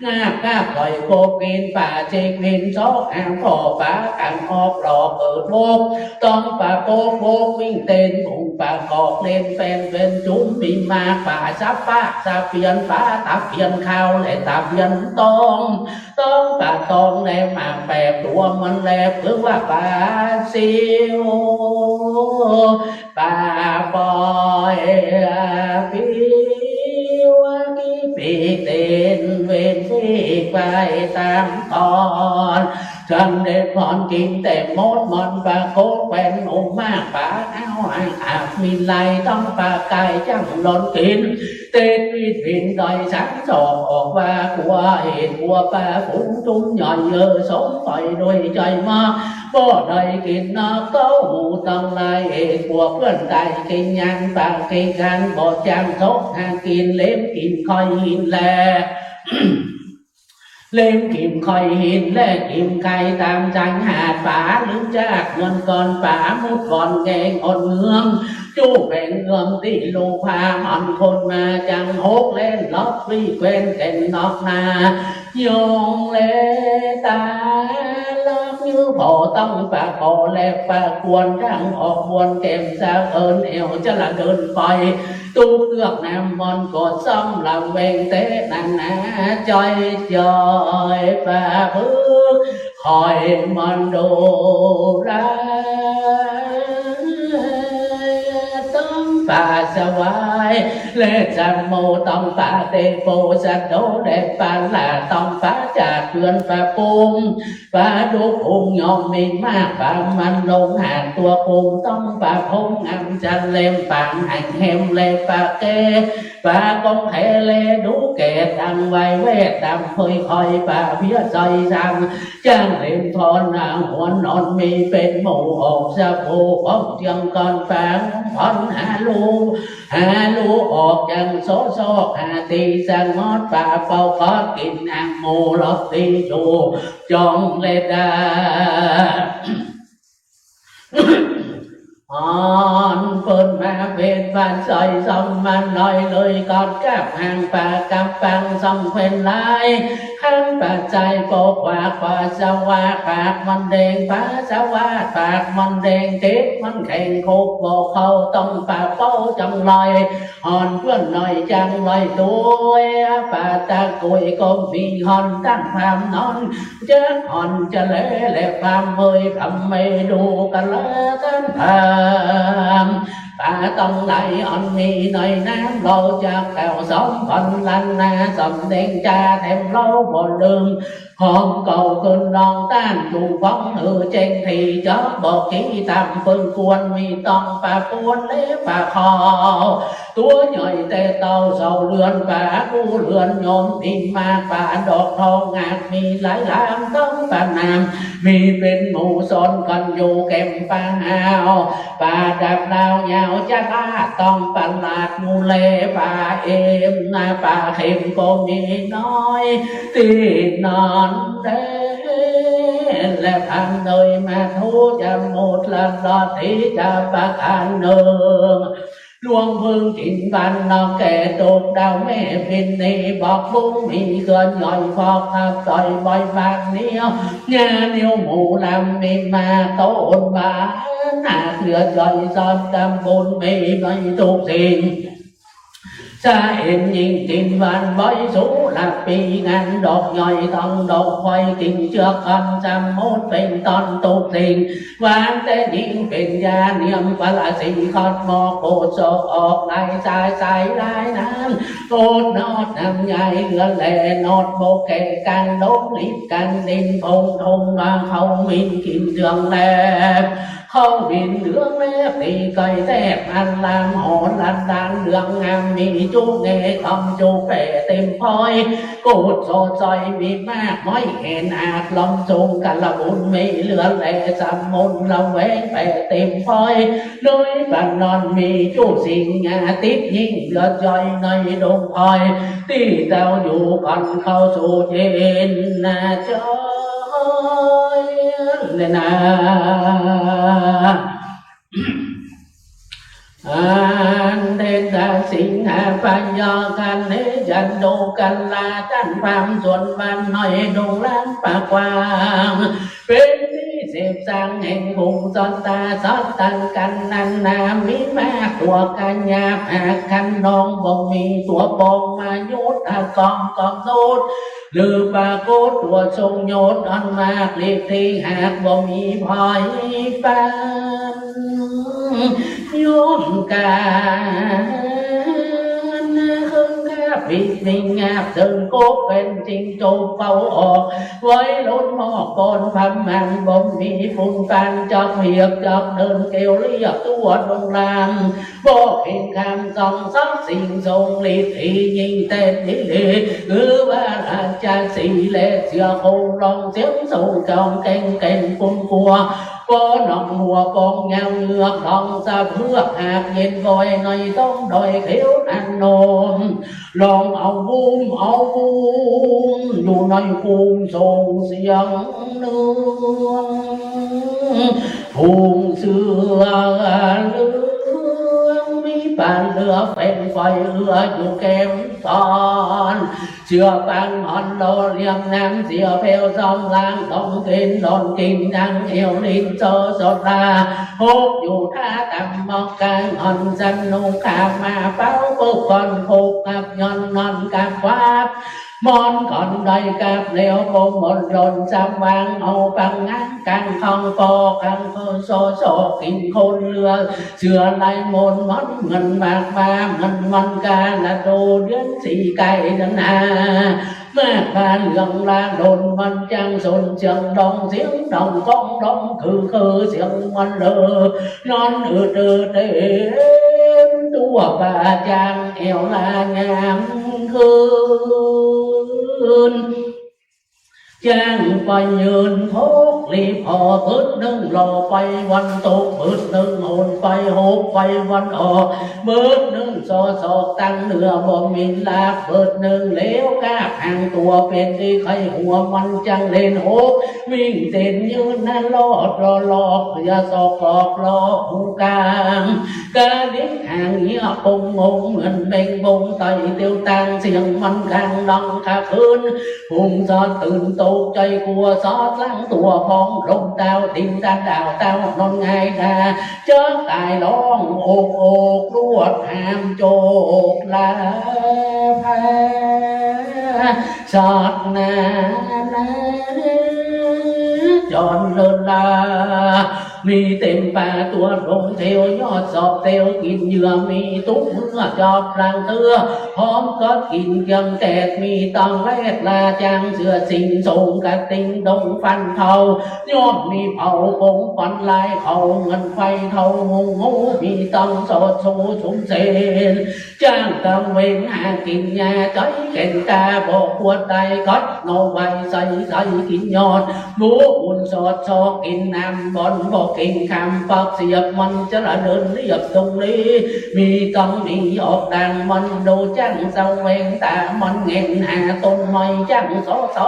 งาบงาบลอยโกกินป่าเจกวินซอกหางพ่อป่ากังออกหลอกเกิดโบกต้องป่าโบกโบกวิ่งเต้นผงป่ากอกเล่นแฟนเป็นจุ้มมีมาป่าซับปากสะเปียนป่าตะเพียนขาวและตะเพียนตองต้องป่าตองและหมากแปดตัวมันแลเพื่อว่าป่าซิว ป่าปอยปิวกี่ปีเต็นเวนปีกไปตามตอน จันเด็ดพรกินแต่มดมอนปลาโกแควนหนุ่มมากป่าเอาอ่างอาบมีไหลต้องป่าไก่จังหลอนกิน เต็ดวิดวินดอยสังสอบออกว่ากัวเหตุกัวป่าฝูงจุ้มย่อยเยอะสมไปโดยใจมา บ่ได้กินนักเต้าหูตังหลายเอกพวกเพื่อนตายกินยังปากกินกันบ่จางซกหากินเล็มกินคอยหินแล เล็มกินคอยหินแลกินไข่ตามชายหาดป่าลืมจากเงินก่อนป่ามุดก่อนแกงอ่อนเมือง จู้แบ่งเงินตี้ลูกพามันคนมาจังหกเล่นล็อกรีแควนแก่นนอกนา ยองแลตาลักยื้อบ่ต้องปะขอแลกปะควรดังออกมวลแก้มสะเอิญแอวจะละเดินไป ตุ๊กเลือกน้ำมอนก็ซ่อมละแวงเตะหนังหนาจอยจอยปะพึก คอยมันดูแลต้องป่าสวาย และจังโมต้องป่าเตโปสันโดและป่าลาต้องป่าจาดเพื่อนป่าปุง ป่าดุกอุงยอมมีมากป่ามันลงหาดตัวปุงต้องป่าพงอำจันเล็มปางแห่งเฮมและป่าแก ป่ากองแขแลดูแก่ตังไวเวทดำเผยคอยป่าเพียซอยสัง จ้างเล็มทอนนางหวนนอนมีเป็นหมู่ออกสะโพกของเตียงก่อนป่าหงพรหาลูหาลูออกยังโสซอกหาตีสงอดป่าเป่าขอกินนางหมู่หลอกตีอยู่จองและดา อ่อนเปิ้นมาเป็นบ้านซอยซ่อมมาหน่อยเลยกอดกับห่างป่ากำปังซ่อมแควนหลาย ปัจจัยปกขวา ปัสสาวะปากมันแดง ปัสสาวะปากมันแดง เจ็บมันแข็ง คบบ่เข้า ต้องปะเป้าจังไร อ่อนเปื้อนหน่อยจังไร ตวยปาตะกุยก็มี อ่อนตั้งความนอน จักอ่อนจะแล และความเมย ทำไม่ดูกันละท่านพราหมณ์ ปาต้องไหลอ่อนมีหน่อยน้ำ เฮาจักกล่าวสองพันล้านนา สำแดงจาแถมเฮาบ่ลืม ของเก่าคืนนองต้าน จุ่งฟ้องหื้อแจ้งที จ๊อกบอกขี้ตามเปิงควร มีต้องปะปวนและปะขอ ตั๋วใหญ่แต่เต้าเสาเรือน ปากู้เรือนโยม พิมพ์มาปาดอกทอง หากมีหลายหลามต้องประนาม มีเป๋นหมู่ซ้อนกั๋นอยู่ แก่มปาหาว ปาดับดาวยาวจะลาด ต้องประหลาดหมู่แล ปาเอ็มนาปาเข็มก็มีน้อย ตี้นอนแล และพันเลยมาทูจะหมดละลอด ตี้จะประการหนึ่ง หลวงเพิ่งถิ่นบ้านนอก แก่ตกดาวแม่พินนี บอกบุ้งมีเกลือนย่อย พอกขับต่อยบ่อยบาดเหนียว ญาเหนียวหมู่ลำมีมา ต้นบานหากเหลือจ่อย ซอมตำบลมีในทุกสิ่ง จะเห็นยิ่งถิ่นบ้านบ่อย สุรปีงานดอกย่อย ต้องดอกคอยกิ่งเจือกอ่อน จะหมดเป๋นต้นทุกสิ่ง หวานแต่ยิ่งเป๋นยา เนียมปาราสี คอดหมอกโปดโศก ออกลายสายสายลายน้ำ โอดนอดน้ำใหญ่เหลือแล นอดบกแก่กัน ลงลิบกันดิน พงทงมาเขามินกินเถืองแล เขามินเหลืองแลบ ตีไก่แทบอันลาม หอนลันดานเหลืองงาม มีจุเงของจุแปะเต็มพอย โกดโสดซอยมีมาก ม้อยเห็นอาจลองทรงกันละบุญ มีเหลือแล สำมนละแวงแปะเต็มพอย โดยปานนอนมีจุสิ่งอาทิตย์ยิ่งเหลือจ่อยในดงพลอย ตี้เต้าอยู่ก่อนเข้าสู่เย็นนาจอยเลยนา อันเดนตาสิงหาปัญญากันเนจันโดกันลา ต้านพราหมณ์ส่วนบ้านน้อยดงล้างปากกว้าง เป๋นตี้เสพสร้างแห่งวงจรตา สอดตังกันนั้นนา มีมากตัวกันหยาบ หากคันนองบ่มีตัวปอง มายุทธกองกองโนด หรือปรากฏตัวทรงยศอันมาก หลีกที่หากบ่มีพลอยปัน ย่อมกา เคิงกาปิดมิงงาบ เซิงโกเป๋นจริงโจบเป่าออก ไว้ล้นหม้อปอนพำมัน บ่มีฝุ่นปานจอกเหียบ จอกเดินเกลียวเรียบทั่วดงลาม บ่เข็งคำส่องสักสิ่งทรงฤทธิ์ที่ยิ่งเต็มที่ หรือว่าราชสีห์และเสือโคร่งร้องเสียงสูงจองแกงแกงกุนกัว ปอหนองหัวปองยาวเหงือก ลองสะเพือกหากเย็นบ่อย ในต้องดอยเขียวนันนม ลองเอาบูมเอาบูม อยู่ในภูมิส่งเสียงเนือง ฝูงเสือเหลือง มีปานเหลือเป็นไฟเอืออยู่แก้มตอน เสือปางหอนโลเลียมน้ำ เสียแผวสองล่าง ต้องกินหลอนกินยังเอวลินโซสดลา หกอยู่ท่าตำมอกกลางหอนสนุก ขาบมาเป้าปกก่อน หกกับย้อนนอนกับควาบ มอนก่อนได้กับแล้ว บ่หมดหล่นสว่าง เอาปังงานกลางของปอ กลางคนโซโซกินคนเหลือ เสือลายมนต์มันเหมือนหมากมา เหมือนมันกาละโด เดือนสี่ไก่เดือนห้า มากพาเหลืองลาดนมันจังสน เสียงดองเสียงดองก้องดอง คือคือเสียงมันเลอ นอนอืดอืดเต็มตัวป่าจาง แอวลายามคืน จ้างไปยืนทกลีพอ บึดนึ่งหล่อไปวันตก บึดนึ่งโหนไปหกไปวันออก บึดนึ่ง สอดส่องตังเนื้อบ่มีลาบเปิดนึ่งแล้ว กาบหางตั๋วเป๋นตี้ไข่หัวมันจั้งเล่นหก วิ่งเต้นยืนหน้าลอดล้อหลอก อย่าสอกกรอกล้อหูกลาง กะลิกหางเหียปงงงเหมือนแมงบงไต่เตียวตาง เสียงมันกลางดังคาคืน หุงสอดตื่นตกใจ๋กั๋ว สอดหลังตั๋วพอง ลมเต้าติ่งตาดาวเต้านอนหงายหน้า จ๊อกต๋ายฮ้องโอกโอก ลวดห้ามโจกลาพา สอดหน้าหน้าจอนเลินลา มีเต็มป่าตั๋วดงเตียวยอดสอบเตียว กิ๋นเหยื่อมีตุ๊กเมื่อจอบพลางเตื้อ พร้อมก็กิ๋นเกียมแตก มีตองแรกลาจางเสือสิงห์สงกระติ่งดงฟันเทา ย่อมมีเผาปงปันลายเขาเหมือนไฟเทาหงหู มีตองสอดสูสุมเสน จ้างตองเวงหากิ๋นหญ้า ใจ๋แก่นตาบ่กลัวต๋าย กัดหน่อไม้ใสใสกิ๋นยอด หมูอุ่นสอดซอกกิ๋นน้ำบ่อน บ่เก่งคำปากเสียบ มันจะละเดินเลียบตรงนี้ มีตองหนีออกตางมัน ดูจ้างเสาแหวงต๋ามัน แหงนหาต้นไม้จ้างสอดใส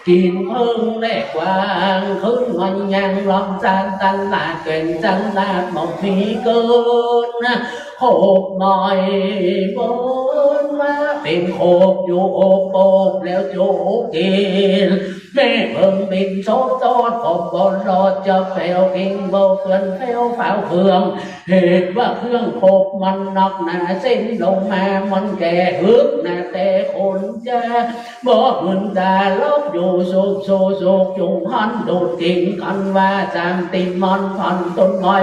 กิ๋นเพิ่งแลกวาง ขึ้นมายังลำซานตลาด แก่นจันทน์ลาดบ่มีเกิน โขบไม้บนมาเป๋นโขบอยู่โอบโอบแล้วโจกกิ๋น แม่เพิ่งบินโสดโสด ผมบ่รอดจะแปวกิ่งบ่เปื้อนแปวเผาเครื่อง เหตุว่าเครื่องโขบมันหนักหนา เส้นลงมามันแก่หึกหนาแต่คนจะ บ่หืนตาลบอยู่สุกโซสุกจุงหันดูดกิ่งกันว่าสามติมอนพันต้นไม้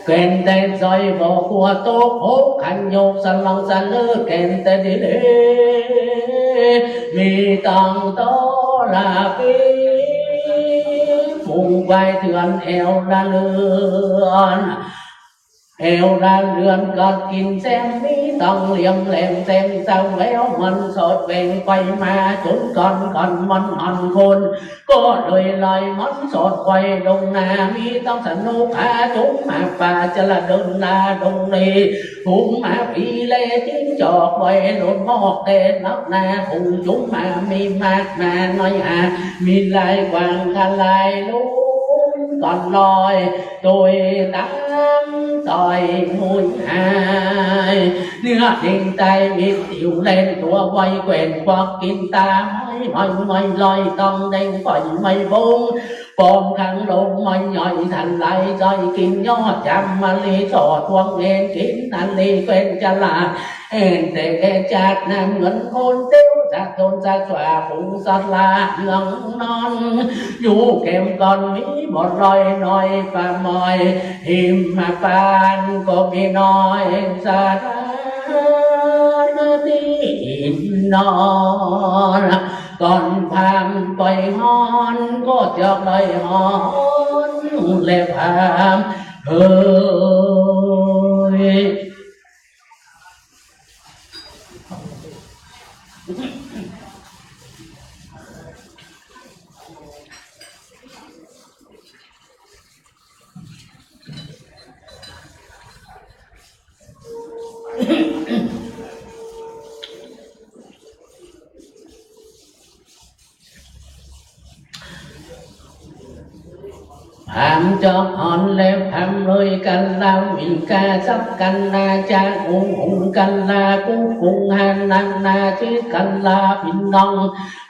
แก่นแต่ซอยบ่กลัวตกหกขันยกสลังสะเลิดแก่นแต่ดีเล มีตังตอลาปี ฝูงควายเถื่อนแอวละเรือน แอวละเรือนกัดกิ๋นแซม มีตังเหลี่ยมแหลมแซมเศร้าแหวว มันสอดแหวงไปมาจนก่อนก่อนมันหันคน ก็เลยไล่มันสอดไขว่ลงนา มีตังสนุกขาจุ๋มหมากป่าจะละเดินนาดงนี้ ฝูงหมาปี๋แลจิ้งจอกไว้หล่นมอกแดดนักหนา ฝูงจุ๋มหมามีมากหนาน้อยหา มีลายกว้างทลายลุ้นก่อนลอย โดยตามต่อยงุยหาย เนื้อเด้งไตมีติวแล่นตั๋วไว แกว่งควักกิ๋นตาไม้ไม้ไม้ลอย ต้องเด้งปล่อยไม้บง ปองขังลงไม้ย่อยทันไหล จ้อยกิ๋นยอดจามมะลิ สอดพวงเงินกิ๋นนันลี แกว่งจลาด เห็นแต่แก่จากนั้นเหมือนคนเตี้ยวจากตนจากสว่าฝูงสัตว์ลาเมืองนอน อยู่แคมป์ก่อนมีบ่อนลอยน้อยป่าม้อย หิมพานต์ก็มีน้อยสถานที่นอน ก่อนพามไปฮ้อนก็จะได้ฮ้อนและพามเฮ้ย พามจอกอ่อนและพามเลยกัลลา วิกาสัพกัลลา จาอุงหุงกัลลา กุกุงหานังนา จิกัลลา ปินนอง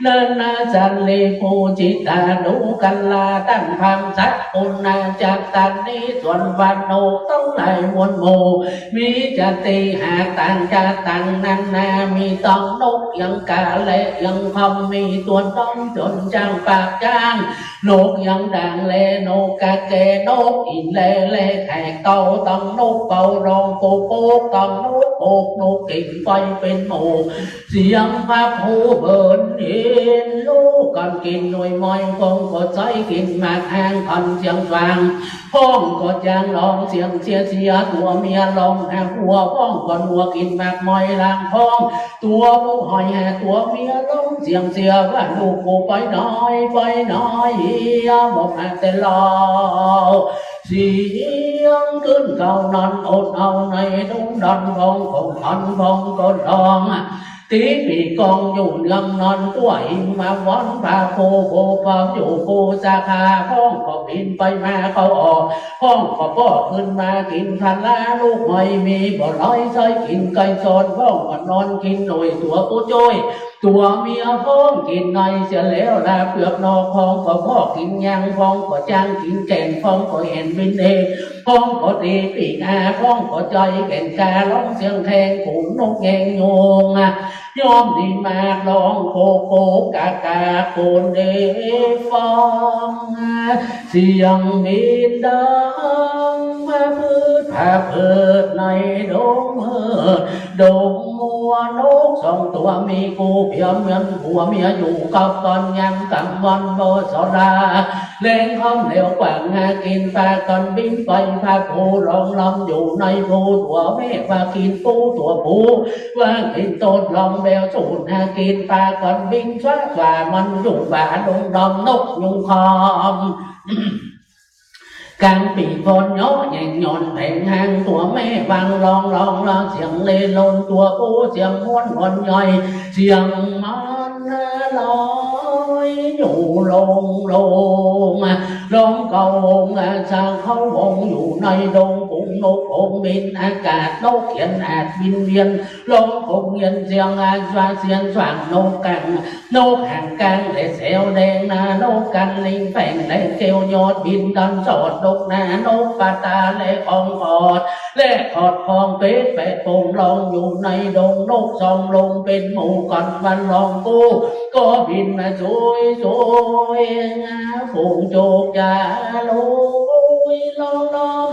เนินนา สันลี ปูจิตา ดูกัลลา ตั้งพามสักปุณา จัตตานิ ส่วนวันนกตังหลายมวลหมู่ มีจัตติหากต่างจาติต่างนานา มีตองนกเอียงกาและเอียงคำ มีตัวน้องจนจ้างปากจ้าง นกเอียงด่างและนกกาแก นกอินทร์แลและแขกเต้า ตองนกเป่าร้องโปกโปก ตองนกโปกนกกิ่งไฟเป็นหมู่ เสียงพระผู้เบินเห็นลูก กั๋นกิ๋นหน่วยไม้ พ่องก็ใจ๊กิ๋นหมากหาง คันเสียงสว่าง พ่องก็จ๋าง ร้องเสียงเสียเสีย ตั๋วเมียร้องหาผัว พ่องก็หนัวกิ๋นหมากไม้ ลางพ่อง ตั๋วผู้หอยหาตั๋วเมียร้องเสียงเสีย ว่าลูกกูไปไหน ไปไหน เหีย บ่มาแต่เล่า เสียงขึ้นเก่านั้น อดเอาในดงดอน พ่องก็หัน พ่องก็ร้อง ตี๋ปี๋กองอยู่เนืองนั้น ตั๋วหิมวอน ปลาปู ปูปลาอยู่ปูสาขา พ่องก็บินไปมาเข้าออก พ่องก็ป้อขึ้นมากิ๋นพะล้า ลูกหอยมีบ่หลาย ใจ๊กิ๋นไก่สด พ่องก็นอนกิ๋นหน่วยตั๋วผู้จ้วย ตั๋วเมียพ่องกิ๋นในเสียแล้ว ลาเปลือกนอก พ่องก็ป้อกิ๋นยัง พ่องก็จ๋างกิ๋นแก่น พ่องก็เห็นบินเอง พ่องก็ตี๋ปีกอา พ่องก็ใจ๊แก่นกา ร้องเสียงแคง ฝูงนกแงงยูง ย่อมดีมาก ร้องโกโกกากา คนได้ฟัง เสียงบินดัง มาพืดผาเผิดในดงมืด ดงมัว นกสองตั๋วมีกู้เปียเหมือนผัวเมีย อยู่กับกั๋นยามกลางวันบ่สลา แลงค่ำแล้วกว้างหากิ๋น ปากั๋นบินไป ปาปูร้องลำอยู่ในปู ตั๋วแม่ว่ากิ๋นปู ตั๋วผู้ว่ากิ๋นต้น ลองแบวสูนหากิ๋น ปากั๋นบินสว้าสว้า มันอยู่บ่าดงดำ นกยุงคำ ก๋างปีกพ่นเยาะแหย่งหย่อนแผงหาง ตั๋วแม่วางลองลองลอง เสียงเลโลน ตั๋วผู้เสียงม้วนผ่อนย่อย เสียงมันลอยอยู่โลงโลง ลองเก่าองค์ สร้างเขาวงอยู่ในดง ฝูงนกหงส์บินอากาศ นกเขียนอาจบินเวียน ร้องคงเวียนเสียงอาจว่าเสียงสว่าง นกกัง นกหางกลางและแสวแดงนา นกกันลิงแป้งแดง แก้วยอดบินดันสอด นกนา นกปะตาและคองขอด และขอดคองเป็ดแปดโป่ง ร้องอยู่ในดง นกสองลงเป็นหมู่กั๋น วันร้องกู้ก็บินมาสวยสวย ฝูงโจกจ๋าลุยร้องร้อง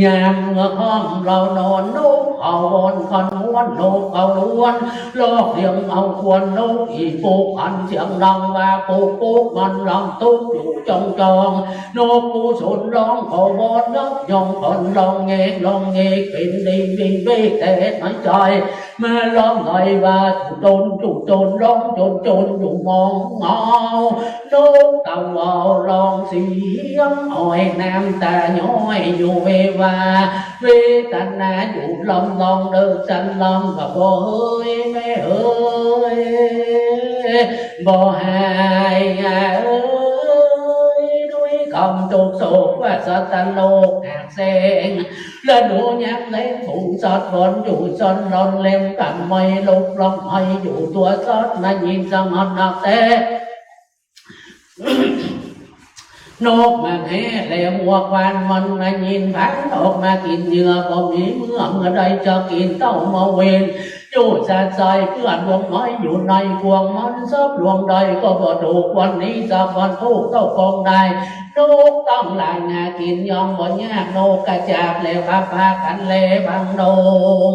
ยามเมื่อค่ำเฮานอน นกเขาวอน คันม้วน นกเขาล้วน ลอกเสียงเอาควน นกอีปุกหัน เสียงดังว่าปุกปุก มันลำตุ๊กอยู่จองจอง นกผู้สนร้องขอวอน นกยองขอนร้องแงกร้องแงก เป็นดีวิงเวกแต่ในใจ๋ เมื่อร้องไหลว่าจุดจนจุดจน ร้องจนจนอยู่มองเงา นกตะวาวร้องเสียงอ้อย น้ำตาย้อยอยู่เววา เวทนาอยู่ลำลอง เดิกสันลำว่าบ่เฮยแม่เฮย บ่หายเอย ด้วยความทุกข์โศกว่าสัตว์โลกหากแสง ฤดูยามแล้งฝูงสัตว์บ่อนอยู่ซ่อนหลอน แหลมกำไม้ลุกร้องไห้อยู่ตั๋วสัตว์ ได้ยินสงัดนักแต๊ นกมาแห่และหัวควานมัน ได้ยินผางออกมากิ๋นเหยื่อ บ่มีเมื่อ เมื่อใดจะกิ๋นเต้าเมาเวร อยู่สัตว์ใสเปื้อนดวงน้อย อยู่ในกวงมัน ทรัพย์ดวงใดก็บ่ถูก วันนี้สักวันถูกเต้ากองได้ นกตังหลายหากิ๋นย่อมบ่ยาก นกกระจาบและปาปากั๋นแลบางดง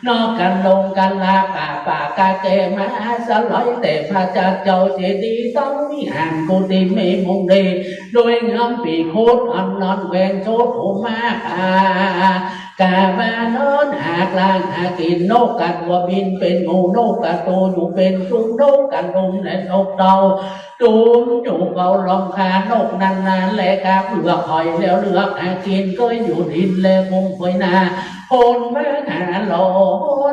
นกกันดงกันลาป่า ป่ากาแกมาสลาย แต่พระเจ้าเจ้าเจดีย์ตั้งวิหารกุฏิมีมุงดี โดยงามปี๋คุดอันนั้นแหวนโสโถมากา กาว่านอนหากลางหากิ๋น นกกระตั้วบินเป็นหมู่ นกกระโตอยู่เป็นชุม นกกระดุมและนกเต้า จุมอยู่เฝ้าล้อมคา นกนั้นนานและกาเปลือกหอยแล้วเลือกหากิ๋น เกยอยู่ดินและกุมปอยนา คนมาหาหลอ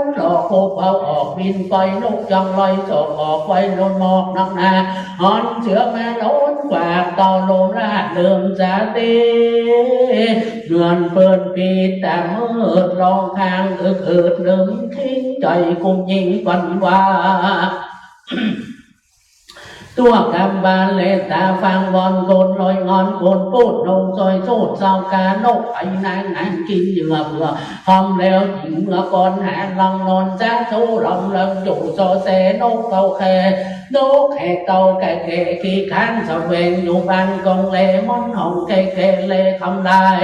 นหลอกผู้เฝ้าออกบินไป นกยังลอยสอกออกไปลนหมอกนักหนา หอนเสือมาหลอนกว่าเต่าลมลาดเริ่มสาเต เงินเปิ้นปีตามืดลองคาง อึกเอิดเริ่มทิ้งใจ๋กุมยิงปันว่า ตั๋วกำบานและต๋าฟางวอน คนลอยงอนคนปูดลงซอยโซดเศร้ากา นกไผนางหางกิ๋นเหยื่อเผื่อ พร้อมแล้วจึงเมื่อก่อนหาลังนอน จ้าโซลำเริงอยู่ซอแซ นกเต้าแค นกแขกเต้าแก่แก่ ขี้ค้านแสวงอยู่บ้านกองแล มันห้องแก่แก่แลคำลาย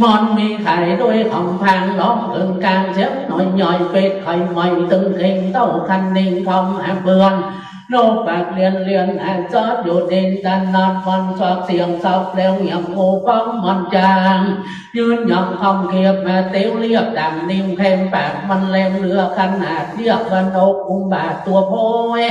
มันมีไข่ด้วยกำพัง ร้องเอิงกางเสียงน้อยย่อย เป็ดไข่ใหม่ตึงเข่ง เต้าคันนิงคำหาเปือน นกปากเลียนเลียนหาจอดอยู่ดิน ตันนอนมันซอกเสียงซอกแล้ว อย่างงูฟ้องมันจาง ยืนยองคำเขียบมาเตียวเรียบดำนิ่ม แคมปากมันแหลมเหลือขนาด เรียกว่านกอุบาทตัวโพย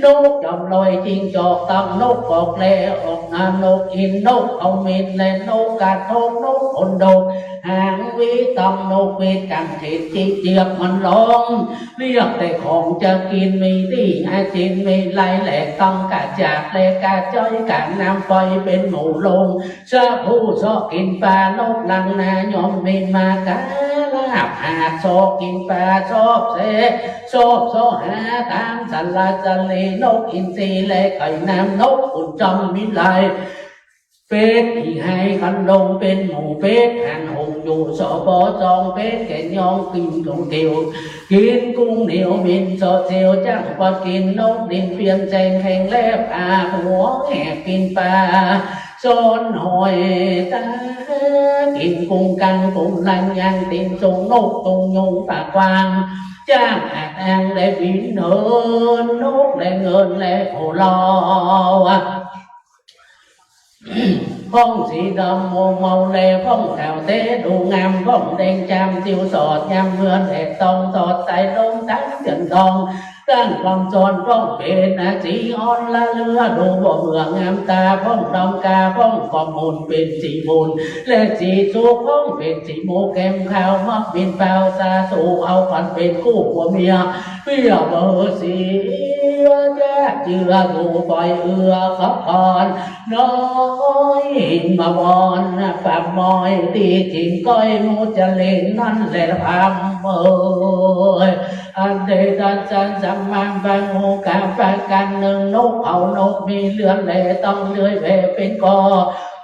นกจอมลอย จิงจอกตอง นกกอกแลออกหน้า นกอินทร์ นกเอามิตร และนกกาทก นกขนดก หางหวีตอง นกหวีดกังเขน จิงเจียบมันร้อง เรียกแต่ของจะกิ๋น มีตี้หาจิ๋น มีไล่แหลกตอง กะจากและกะจ้อย กะน้ำปอย เป๋นหมู่ลง สะผู้เซาะกิ๋นป๋า นกลังนา ย่อมมีมากาลาบหาด เซาะกิ๋นป๋า ซอบแซ ซอบเซาะหาต๋ามสะหลัดสะเหล นกอินทรีและไข่น้ำ นกขุนจอมมีลาย เป็ดอีไฮขันลง เป๋นหมู่เป็ดหันหงอยู่ สป จอง เป็ดแก่นยอง กิ๋นกุ้งเตียว กิ๋นกุ้งเหนียว บินเซาะเสียว จ้างปอดกิ๋น นกดินเปียนแจง แข่งแลบอาหัว แหกกิ๋นป๋า ซ้อนหอยตา กิ๋นกุ้งกัง กุ้งลัง ยางตี๋นสูง นกตุงยุงปากกว้าง จ้างหาดอ่างและบินเหิน นกและเงินและโหลอ พ่องสีดำมัวเมาแล พ่องขาวแต๊ดูงาม พ่องแดงจาม จิ๋วสอดยามเมือนแดดตอง สอดสายลมตั้งเจือนตอง ตั้งความซ้อน พ่องเป๋นอาสีอ่อนละเลือ ดูบ่เบื่องามต๋า พ่องดองกา พ่องกอมมูลเป๋นสีมูล และสีสุก พ่องเป๋นสีหมูแก้มขาว มักบินเป่าสาสู่ เอาขวัญเป๋นคู่ผัวเมีย เปรียบเบอร์สี จะเจือสู่ปล่อยเอื้อขอพร น้อยหินมาวอน ปรับมอยตี้จิ๋งก้อย มูจลินนั่นแหละพรำเอ่ย อันเดชะสัมมาปังหูกาประการหนึ่ง นกเขานกมีเลือดแลต้องเลื่อยแหวเป๋นกอ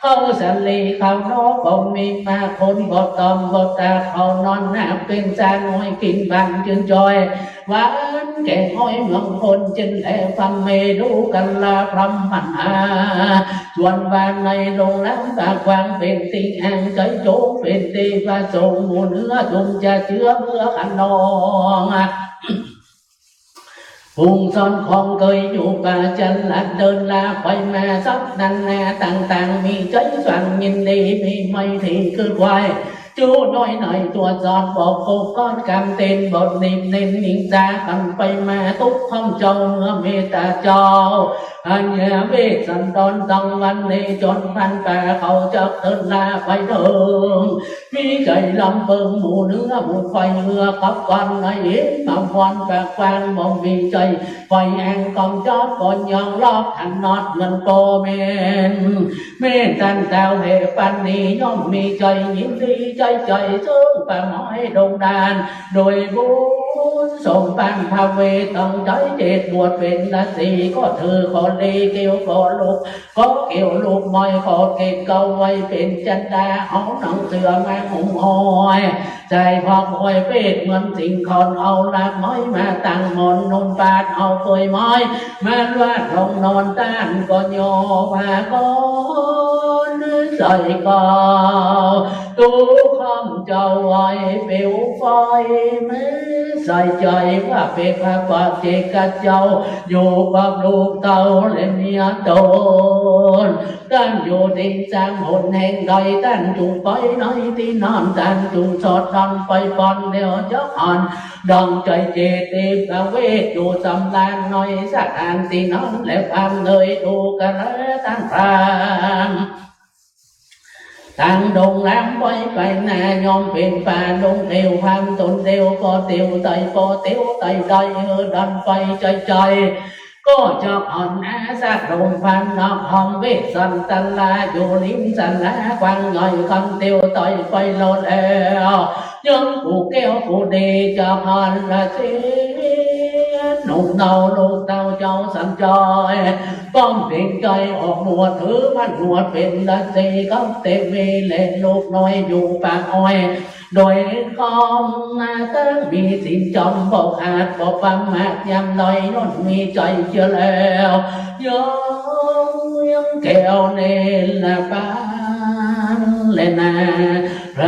เขาสาลีเขานกก็มีมา คนบ่ตอมบ่ตา เขานอนหน้าเป๋นจาน หอยกิ๋นบานจืนจอย หวานแก่หอยเมืองคน จึงแลพรำเมรุกัลลาพรำมหา ส่วนว่าในโรงน้ำตากว้าง เป๋นตี้อ่างใจ๋โจง เป๋นตี้ประสงค์ หมู่เหนือจุ่มจะเจือเพื่อขนอง ฝูงซ้อนของเกยอยู่ป่าจันหลัด เดินลาไปมาสับนันนาต่างๆ มีใจ๋สังยินดี มีไมตรีคือควาย จู้น้อยหน่อยตัวจอด บอกกบกอดกำเต้น บทนิบเน้นนิงจากันไปมา ตุ๊กของเจ้าเมื่อเมตตาเจ้า อัญญาเวสสันดรต้องวันนี้ จนพันป่าเขาจะเดินลาไปเถิง มีใจ๋ลำเปิงหมู่เหนือหมู่คอยเฮือ กับก่อนในเห็นมาพรปากกว้าง บ่มีใจ๋คอยแอ่งกองจอดก่อนยองลอกหันนอดเหมือนโปแมน แม่นตันเต้าเหตุปันนี้ ย่อมมีใจ๋ยินดีใจ๋ใจ๋ซึ่งป่าไม้ดงดาน โดยบุญสมปังพระเวทต้องใจ๋เจตบวชเป๋นฤๅษี ก็ถือขอลีเกี่ยวขอลูก ขอเกี่ยวลูกไม้ ขอเก็บเก่าไว้เป๋นจันดา เอาหนังเสือมาหุ้มห้อย ใส่ผ้าคอยเปตเหมือนสิงคอน เอารากไม้มาตั้งหมอนนุ่งปาด เอาเปลือยไม้มาลาดลงนอน ต้านก็ย่อผ้าก้อนใส่เก่า ตุ๊กของเจ้าไว้เปลวไฟ แม้ใส่ใจ๋ว่าเป๋นพระปัจเจกเจ้า อยู่กับลูกเต้าและเมียต๋น ต้านอยู่ตี้สามหนแห่งใด ต้านจุ่งไปในตี้นั้น ต้านจุ่งสอดนอนไปปอนเดียวจักหัน ดังใจ๋เจตติพระเวทอยู่สำราญในสถานตี้นั้น และพรำเลยดูกระแลต้านพรำ ตางดงแหลมไปไปนา ย่อมเป๋นป่าดงเตียว พรำต๋นเตียว ปอเตียวไต ปอเตียวไตไต เออดันไปใจ๋ใจ๋ ก็จะอ่อนอาสักลมพันนอกห้องเวสสันตลา อยู่ริมสะหลากว้างใหญ่ คำเตียวไตไปโลดแล้ว ยังกูแก้วกูดีจะอ่อนละเสีย หนุ่มเนาลูกเต้าเจ้าสันจอย ป้อมเป๋นใจ๋ออกบวช ถือพันหนวดเป๋นฤๅษี กับเตมีและลูกน้อยอยู่ป่าอ้อย โดยคอมมาตั้งมีศีลจอมบ่ขาดบ่ประมาทยามใด ย่อมมีใจ๋เจือแล้ว ยองยังแก้วเนรปานแลนา พร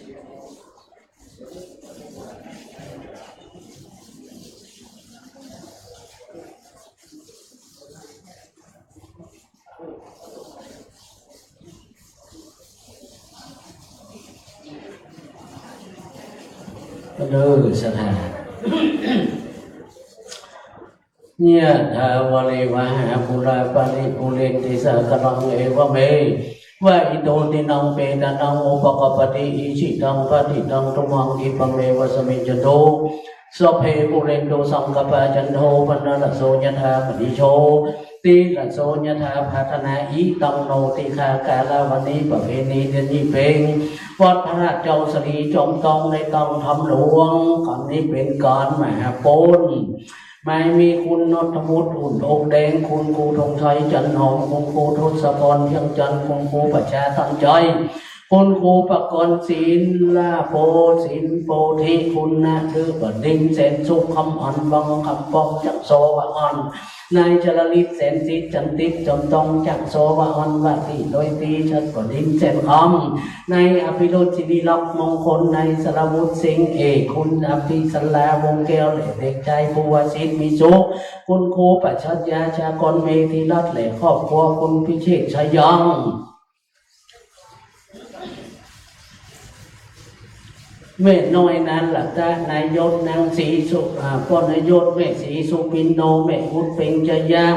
เด้อ สาธุ ยะถา วาริวะหา ปูรา ปะริปูเรนติ สาคารัง เอวะเม วะอิโต ตินัง เปตานัง อุปะกัปปะติ อิจิตัง ปะฏิตัง ตุมหัง ขิปปะเมวะสะมิชฌะตุ สัพเพ ปูเรนตุ สังกัปปา จันโท ปะนะระโส ยะถา มะณิโชติระโส ยะถา ปะถะนา อิตัง โนติ คา กาละวะนิ ปะเพณี เตียนยี่เป๋ง วัดพระธาตุเจ้าสะหลี จ๋อมต้องได้ตั้งธรรมหลวง ก๋านนี้เป๋นก๋านมหาปน หมายมีคุณณัฐวุฒิ อุ่นอกแดง คุณครูธงชัย จันหอม คุณครูทศพร เที่ยงจันทร์ คุณครูประชา ตั้งใจ๋ คุณครูประกรณ์ ศิลาโพ ศิลโพธิ คุณนฤบดินทร์ แสนสุข คำอ่อน วังคำปอง จักรโสวะอ่อน นายจรลิต แสนสิทธิ์ จันทิพย์ จ๋อมต้อง จักรโสวะอ่อน วาทีโดยตรี ชัดบดินทร์ แสนคำ นายอภิรุต ศิริลักษณ์ มงคล นายสรวุฒิ สิงห์เอก คุณอภิสราวงศ์แก้ว และเด็กชายภูวสิทธิ์ มีสุข คุณครูปรัชญา ชากร เมธีรัตน์ และครอบครัว คุณพิเชษ ชายัง แม่น้อย นางรัตนายศ นางศรีสุ อ่า ป้อนายศ แม่ศรีสุปินโน แม่อุด เพ็งชยะ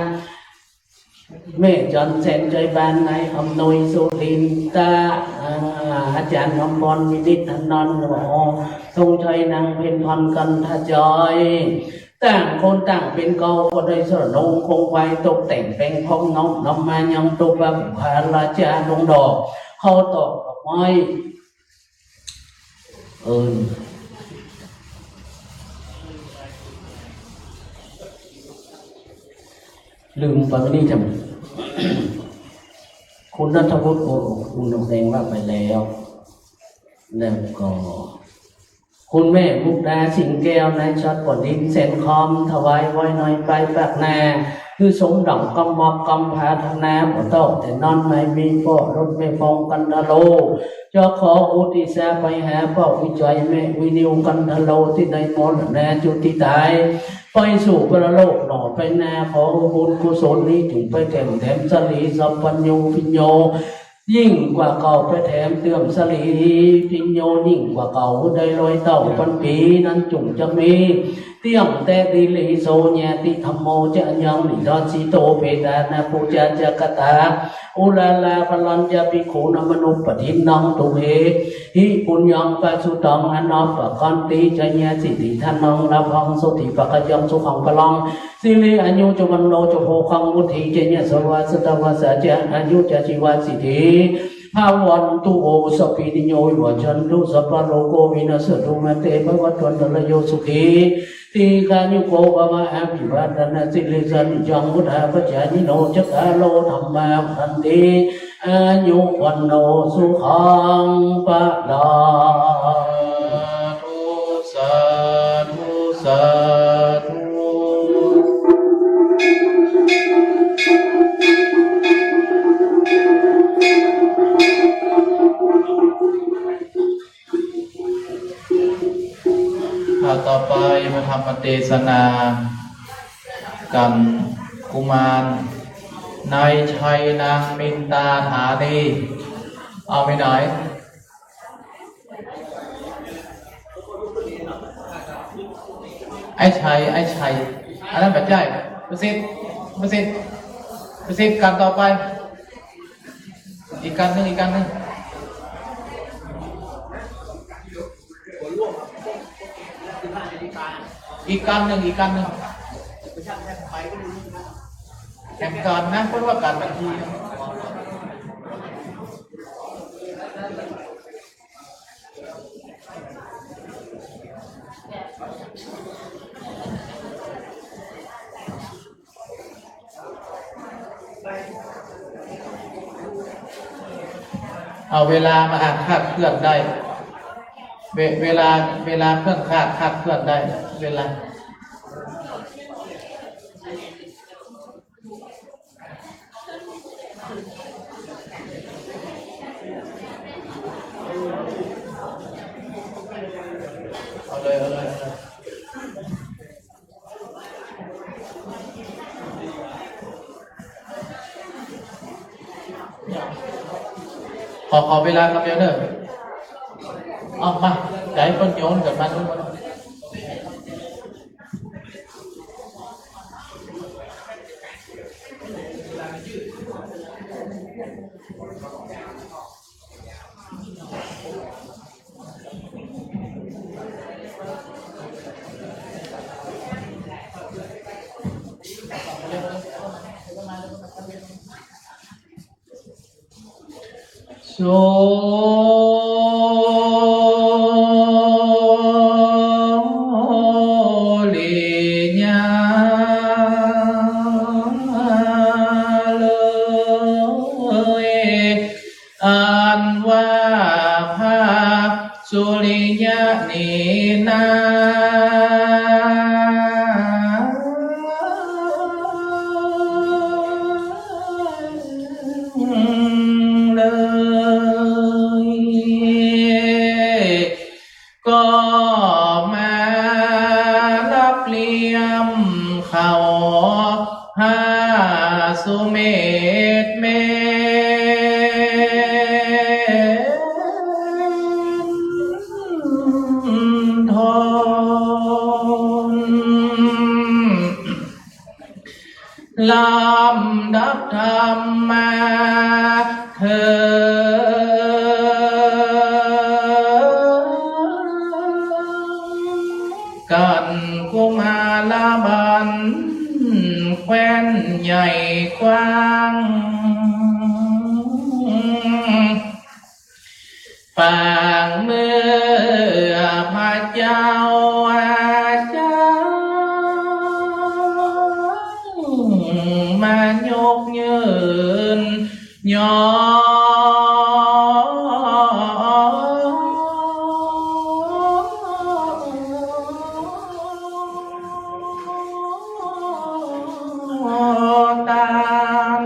แม่จันทร์ แสนใจบาน นายอำนวย สุรินทะ อ่า อาจ๋ารย์อมร วินิจ ถนอม หมอธงชัย นางเพ็ญพร กันทจอย ต่างคนต่างเป๋นเกล้า ก็ได้สนองคงไว้ ตกแต่งแป๋งพร้อม น้อมนำมายังตุปะปุคคาราจาดงดอก เข้าตอกดอกไม้ เอิ้น ลืมไปนี่ทำไม คุณณัฐวุฒิ โอ้ คุณแดงว่าไปแล้ว แล้วก็ คุณแม่มุกดา สิงห์แก้ว นายชัดบดินทร์ แสนคำ ถวายไว้ในใบปากหน้า คือสมดังกำมอกกำปรารถนา บ่ต้องแต่นอน ไม่มีป้อรถแม่ฟอง กันทะโล จะขออุทิศไปหาป้อวิจัย แม่วินิว กันทะโล ที่ได้มรณาจุติต๋าย ไปสู่ปรโลกหน้อไปหน้า ขอบุญกุศลนี้จุ่งไปแถม แถมสะหลีสัพพัญญูพิญโญ ยิ่งกว่าเก่า ไปแถมเติมสะหลีพิญโญยิ่งกว่าเก่า ได้ร้อยเต้าปันปี๋ นั้นจุ่งจะมี เตี้ยงแต๊ดีหลี โส ญาติธัมโม จะยังนิทัสสิโต เปตานัง ปูชาจะคาถา อุราลา พลัญจะภิกขุนัง มนุปปะทินนัง ทุมเหหิ ปุญญัง ปะสุตัง อนัปปะกันติ จะญาสิทธิทานัง ลาภัง โสติปะกะยัง สุขัง พลัง สิริอายุจะวันโนจะโภคัง วุฒิจะยะสะวา สัตวาสาจะอายุจะชีวาสิทธิ ภาวันตุ โอสะปะปินิโย วิวัชชันตุ สัพพะโรโค วินัสสะตุ มาเต ภะวัตวันตะระโย สุขี ทีฆายุโก ภะวะ อภิวาทะนะสีลิสสะ นิจจัง วุฑฒาปะจายิโน จัตตาโร ธัมมา วัฑฒันติ อายุ วันโน สุขัง พะลัง สาธุ สาธุ สาธุ อ่า ต่อไปมาธรรมเตสนา กับกุมารนายชัย นางมินตา ฐานี เอาไปไหน ไอ้ชัย ไอ้ชัย อันนั้นบ่ใจ้ ประสิทธิ์ ประสิทธิ์ ประสิทธิ์ กันต่อไป อีกกันนึ่ง อีกกันนึ่ง อีกกันนึ่ง อีกกันนึ่ง แถมกันนะ เพราะว่ากันบางที เอาเวลามาอาจคลาดเคลื่อนได้ เว- เวลา- เวลาเคลื่อนคลาด- คลาดเคลื่อนได้ เวลา เอาเลย เอาเลย เอาเลย ขอ- ขอเวลาคำเดียวเด้อ เอามา อย่าหื้อเปิ้นโยนขึ้นมาดูก่อน สุริยะเลย อันว่าพระสุริยะนี้นา เลย ก็มาลับเลียมเข้าหาสุเมธเมธน ลำดับธรรมมาเถิด กั๋นกุมารบัณฑิตแคว้นใหญ่กว้าง ปางเมื่อพระเจ้าอาจารย์มายกยืนยอตาน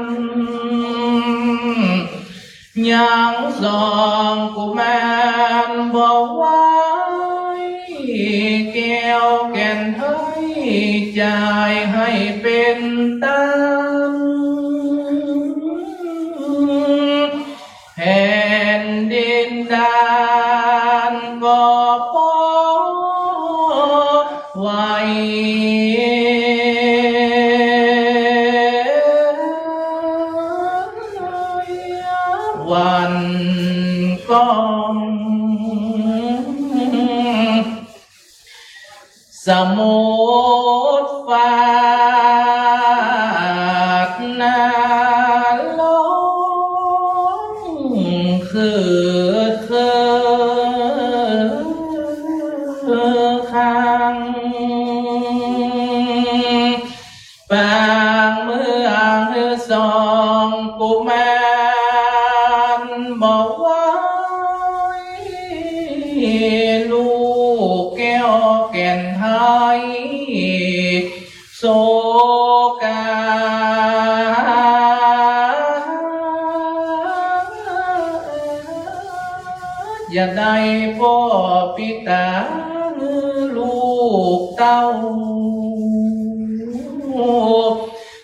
ยังสองกุมารบ่ไหว แก้วแก่นไทยจ่ายหื้อเป๋นตาน แผ่นดินดานก็ปอไหว วันก่อน สมุทรฟาดนาลง คือ คือ คือคัง ปางเมืองสองกุมารบ่ไหว ลูกแก้วแก่นไทยโศกา อย่าได้ป้อปิตาหื้อลูกเต้า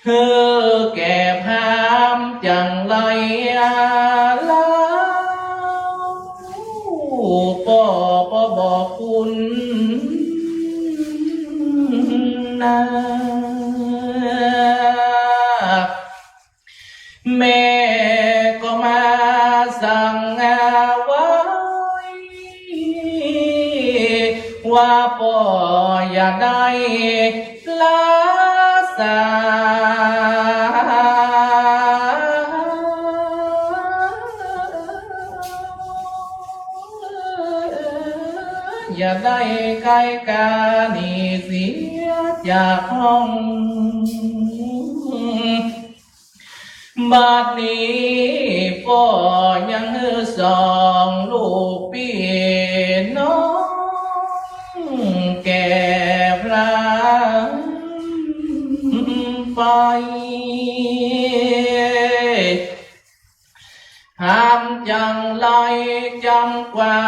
หื้อแก่พราหมณ์จังไรลาว ป้อ ป้อบ่คุ้นนา แม่ก็มาสั่งเอาไว้ ว่าป้ออย่าได้ละสา อย่าได้ไกลกาหนีเสียจากห้อง บัดนี้ป้อยังหื้อสองลูกปี้น้องแก่พราหมณ์ไป ทำจังไรจำกว่า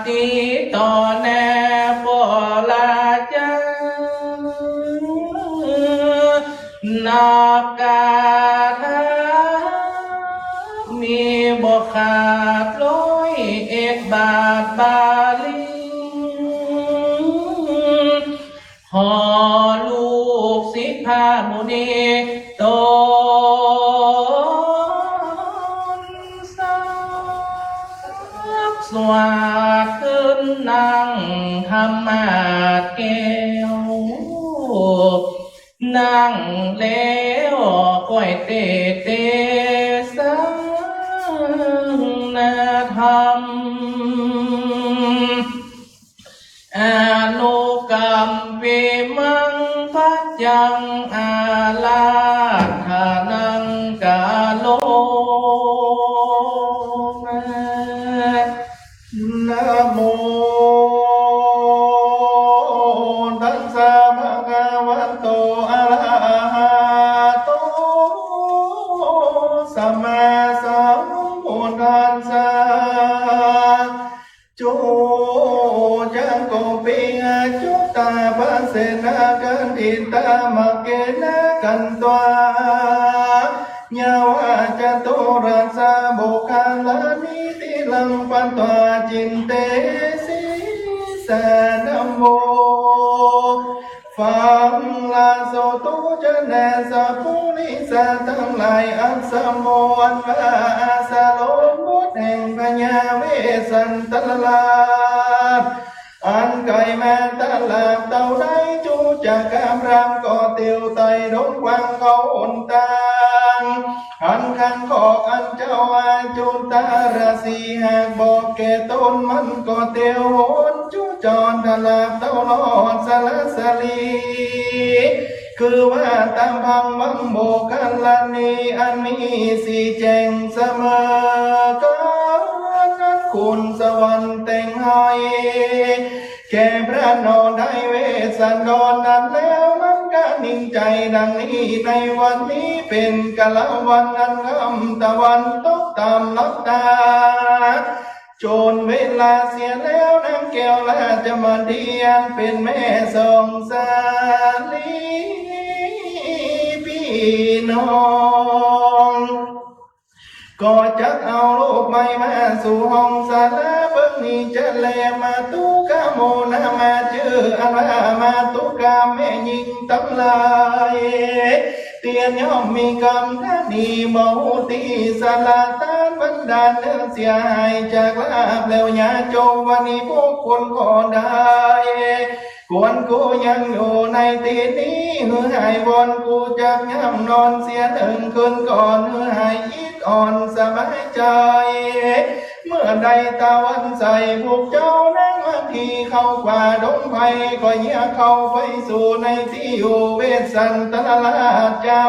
ตี้ต่อแน่ป้อราชา นับกาถามีบ่ขาดร้อยเอ็ดบาทบาลี ขอลูกศิษย์พระมุนีตน สวดขึ้นนั่งธรรมาสน์แก้ว นั่งแล้วก้อยเตเตสังนาธรรม อนุกัมปิมัง ปัจจังอาราธนัง กะโรมา นะโมตัสสะ ภะคะวะโต อะระหะโต สัมมาสัมพุทธัสสะ จุ จักขุ ปิ อะจุตตา ปะเสนา ขันถิตา มะเกนะ ขันตวา ยะวะ จะตุรัสสะ ปุคคะลานิ ติรัง ปัตวา จินเตสิ สะ ธัมโม ฟังละ โสตุ จะแด่สัปปุริสะตังหลาย อัสสะโม อันว่า อาสะโล มดแห่งพญาเวสสันตราช อันใก้มาตราบเต้าใด จุ จักกะพราม ก็เตียวไต่ดงกว้างเข้าหนตาง อันคันคอก อันเจ้าอาจุตตะราสีหากบอกแก่ตน มันก็เตียวหน จุ จรตราบเต้าลอดสระสะหลี คือว่าต๋ามพังวังโบกรณี อันมีสีแจ่งเสมอกั๋น นั้นควรสวรรค์แต่งให้ แก่พระนอ ได้เวสสันดรนั้นแล้ว มันก็นิ่งใจ๋ดังนี้ ในวันนี้เป๋นกาละวัน อันค่ำตะวันตกต๋ามลับต๋า จนเวลาเสียแล้ว นางแก้วราชมะถี อันเป๋นแม่สองสาลีปี้น้อง ก็จักเอาลูกใหม่มาสู่ห้องศาลาเบิ่งนี้จะแล มาตุกะโมนะ มาจื้ออันว่ามาตุกะ แม่ญิงตังหลาย เตียนย่อมมีกำตะหนี บ่ฮู้ตี้สละต้านบรรดาเนื้อเสียหายจากลาภแล้ว อย่าจงว่านี้พวกคนก็ได้ ควรกูยังอยู่ในตี้นี้ หื้อหายวอนกูจักย่ำนอนเสียหนึ่งคืนก่อน หื้อหายอิดอ่อนสบายใจ๋ เมื่อใดตะวันใส พวกเจ้านางมะถีเข้ากว่าดงไพร ก็เยียะเข้าไปสู่ในตี้อยู่เวสสันตราชเจ้า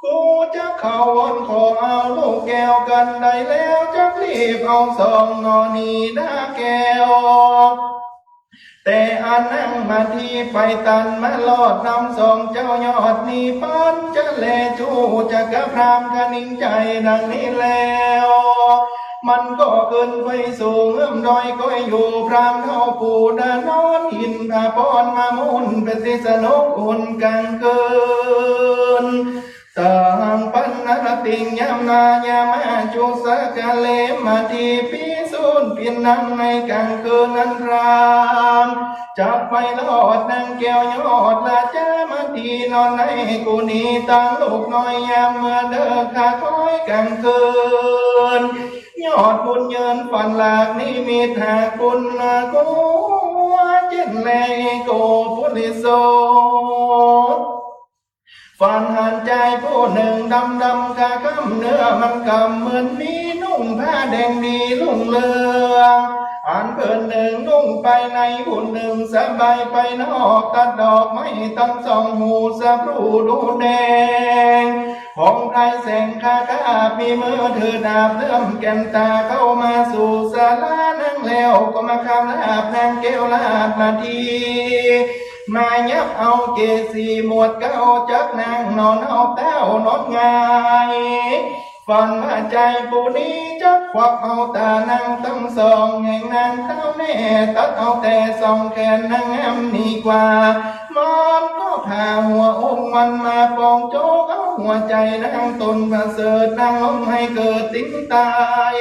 กูจักเข้าวอนขอเอาลูกแก้วกันได้แล้ว จักรีบเอาสองหน่อนี้นาแก้ว แต่อันนางมะถีไปตันมาลอดนำสองเจ้ายอดนี้ปั๋นจะแล จุจักกะพรามก็นิ่งใจ๋ดังนี้แล้ว มันก็ขึ้นไปสู่เงื้อมดอยก้อยอยู่ พรามเฒ่าปู่ดานอนหินผาปอนมามุ่นเป๋นตี้สนุกอุ่นก๋างคืน ตางปันนรติงยามนายามาจุสะกะเลมะถีปี้สูนปินนำในก๋างคืนนั้นพรามจักไปลอดนางแก้วยอดราชามะถีนอนในกุฏิตางลูกน้อย ยามเมื่อเดิกคาคอยก๋างคืน ยอดบุญเยินฝันหลากนิมิตหากบุญกัวเจ๋นแล โกปุริโส ฝันหันจายผู้หนึ่งดำดำคาค่ำ เนื้อมันกำเหมือนมีนุ่งผ้าแดงดีรุ่งเรือง อันเปิ้นหนึ่งนุ่งไปใน ผู้หนึ่งสบายไปนอก ตัดดอกไม้ตังสองหูสะพรูดูแดง ของไพรแสงคาคาบมีมือถือดาบเลื่อมแก่นต๋าเข้ามาสู่ศาลานั่งแล้ว ก็มาคำลาบนางแก้วราชมะถี มายับเอาเกศสีหมวดเกล้าจักนั่งนอนเอาเต้านอนหงาย ฝันว่าจายผู้นี้จักควักเอาต๋านางตังสองแห่งนางเต้าแน่ ตัดเอาแต่สองแขนนางงามนี้กว่า มันก็ผ่าหัวอกมันมาปองโจกเอาหัวใจ๋นางต๋นประเสริฐนางลงให้เกิดติงต๋าย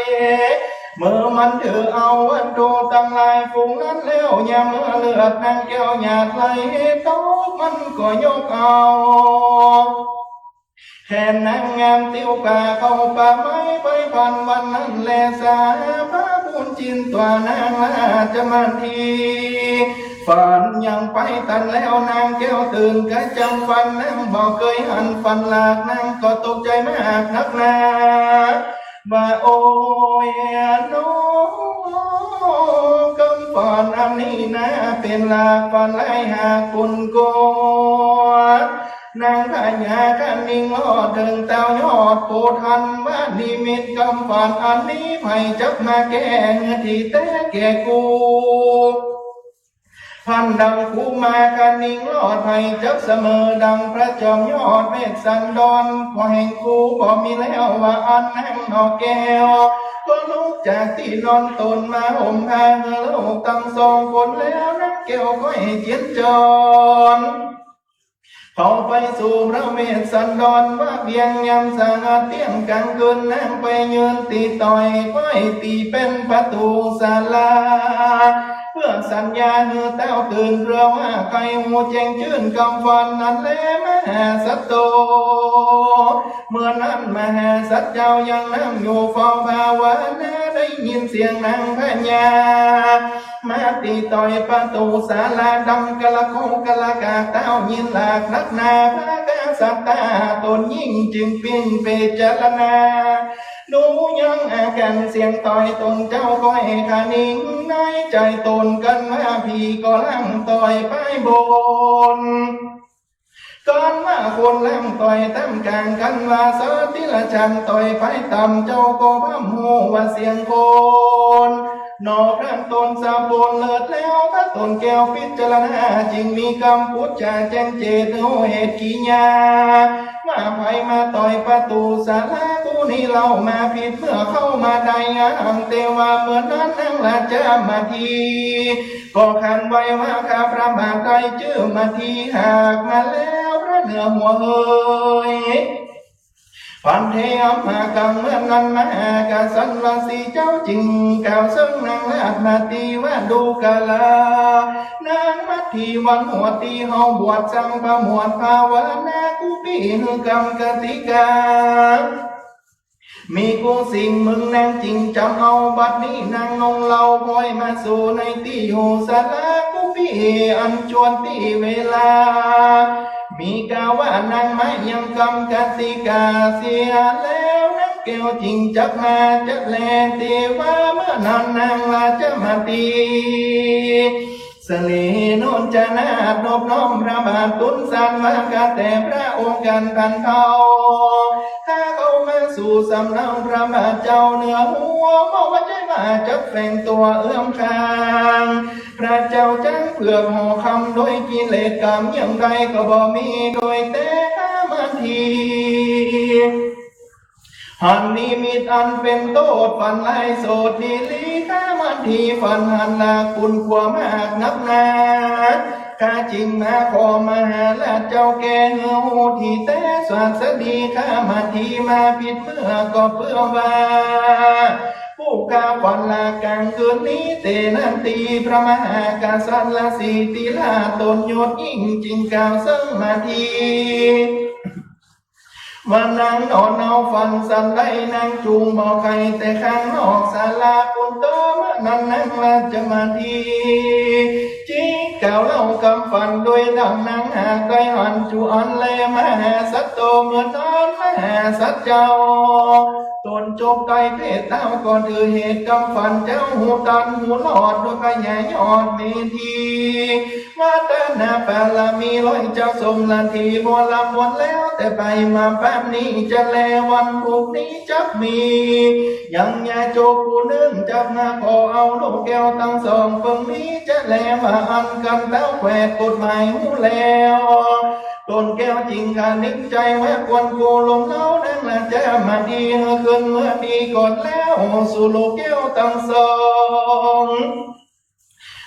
เมื่อมันถือเอาวัตถุตังหลายฝูงนั้นแล้ว ยามเมื่อเลือดนางแก้วหยาดไหลตก มันก็ยกเอาแขนนางงามติ้วกาเข้าป่าไม้ไปปันวันนั้นแล สหพระผู้ จินตั๋วนางราชมาถี ฝันยังไปตันแล้วนางแก้วตื่นกระจ่างฝัน นางบ่เกยหันฝันหลาก นางก็ตกใจ๋มากนักหนา ว่าโอ้ยน้อ กำฝันอันนี้นาเป๋นหลากฝันร้ายหากคนกลัว นางพญาคะนิงรอดเถิงเต้ายอดโพธิ์ทันวนิมิต กำฝันอันนี้ใผจักมาแก้หื้อตี้แต๊แก่กู พันดังกุมารคะนิงรอด ใผจักเสมอดังพระจอมยอดเวสสันดร แห่งกูบ่มีแล้วว่าอั้น นางนกแก้วก็ลุกจากตี้นอนต๋นมาห่มผ้าหื้อลูกตังสองคน แล้วนางแก้วก็เจียญจร เข้าไปสู่พระเวสสันดรว่าเวียงยามสงัดเตี้ยงก๋างคืน นางไปยืนตี้ตอย ก็ตี้เป๋นประตู๋ศาลา เปื้อสัญญาหื้อเต้าตื่น เปื้อว่าใค่ฮู้แจ้งจื้นกำฝันนั้นแล มหาสัตว์โต เมื่อนั้นมหาสัตว์เจ้ายังนั่งอยู่เฝ้าภาวนา ได้ยินเสียงนางพญา มาตี้ตอยประตู๋ศาลาดังกะละโคกกะละกาก เต้ายินหลากนักหนา พระกษัตริย์ต๋นยิ่งจึงปิ้งพิจารณา ดูยังอาก๋านเสียงตอยต๋นเจ้า ก็เอคะนิงในใจ๋ต๋นกั๋นว่า ผีก็ล่างตอยไปบน กั๋นว่าคนล่างตอยต้ามก๋าง กั๋นว่าสัตว์เดรัจฉานตอยไปต่ำ เจ้าก็บ่ฮู้ว่าเสียงคน หนอพรานต๋นสะปนเลิศแล้ว ถ้าต๋นแก้วพิจารณา จึงมีกำพูดจ๋าแจ้งเจต ฮู้เหตุกิริยา ว่าใผมาตอยประตู๋ศาลา กูนี้เล่ามาผิด เมื่อเข้ามาได้ยัง แต่ว่าเมื่อนั้นนางราชมาถี ก็ขันไว้ว่า ข้าพระบาทได้จื้อมาถี หากมาแล้วพระเหนือหัวเฮย พันเทอำหากัง เมื่อนั้นมหากษัตริย์ราศีเจ้าจึงกล่าวเซิ่งนางราชมาถีว่า ดูกาละ นางมาถีวันหัวตี้เฮาบวชสังประมวลภาวนา กู้ปี้หื้อกำกติกา มีกู้สิ่ง มึงนางจึงจ๋ำเอา บัดนี้นางนงเล่าปอยมาสู่ในตี้อยู่ศาลา กู้ปี้อันจวนตี้เวลา มีกาว่านางมายังกำกติกาเสียแล้ว นางแก้วจึงจักมาจะแล แต่ว่าเมื่อนั้นนางราชมาถี เสลโนนจนาถนอบน้อมพระบาทตูนสานว่า ข้าแต่พระองค์การพันเผ่า ข้าเข้ามาสู่สำนักพระบาทเจ้าเหนือหัว บ่ว่าใจ้ว่าจักแฝงตั๋วเอื้อมข้าง พระเจ้าจักเผือกห่อคำโดยกิเลสกรรมอย่างใดก็บ่มี โดยแต่ข้ามาถี หันนิมิตอันเป๋นโต้ษ ฝันร้ายโสดดีหลี ข้ามาถีฝันหันหลากปูนขัวมากนักหนา ข้าจึงมาขอมหาราชเจ้าแก้หื้อฮู้ตี้แต๊สวัสดี ข้ามาถีมาผิดเมื่อก็เปื้อว่า ผู้ข้าฝันหลากก๋างคืนนี้ แต่นั้นตี้พระมหากษัตริย์ราศีติราชตนยศยิ่งจึงกล่าวเซิ่งมาถี ว่านางนอนเอาฝันสันใด นางจุ่งบ่ไข่แต่ข้างนอกศาลาปูนเต๊อะ เมื่อนั้นนางราชมาถี จึงกล่าวเล่ากำฝันโดยดังนางหากได้หันจุอันแล มหาสัตว์โต เมื่อนั้นมหาสัตว์เจ้า ตนจบได้เพศเต้า ก่อนอื่นเหตุกำฝันเจ้าฮู้ตันฮู้รอด โดยพญายอดเมธี วัฒนาปารมีร้อยเจ้าสมละที บัวละมนแล้วแต่ไปมาปานนี้ จะแลวันพุกนี้จักมี ยังญาโจกผู้นึ่งจักมาขอเอาลูกแก้วตังสอง เปิงนี้จะแลว่าอันกันเต้าแขวดกฎหมายฮู้แล้ว ตนแก้วจึงคะนึกใจ๋ว่าควรกู้ลมเล้านางราชมาถีหื้อคืนเมื่อดีก่อนแล้ว สู่ลูกแก้วตังสอง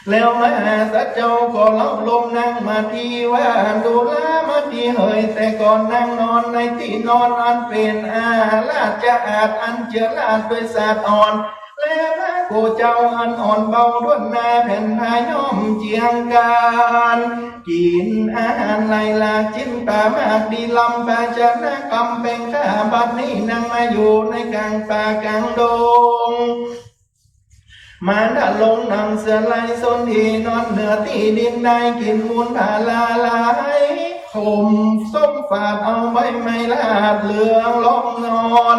แล้วมหาสัตว์เจ้าก็เล้าลมนางมาถีว่า ดูรามาถีเหย แต่ก่อนนางนอนในตี้นอนอันเป๋นอาราชอาสน์อันเจือราดด้วยสาดอ่อน และพระโคเจ้าอันอ่อนเบาด้วนหน้าแผ่นผ้าย้อมเจียงกัน กิ๋นอาหารหลายหลาก จิ๊นป๋ามากดีล้ำ ภาชนะกำแปงข้า บัดนี้นางมาอยู่ในก๋างป่าก๋างดง มารดาลงนั่งเสื่อไหล่ส้นตี้นอน เนื้อตี้ดินได้กิ๋นมูลผลาหลาย ขมส้มฝาดเอาใบไม้ลาดเหลืองล่องนอน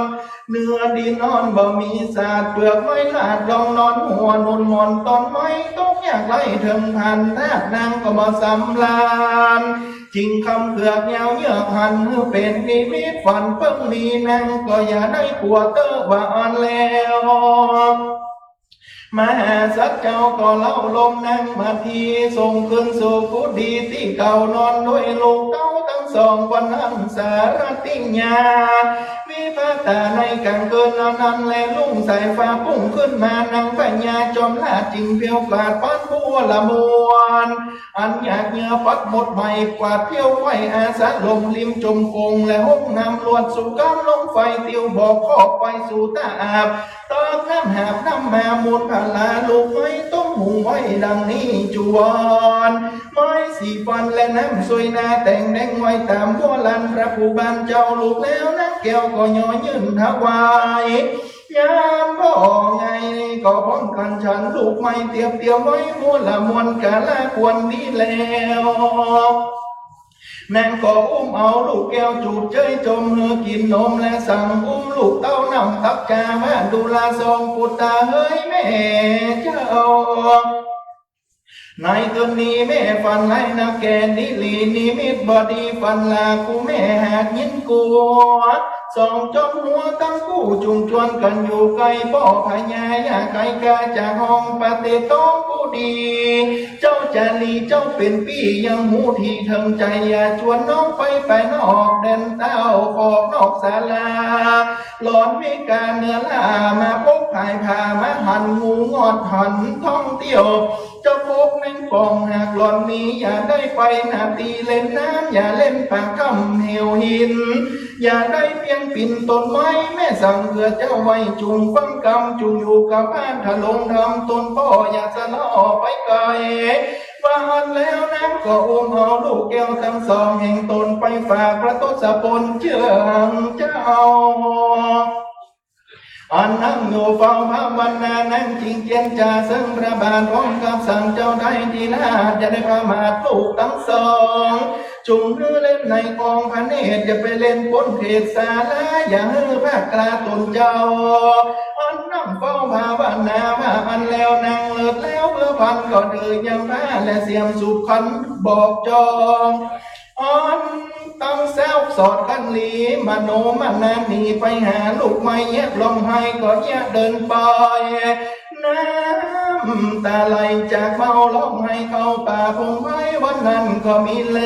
เนื้อดินอ่อนบ่มีสาด เปลือกไม้ลาดล่องนอน หัวหนุนหมอนต้นไม้ตกยากไร้เถิงพัน ธาตุนางก็บ่สำราญ จึงคำเผือกยาวเยือกหันหื้อเป๋นนิมิตฝันเปิ้งมี นางก็อย่าได้กั๋วเต๊อะว่าอั้นแล้ว มหาสัตว์เจ้าก็เล้าลมนางมาที ส่งคืนสู่กุฏิตี้เก่านอน ด้วยลูกเต้าตังสอง วันนั้นสารัตติยา วิภาตาในก๋างคืนนั้นแล รุ่งสายฟ้าปุ้งขึ้นมา นางพญาจอมราชจึงเปรียวกราดปัดบัวละมวล อันอยากเหยื่อปัดหมดไหม กวาดเพี้ยวไว้อาสาลมริมจมกง และห้องน้ำลวดสู่ก้ามลงไฟ ติวบอกขอบไปสู่ตาอาบ ตอกน้ำหาบน้ำมามูลผลาลูกไม้ต้มหุงไว้ดังนี้จวน ไม้สีฟันและน้ำซวยนาแต่งแดงไว้ต๋ามบัวลาน พระผู้บานเจ้าลูกแล้วนางแก้วก็ย่อยื่นถวาย ยามบ่ไงก็พร้อมกั๋นฉัน ลูกไม้เตรียมเตรียมไว้บัวละมวล กาละควรนี้แล้ว นางก็อุ้มเอาลูกแก้วจูบเจ้ยจมหื้อกิ๋นนม และสั่งอุ้มลูกเต้าน้ำตักจาว่า ดูราสองปุตตาเฮยแม่เจ้า ในคืนนี้แม่ฝันร้ายนักแก่ นิรินิมิตบ่ดี ฝันลากูแม่หากยินกั๋ว สองจอมหัวตังคู่จุ่งจวนกั๋นอยู่ใก้ ป้อพญาอย่าไกลกาจากห้อง ปฏิต้องผู้ดี เจ้าจารีเจ้าเป๋นปี้ยังฮู้ตี้เถิงใจ๋ อย่าจวนน้องไปภายนอกแดนเต้า ขอบนอกศาลา หลอนมีก๋าเนื้อล่า มาพบผายผ่า มาหันงูงอดหันท่องเตี้ยว เจ้าพบแมงป่องหากหลอนมี อย่าได้ไปหน้าตี้เล่นน้ำ อย่าเล่นปากถ้ำเหวหิน อย่าได้เปียงปี๋นต้นไม้ แม่สั่งเกือเจ้าไว้จุ่งฟังกำ จุ่งอยู่กับบ้านถ้าลงธรรมตนป้อ อย่าสะเลาะไปไกล ว่าอั้นแล้วนางก็อุ้มเอาลูกแก้วตังสองแห่งตน ไปฝากพระทศพลเจื้องเจ้า อันนั่งอยู่เฝ้าภาวนานางจึงเจียนจาเซิ่งพระบาท พร้อมกับสั่งเจ้าไตรราช อย่าได้ประมาทลูกตังสอง จุ่งหื้อเล่นในกองพระเนตร อย่าไปเล่นป๊นเขตศาลา อย่าหื้อพลาดกล้าตนเจ้า อันนั่งเฝ้าภาวนาว่าอั้นแล้วนางเลิศแล้วเพื่อพันก็เดินยังพระและเสียมสุขขันบอกจอง อันตั้งแซวสอดขันหลี มโนมนาหนีไปหาลูกไม้ แยบร้องไห้ก็แยบเดินไป น้ำตาไหลจากเบ้าร้องไห้เข้าป่าพงไพร วันนั้นก็มีแล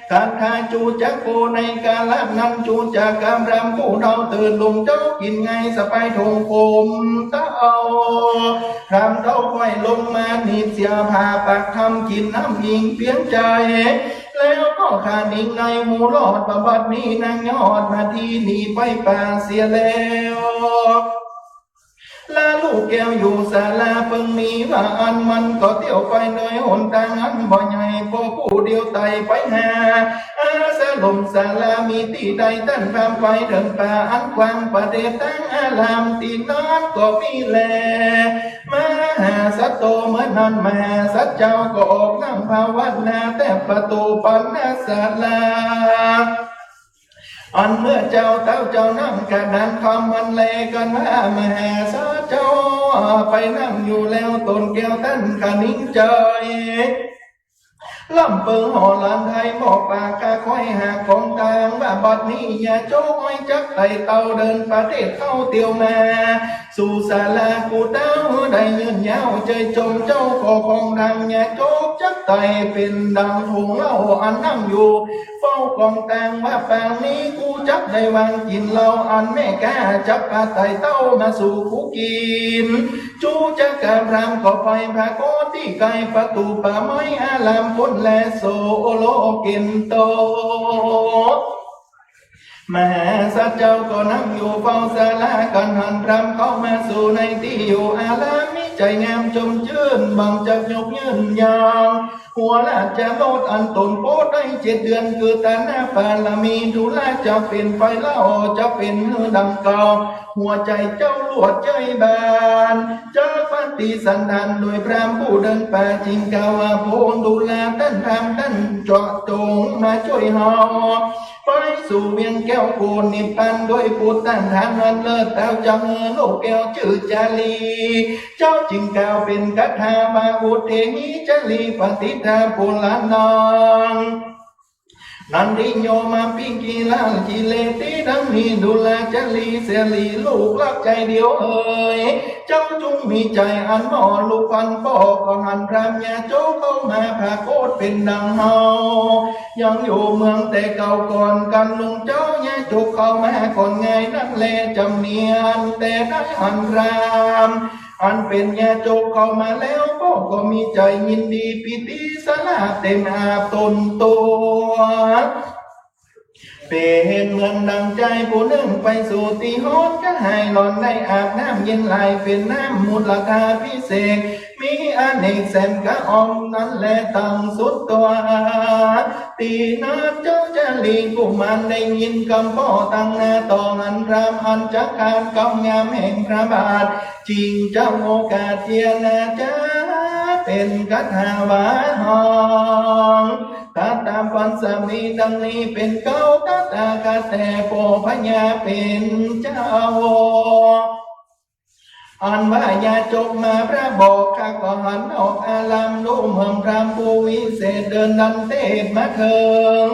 คาถาจูจักโกในกาละนั้น จูจักกำรำผู้เฒ่าตื่นลุงเจ้ากิ๋นไงสะพายถงผมเต้า พรามเต้าค่อยลงมาหนีบเสียผ้าปากถ้ำกิ๋นน้ำอิงเปียงใจ๋ แล้วก็ขานิงในหมู่รอด บัดนี้นางยอดมาทีหนีไปป่าเสียแล้ว และลูกแก้วอยู่ศาลาเปิ้งมีว่าอั้น มันก็เตี้ยวไปโดยหนตางอันบ่ใหญ่ ป้อผู้เดียวไต่ไปหา อาสาลมศาลามีตี้ใด ต้านพรามไปเถิงป่าอันกว้าง ประเดชตั้งอารามตี้นั้นก็มีแล มหาสัตว์โต เมื่อนั้นมหาสัตว์เจ้าก็ออกนั่งภาวนาแต่ประตูปณศาลา อันเมื่อเจ้าเต้าเจ้านั่งกระดานคำมันแลกั๋นว่า มหาสัตว์เจ้าไปนั่งอยู่แล้ว ตนแก้วต้านขานิงใจ๋ ลำเปิงหอหลานไทยหมอกปากกาค่อยหากของตางว่า บัดนี้อย่าโจ้อ้อยจักไต่เต้าเดินประเทศเข้าเตียวมา สู่ศาลากูเต้าได้ยืนยาวใจ๋จม เจ้าขอของดังอย่าโจกจักไต่เป๋นดังถงเหล้าอันนั่งอยู่ เฝ้ากองตางว่าปางนี้กูจักได้วางกิ๋นเหล้าอันแม่ก๊าจักปาไต่เต้ามาสู่กูกิ๋น จูจักกำรำก็ไปผะโกตี้ไกล ประตูป่าไม้อารามป๊นแลโสโอโลเกนโต มหาสัตว์เจ้าก็นั่งอยู่เฝ้าศาลากั๋น หันพรามเข้ามาสู่ในตี้อยู่อาราม มีใจ๋งามจมจื้น บังจักยกยื่นยาง หัวราชโอรสอันตนโปรดได้เจ็ดเดือน คือตานาปารมี ดูราจักเป๋นไฟเล่า จักเป๋นหื้อดังเก่า หัวใจ๋เจ้าลวดใจ๋บาน จัก ตี้สันดานโดยพราหมณ์ผู้เดินป่า จึงกล่าวว่า โผนดูราต้านพราหมณ์ ต้านเจาะจงมาจ้วยเฮา ไปสู่เวียงแก้วโกนิพพาน ด้วยปุตตะอันเลิศ เต้าจักหื้อลูกแก้วจื้อจาลี เจ้าจึงกล่าวเป๋นคาถาว่า อุทเทหิจาลี ปติฏฐาปุราณัง นันทิโยมาปิ กิลากิเลติ ดังนี้ ดูราจาลีเสรี ลูกฮักใจ๋เดียวเอ๋ย เจ้าจุ่งมีใจ๋อันหมอ ลูกอันป้อ ก็หันพราหมณ์ยาจกเข้ามา ปรากฏเป๋นดังเฮา ยังอยู่เมืองแต่เก่าก่อน กั๋นลุงเจ้ายาจกเข้ามาก่อน ไงนั้นแล จ๋ำเนียนแต่ได้หันพราหมณ์ อันเป๋นยาจกเข้ามาแล้ว ป้อก็มีใจ๋ยินดีปีติสลาเต็มอาบตนตั๋ว เป๋นเหมือนดังจายผู้นึ่งไปสู่ตี้ฮ้อน ก็หื้อหล่อนได้อาบน้ำเย็นหลาย เป๋นน้ำมุตราธาพิเศษ มีอเนกแสนกะอ่อม นั้นแลตังสุดตั๋ว ตี้นั้นเจ้าจาลีกุมารได้ยินกำป้อตังหน้า ต่อหันพราหมณ์อันจักขานกำงามแห่งพระบาท จึงจะโอกาสเจียรจา เป๋นคาถาว่าฮ้อง ตถาปัญจมี ดังนี้เป๋นเก้า ตถาคตแต่ป้อพญาเป๋นเจ้า อันว่ายาจกมาพระบอก ข้าก็หันออกอาราม ดูเมืองพราหมณ์ผู้วิเศษ เดินดันเตศมาเถิง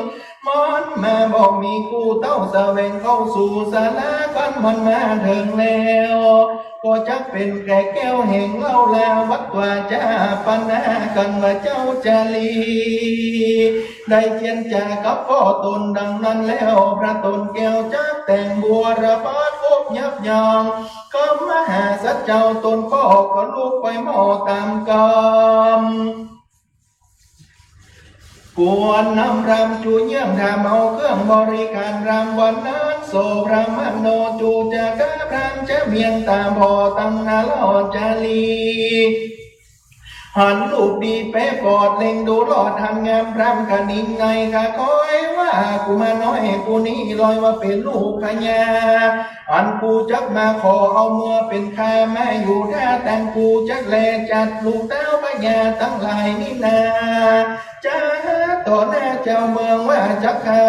มันมาบอกมีกู้เต้า แสวงเข้าสู่ศาลา ครั้นมันมาเถิงแล้ว ก็จักเป๋นแขกแก้วแห่งเฮาลา วัดวาจาปณากั๋นว่าเจ้าจาลี ได้เจียรจากับป้อตนดังนั้นแล้ว พระตนแก้วจักแต่งบัวระบาดครบยับยั้ง กำมหาสัจเจ้าตนป้อก็ลุกไปหม้อต๋ามกำ ควรนำพราหมณ์จูเยื่อง ถามเอาเครื่องบริขาร พราหมณ์วันนั้นโสพราหมโณ จูจักกะพราหมณ์จะเมียนต๋าบอดตังหน้าลอดจาลี หันลูกดีแป๊ปอด เล็งดูลอดหันงาม พราหมณ์กะนิ่งใน ข้าคอยว่ากุมารน้อยผู้นี้ ลอยว่าเป๋นลูกพญา อันกูจักมาขอเอาเมือเป๋นข้า มาอยู่ถ้าตัง กูจักแลจัดลูกเต้าพญาตังหลายนี้นา จะต่อหน้าเจ้าเมืองว่าจักข้า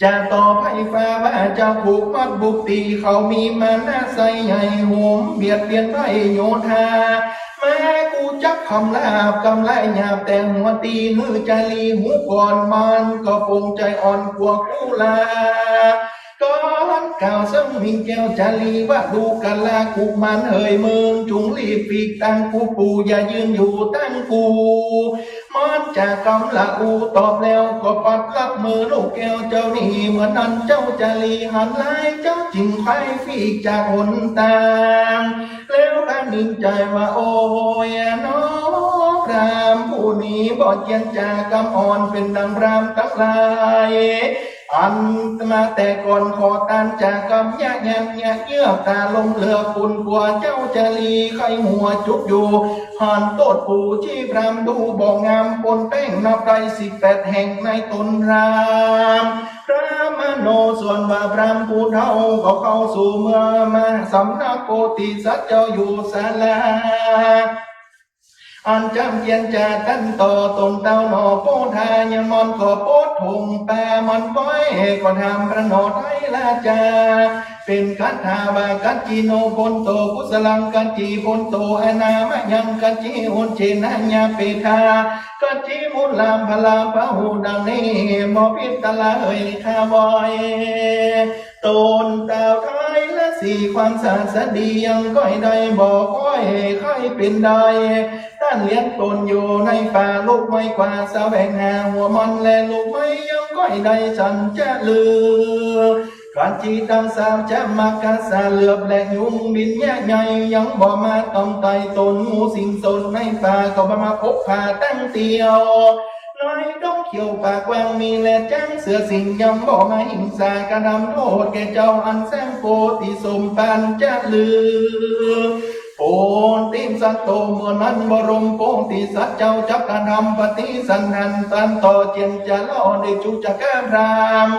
จะต่อไพร่ฟ้าว่าจะผูกมัดบุกตี้ เขามีมานะไส้ใหญ่โหมเบียดเบียนไพร่โยธา มากูจักคำลาบกำลายหยาบ แต่หัวตี้หื้อจาลีฮู้ก่อน มันก็ปงใจ๋อ่อนกว่ากูลา ก่อนกล่าวเซิ่งหมิงแก้วจาลีว่า ดูกะลากุมารเหย มึงจุ่งรีบปีกตังกู ปู่อย่ายืนอยู่ตังกู มันจะกำละอู้ตอบแล้ว ก็ปัดลักมือลูกแก้วเจ้านี้ เมื่อนั้นเจ้าจาลีหันหลาย เจ้าจึงไขว่ปีกจากหนตาง แล้วกะนิ่งใจ๋ว่า โอ้ยน้อ พราหมณ์ผู้นี้บ่เจียรจากำอ่อน เป๋นดังพราหมณ์ตังหลาย อันมาแต่ก่อนขอตานจากำยะยันยะเยือก ต๋าลงเหลือคุณกว่าเจ้าจาลี ไข้หัวจุกอยู่ หันโต้ษปู่ตี้พราหมณ์ดูบ่งาม ปนแป้งนับได้สิบแปดแห่งในต๋นพราหมณ์ พราหมโณ ส่วนว่าพราหมณ์ผู้เฒ่า ก็เข้าสู่เมืองมาสำนักโพธิสัตว์เจ้าอยู่ศาลา อันจำเจียรจาตันต่อตนเต้าหนอ โพธายมอนก็โพธงป่า มอนป้อยก็ถามพระหนอไตรราชา เป๋นคาถาว่า กัจจิโนโพนโต กุสลังกัจจิโพนโต อนามยังกัจจิ อุจเจนะยาเปทา กัจจิมุลาพลาปะหู ดังนี้บ่ผิดตะละเอยข้าบอย ตนเต้าไตรราศีความศาสดียังก้อยได้ บ่ก้อยใค่เป๋นได้ ต้านเลี้ยงตนอยู่ในป่า ลูกไม้กว่าแสวงหาหัวมัน และลูกไม้ยังก้อยได้สันจะลือ กัจจิตังสามจะมักกะสาเหลือบและยุงบินยะใหญ่ ยังบ่มาต้องไต่ตน งูสิงสนในป่าก็บ่มาพกพาตั้งเตียว น้อยดงเขียวปากกว้างมีแลดจั้งเสือสิงห์ ยังบ่มาหิงสากระทำโทษแก่เจ้าอันแสงโพธิสมปานจะลือ โพธิสัตว์โตเมื่อนั้นบรมโพธิสัตว์เจ้าจักกระทำปฏิสันหันตันต่อเจียรจาลอได้จุจักกะพราหมณ์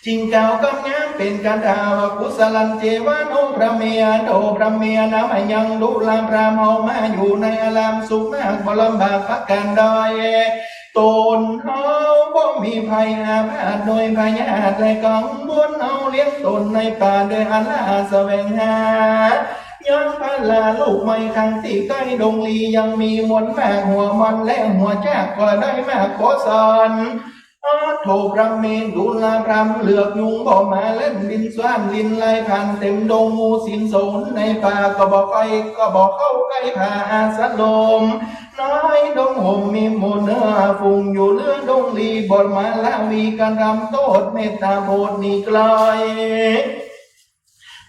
จึงกล่าวกำงามเป๋นคาถาว่า กุสลัญเจวะโนพรหมเม อันโธพรหมเม อันนำมายังดูราพราหมณ์เฮามาอยู่ในอารามสุขมาก บ่ลำบากประก๋านใด ต๋นเฮาบ่มีภัยอาพาธโดยพยาธิและกังวล เฮาเลี้ยงต๋นในป่าโดยอันละแสวงหา ยังพาราลูกไม้ข้างตี้ใก้ดงลี ยังมีมวลหมากหัวม่อนและหัวจาก ก็ได้หมากขอสรร อันโธพรหมเม ดูราพราหมณ์เลือกยุงบ่มาเล่นบินซ่าน ลินไล่ผ่านเต๋มดง งูสิงโสนในป่าก็บ่ไป ก็บ่เข้าใก้ผาอาสรม ในดงห่มมีหมู่เนื้อฝูงอยู่เหลือดงลี บ่มาละวีกระทำโต้ษ เมตตาโผดหนีไกล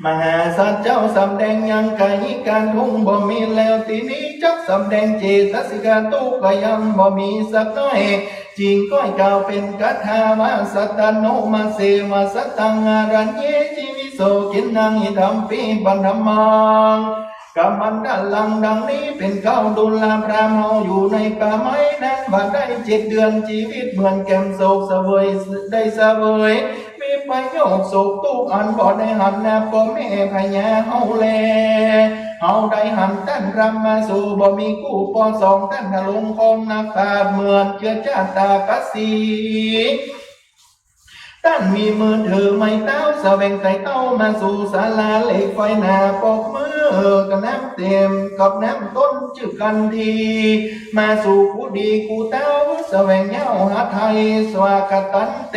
มหาสัตว์เจ้าสำแดงยังกายิกาทุกข์บ่มีแล้ว ตี้นี้จักสำแดงเจตสิกาทุกข์ก็ยังบ่มีสักหน้อย จึงก้อยกล่าวเป๋นคาถาว่า สัตตานุมาเสวะ สัตตังอารัญเย จีวิโส ขิณณัง อิทัมปิ ปัณฑัมมัง กัมมันตะลัง ดังนี้เป๋นเกล้า ดูราพราหมณ์เฮาอยู่ในป่าไม้นั้น บัดได้เจ็ดเดือน จีวิตเหมือนแกมโศก เสวย ได้เสวย วิปโยคโศกทุกข์อันบ่ได้หันหน้าพ่อแม่พญาเฮาแล เฮาได้หันต้านพราหมณ์มาสู่ บ่มีกู้ปอสอง ต้านทรงครองนักปราชญ์เหมือนเจือจ้าตากะสี ต้านมีมือถือไม้เท้า แสวงไต่เต้ามาสู่ศาลาเหล็กไฟหนาปกมือ กับน้ำเต๋มกับน้ำต้นจื้อกันที มาสู่กูดีกูเต้า แสวงเหย้าหาไทย สวากตันเต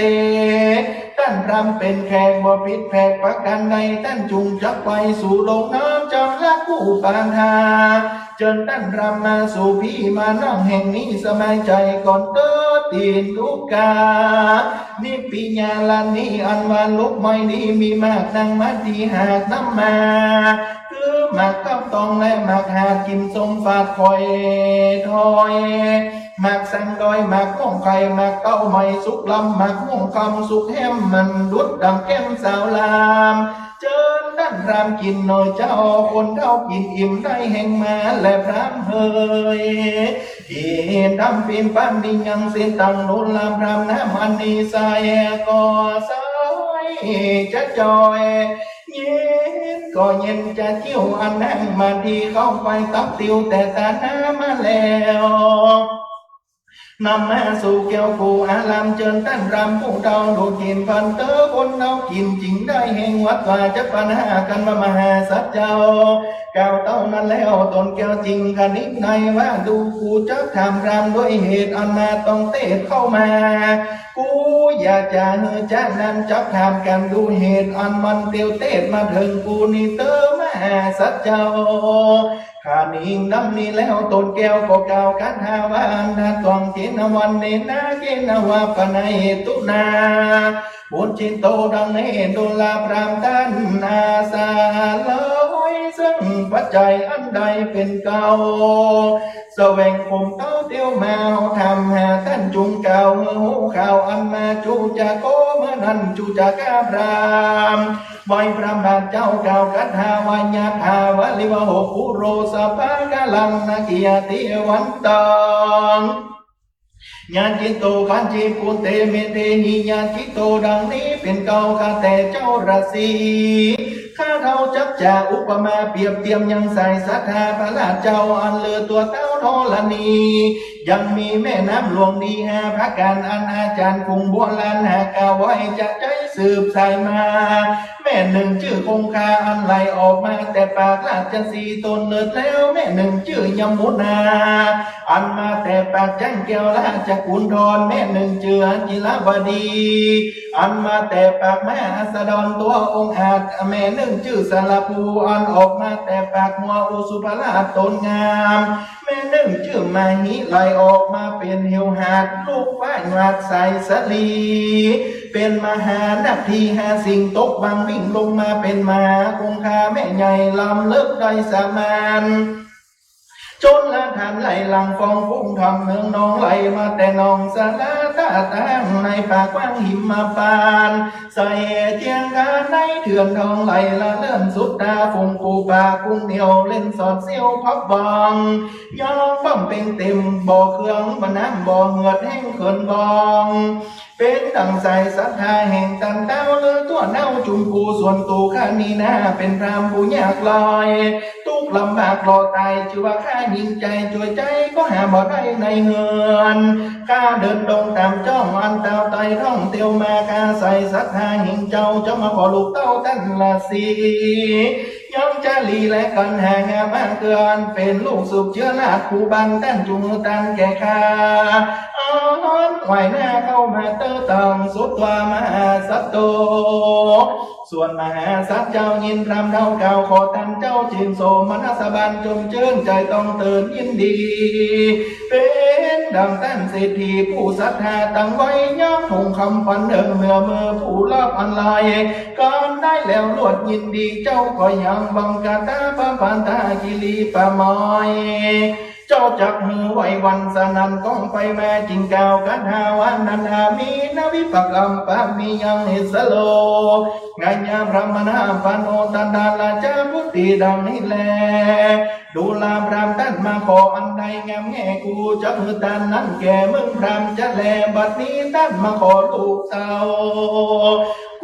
ต้านพราหมณ์เป๋นแขกบ่ผิดแผกประก๋านใด ต้านจุ่งจักไปสู่โลกน้ำจำละกู้ปาทา เจิญต้านพราหมณ์มาสู่พี้มานั่งแห่งนี้ สบายใจ๋ก่อนเต๊อะตีนลูกา นิพพิยาลานี้ อันว่าลูกไม้นี้มีหมากนางมาดีหากนำมา คือหมากกับตองและหมากหาด กิ๋นส้มฝาดคอยถอย หมากสังดอย หมากม่วงไข่ หมากเต้าไม้สุกล้ำ หมากม่วงคำสุกแฮม มันดุจดั่งแก้มสาวลาม เจิญต้านพราหมณ์กิ๋นเน่อเจ้า คนเฒ่ากิ๋นอิ่มได้แฮงมาแลพราหมณ์เฮย อิทัมปิ ปัณฑัมมัง ยังเส้นตัง ดูราพราหมณ์ น้ำอันนี้ใส่ก็ใสจะจ่อย เย็นก็เย็นจะจิ้ว อันนั่งมาดีเข้าไปตักติวแต่ตาหน้ามาแล้ว นำมาสู่แก้วกูอาราม เจิญต้านพราหมณ์ผู้เฒ่า ดูดกิ๋นพันเต๊อะ คนเฒ่ากิ๋นจึงได้แฮง วัดว่าจะปัญหากันว่ามหาสัตว์เจ้า กล่าวเต้านั้นแล้วตนแก้วจึงขนิกในว่า ดูกูจักถามพราหมณ์ด้วยเหตุอันมาต้องเตศเข้ามา กูอยากจะหื้อจ๊ะนั้นจักถามกันดูเหตุอันมันเตียวเตศมาเถิงกูนี้เต๊อะมหาสัตว์เจ้า ขนิงนำนี้แล้วตนแก้วก็กล่าวคาถาว่า อันทะตวัง เกณะวันเณนะ เกณะวาปะนะเหตุนา ปุจฉิโต ดังนี้ดูราพราหมณ์ต้านอาสาลอย เซิ่งปัจจัยอันได้เป๋นเกล้า แสวงข่มเต้าเตียวมา เฮาถามหาต้านจุ่งกล่าวหื้อฮู้ข่าวอันมา จุจะโกเมื่อนั้นจุจะก้าพราหมณ์ ไหว้พระบาทเจ้ากล่าวคาถาวายาถาวาริวโหปุโรสะภะกะลังนะกิยะติวันตัง ญาจิโต คัจฉิปุเต เมเทหิ ญาจิโต ดังนี้เป๋นเกล้าข้าแต่เจ้าราศี ข้าเฒ่าจักจะอุปมาเปรียบเตียมยังสายศรัทธาพระราชเจ้าอันเลือตั๋วเต้าธรณี ยังมีแม่น้ำหลวงดีห้าประก๋านอันอาจ๋ารย์ฝูงโบราณหากล่าวไว้จะใจ๊สืบสายมา แม่นึ่งจื้อคงคาอันไหลออกมาแต่ปากราชสีห์ตนเลิศแล้ว แม่นึ่งจื้อยมุนา อันมาแต่ปากจ๊างแก้วราชกุนทร แม่นึ่งจื้ออหิรวดี อันมาแต่ปากมหาสะดอนตั๋วองอาจ แม่นึ่งจื้อสะระภู อันออกมาแต่ปากงัวอุสุภราชต๋นงาม แม่นึ่งจื้อมหิไหลออกมาเป๋นเหวหาด ลูกฟ้าหยาดสายสะหลี เป๋นมหานาคทีห้าสิ่งตกบังวิ่งลงมาเป๋นมหาคงคาแม่ใหญ่ลำเลิศได้สมาน จุลธานไหลหลั่งฟองฟุ้งถ่อมเนืองนองไหลมาแต่หนองสาราต้าตั้งในป่ากว้างหิมพานต์ ใสเจียงคานในเถื่อนทองไหลละเลื่อนสุดตา ฝูงปูปลากุ้งเหนี่ยวเล่นสอดเสี้ยวพับบัง ย้องป้อมเป่งเต๋มบ่อเคืองบ่อน้ำบ่อเหือดแห้งเขินบอง เป๋นดั่งสายศรัทธาแห่งต้านเต้า เลือดตั๋วเน่าจุมกู ส่วนตั๋วข้านี้นาเป๋นพราหมณ์ผู้ยากไร้ ตุ๊กลำบากรอดต๋าย จื้อว่าข้าหญิงใจ๋จ๋วยใจ๋ ก็หาบ่ได้ในเฮือน ข้าเดินดงต๋ามจ้อง อันเต้าไต่ท่องเตียวมา ข้าสายศรัทธาแห่งเจ้า จะมาขอลูกเต้าต้านราศี ยังจะลีและกั๋นหางามมาเกื้อ อันเป๋นลูกสืบเจื้อราชภูบาล ต้านจุงหื้อต้านแก่ข้า อันไหวหน้าเข้ามาเต๊อะ ตังสุดตั๋วมหาสัตว์โต ส่วนมหาสัตว์เจ้ายินพราหมณ์เฒ่ากล่าว ขอต้านเจ้าจึงโสมนัสบาน จมจื้นใจ๋ต้องตื่นยินดี เป๋นดั่งต้านเศรษฐีผู้ศรัทธาตังไว้ ยามถุงคำปันเดิงเหนือมือผู้รับอันไล กันได้แล้วลวดยินดี เจ้าก็ยังบังกาตาปะปานตากิริปะไมย เจ้าจักหื้อไหว้หวั่นสนั่นก้องไปมา จึงกล่าวคาถาว่า นันทามีนวิปกรรมปะมียังนิสโล งายาพรหมนาปโนตันดาราชาบุตรีดังนี้แล ดูราพราหมณ์ต้านมาขออันใดงามแง่ กูจักหื้อต้านนั้นแก่มึงพราหมณ์จะแล บัดนี้ต้านมาขอลูกเต้า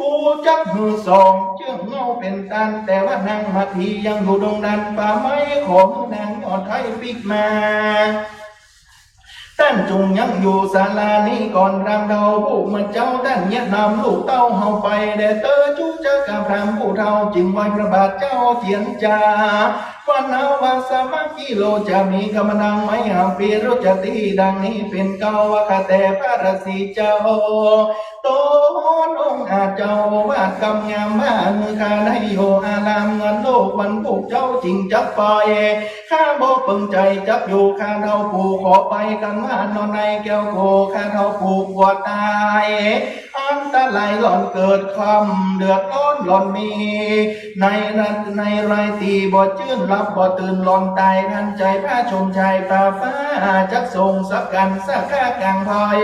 กูจักหื้อสองเจื้องเงาเป๋นต้าน แต่ว่านางมัทธียังอยู่ดงดันป่าไม้ ขอหื้อนางยอดไทรปิ๊กมา ต้านจุงยังอยู่ศาลานี้ก่อน พราหมณ์เฒ่าผู้เมินเจ้า ต้านเยียะนำลูกเต้าเฮาไปแด่เต๊อะ จุ๊จักกาพราหมณ์ผู้เฒ่า จึงไหว้พระบาทเจ้าเจียรจา วันนาวาสามัคคีโล จะมีกำมะนังไมหังปีรุจจติ ดังนี้เป๋นเกล้าว่าข้าแต่พระราศีเจ้า ตนองค์อาจเจ้าโอวาทกำงามว่า หื้อข้าได้อยู่อารามเงินโลกวันพวกเจ้าจึงจักไป ข้าบ่เปิงใจ๋จักอยู่ ข้าเฒ่าปู่ขอไป กันว่านอนในแก้วโก ข้าเฒ่าปู่กลัวต๋าย อันตรายหล่อนเกิด ความเดือดร้อนหล่อนมี ในรัต ในรายตี้บ่จื้น หลับบ่ตื่นหล่อนต๋าย ทันใจ๋พระชมชายป่าฟ้า จักส่งสักกันสักข้ากลางภัย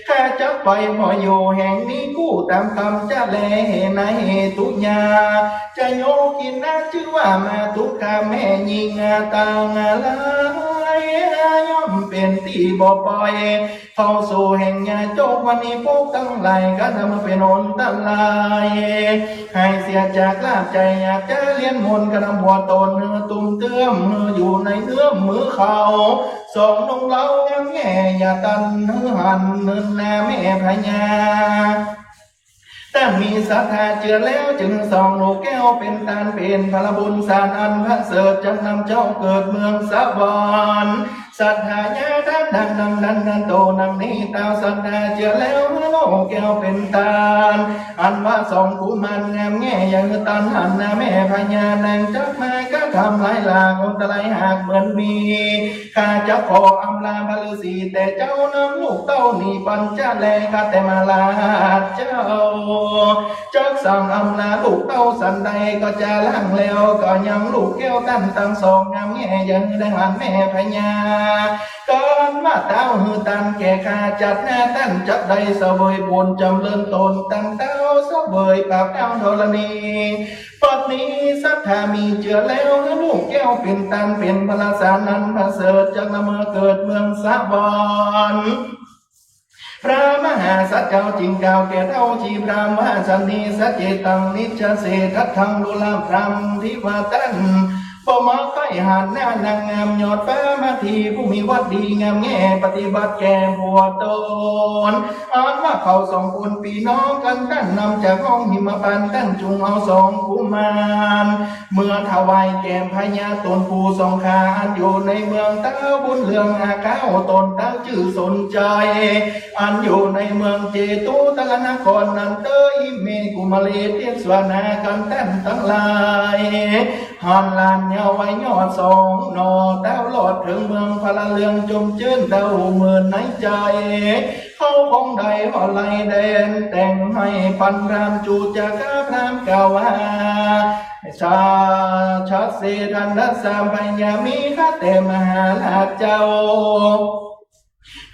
ข้าจักไปบ่อยู่แห่งนี้กู้ต๋ามกำจะแล ในเหตุญา จะโยกินนาจื้อว่ามาตุคามแม่ญิงต่างหลาย ย่อมเป๋นตี้บ่ปล่อย เข้าสู่แห่งยาจกวันนี้พวกตังหลาย กระทำเป๋นอันตราย ให้เสียจากลาภใจ๋อยากจะเรียนมนต์ กระทำบัวต๋นหื้อตุ้มเตื้อม หื้ออยู่ในเงื้อมมือเขา สองนงเล้างามแง่ อย่าตันหื้อหัน เนินนาแม่พญา ต้านมีศรัทธาเจื้อแล้ว จึงส่องลูกแก้วเป๋นต้าน เป๋นผลบุญสารอันประเสริฐ จักนำเจ้าเกิดเมืองสวรรค์ ศรัทธาญาต้านดังนั้น นั้นโตดังนี้ เต้าศรัทธาเจื้อแล้ว ลูกแก้วเป๋นต้าน อันว่าสองกุมารงามแง่ อย่าหื้อตันหันนาแม่พญา นางจักมากระทำลายหลาก อันตรายหากเหมือนมี ข้าจะขออำลาพระฤาษี แต่เจ้านำลูกเต้าหนีปันจะแล ข้าแต่มหาราชเจ้า จักสั่งอำลาลูกเต้าสันใดก็จะล่างแล้ว ก็ยังลูกแก้วต้านตังสองงามแง่ ยังได้หันแม่พญา กันว่าเต้าหื้อต้านแก่ข้า จัดหน้าต้านจักได้เสวยบุญจำเริญต๋นตังเต้าเสวยปากดาวธรณี ปัดนี้ศรัทธามีเจื้อแล้ว หื้อลูกแก้วเป๋นต้าน เป๋นพระสารอันประเสริฐ จักนำมาเกิดเมืองสวรรค์ พระมหาสัตว์เจ้าจึงกล่าวแก่เต้าชีพราหมณ์ว่า สันนิสสะเจตัง นิจจเสธัตถัง ดูราพราหมณ์ตี้ว่าต้าน บ่มาใค่หันหน้านางงามยอดฟ้ามาที ผู้มีวัตรดีงามแง่ ปฏิบัติแก่ผัวต๋น อันว่าเขาสองคนปี้น้องกั๋น ต้านนำจากห้องหิมพานต์ ต้านจุงเอาสองกุมาร เมือถวายแก่พญาต๋นผู้สองข้า อันอยู่ในเมืองเต้าบุญเรือง อาเก้าต๋นเต้าจื้อสนใจ๋ อันอยู่ในเมืองเจตุตรนครนั้นเต๊อะ อิเม กุมารี เตียกสวนากั๋นต้านตังหลาย หันหลานเยาว์วัยยอดสองหน่อ เต้าลอดเถิงเมืองพระเรือง จมจื้นเต้าหมื่นในใจ๋ เขาคงได้ว่าไลแดนแต่งให้ปันพราหมณ์ จุจักกาพราหมณ์กล่าวว่า ชา ชาเสธันนัสสะพญามีข้าแต่มหาราชเจ้า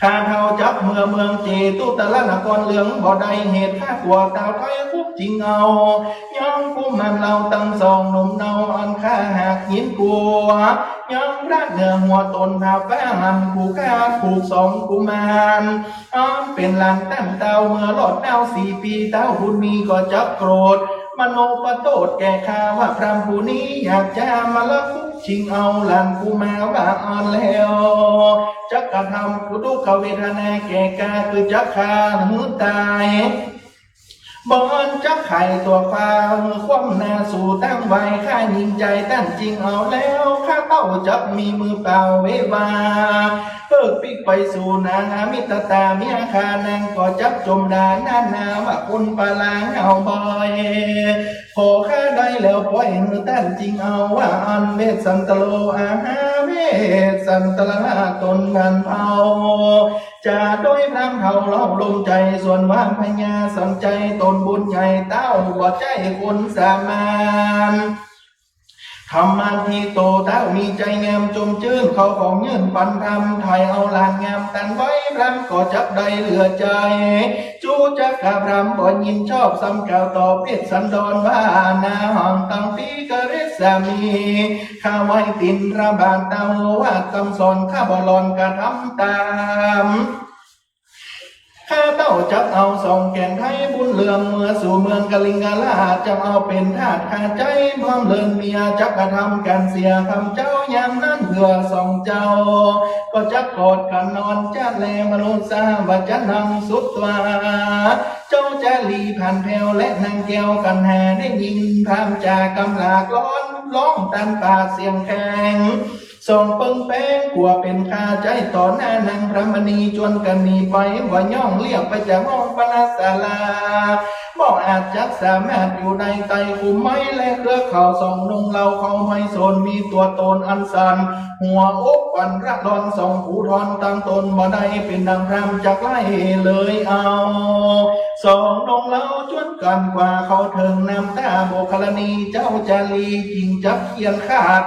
ข้าเฒ่าจักเมือเมืองเจตุตรนครเหลืองบ่ได้ เหตุข้ากลัวเต้าไทยคุกจิงเอา ยังกุมารเหล่าตังสองหนุ่มเนา อันข้าหาก ยินกั๋ว ยังพระเหนือหัวต๋น หาบฟ้าหันผูกข้าผูกสองกุมาร อันเป๋นหลานต้านเต้า เมื่อรอดเต้าสี่ปี๋ เต้าบุญมีก็จักโกรธ มโนปโตษแก่ข้าว่า พราหมณ์ผู้นี้อยากจะมาลักขโมย ชิงเอาหลานกูมาว่าอั้นแล้ว จักกระทำทุกขเวทนาแก่ข้า คือจักฆ่าหื้อต๋าย บ่อั้นจักไขตั๋วข้าหื้อคว่ำหน้าสูตั้งไว้ ข้าหญิงใจ๋ต้านจึงเอาแล้ว ข้าเต้าจักมีมือเปล่าเววา เพิกปิ๊กไปสู่นางอมิตตาเมียข้า นางก็จักจมด่าหน้านาว่าคนปลางเอาบ่อย ขอข้าได้แล้วป่อยหื้อต้านจึงเอาว่าอั้น เวสสันตโร อาหา เวสสันตรา ต๋นนั้นเอา จาโดยพราหมณ์เฒ่าเล่าลมใจ๋ ส่วนว่าพญาสันชัยต๋นบุญใหญ่ เต้าบ่ใจ้คนสามัญ ธรรมาทิโต เต้ามีใจ๋งามจมจื้น เข้าของยื่นปันธรรม ไถ่เอาหลานงามตันไว้ พราหมณ์ก็จักได้เหลือใจ๋ จุจกะพราหมณ์บ่ยินชอบ ซ้ำกล่าวตอบเวสสันดรว่า นาหัง ตัง ติกริสสามิ ข้าไหว้ตินทบาทเต้า ว่าตำสอนข้าบ่หล่อนกระทำต๋าม ข้าเต้าจักเอาสองแก่นไทยบุญเหลื่อม เมือสู่เมืองกลิงกราช จักเอาเป๋นทาสข้าใจ๊ พร้อมเรือนเมีย จักกระทำก๋านเสียคำเจ้ายามนั้นเตื้อ สองเจ้าก็จักกอดกั๋นนอน จะแลมโนสาวัจจนังสุตวา เจ้าจารีผ่านแผ้วและนางแก้วกัณหา ได้ยินพราหมณ์จากำหลาดร้อน ร้องตันปากเสียงแข็ง สองเปิ้งแป้งกั๋วเป๋นข่าใจ๊ต่อหน้านางพรหมณี จวนกั๋นหนีไป บ่ย่องเรียบไปจากห้องปณศาลา บ่อาจจักสามารถอยู่ได้ ใต้คุ้มไม้และเครือเขา สองนงเล้าเข้าไม้สน มีตั๋วต๋นอันสั่น หัวอกปั่นระลอน สองผู้ทอนตั้งต๋นบ่ได้ เป๋นดังพราหมณ์จักไล่เลยเอา สองนงเล้าจวนกั๋นกว่าเข้าเถิงน้ำต๋าโบกขรณี เจ้าจารีจึงจักเขียนขาด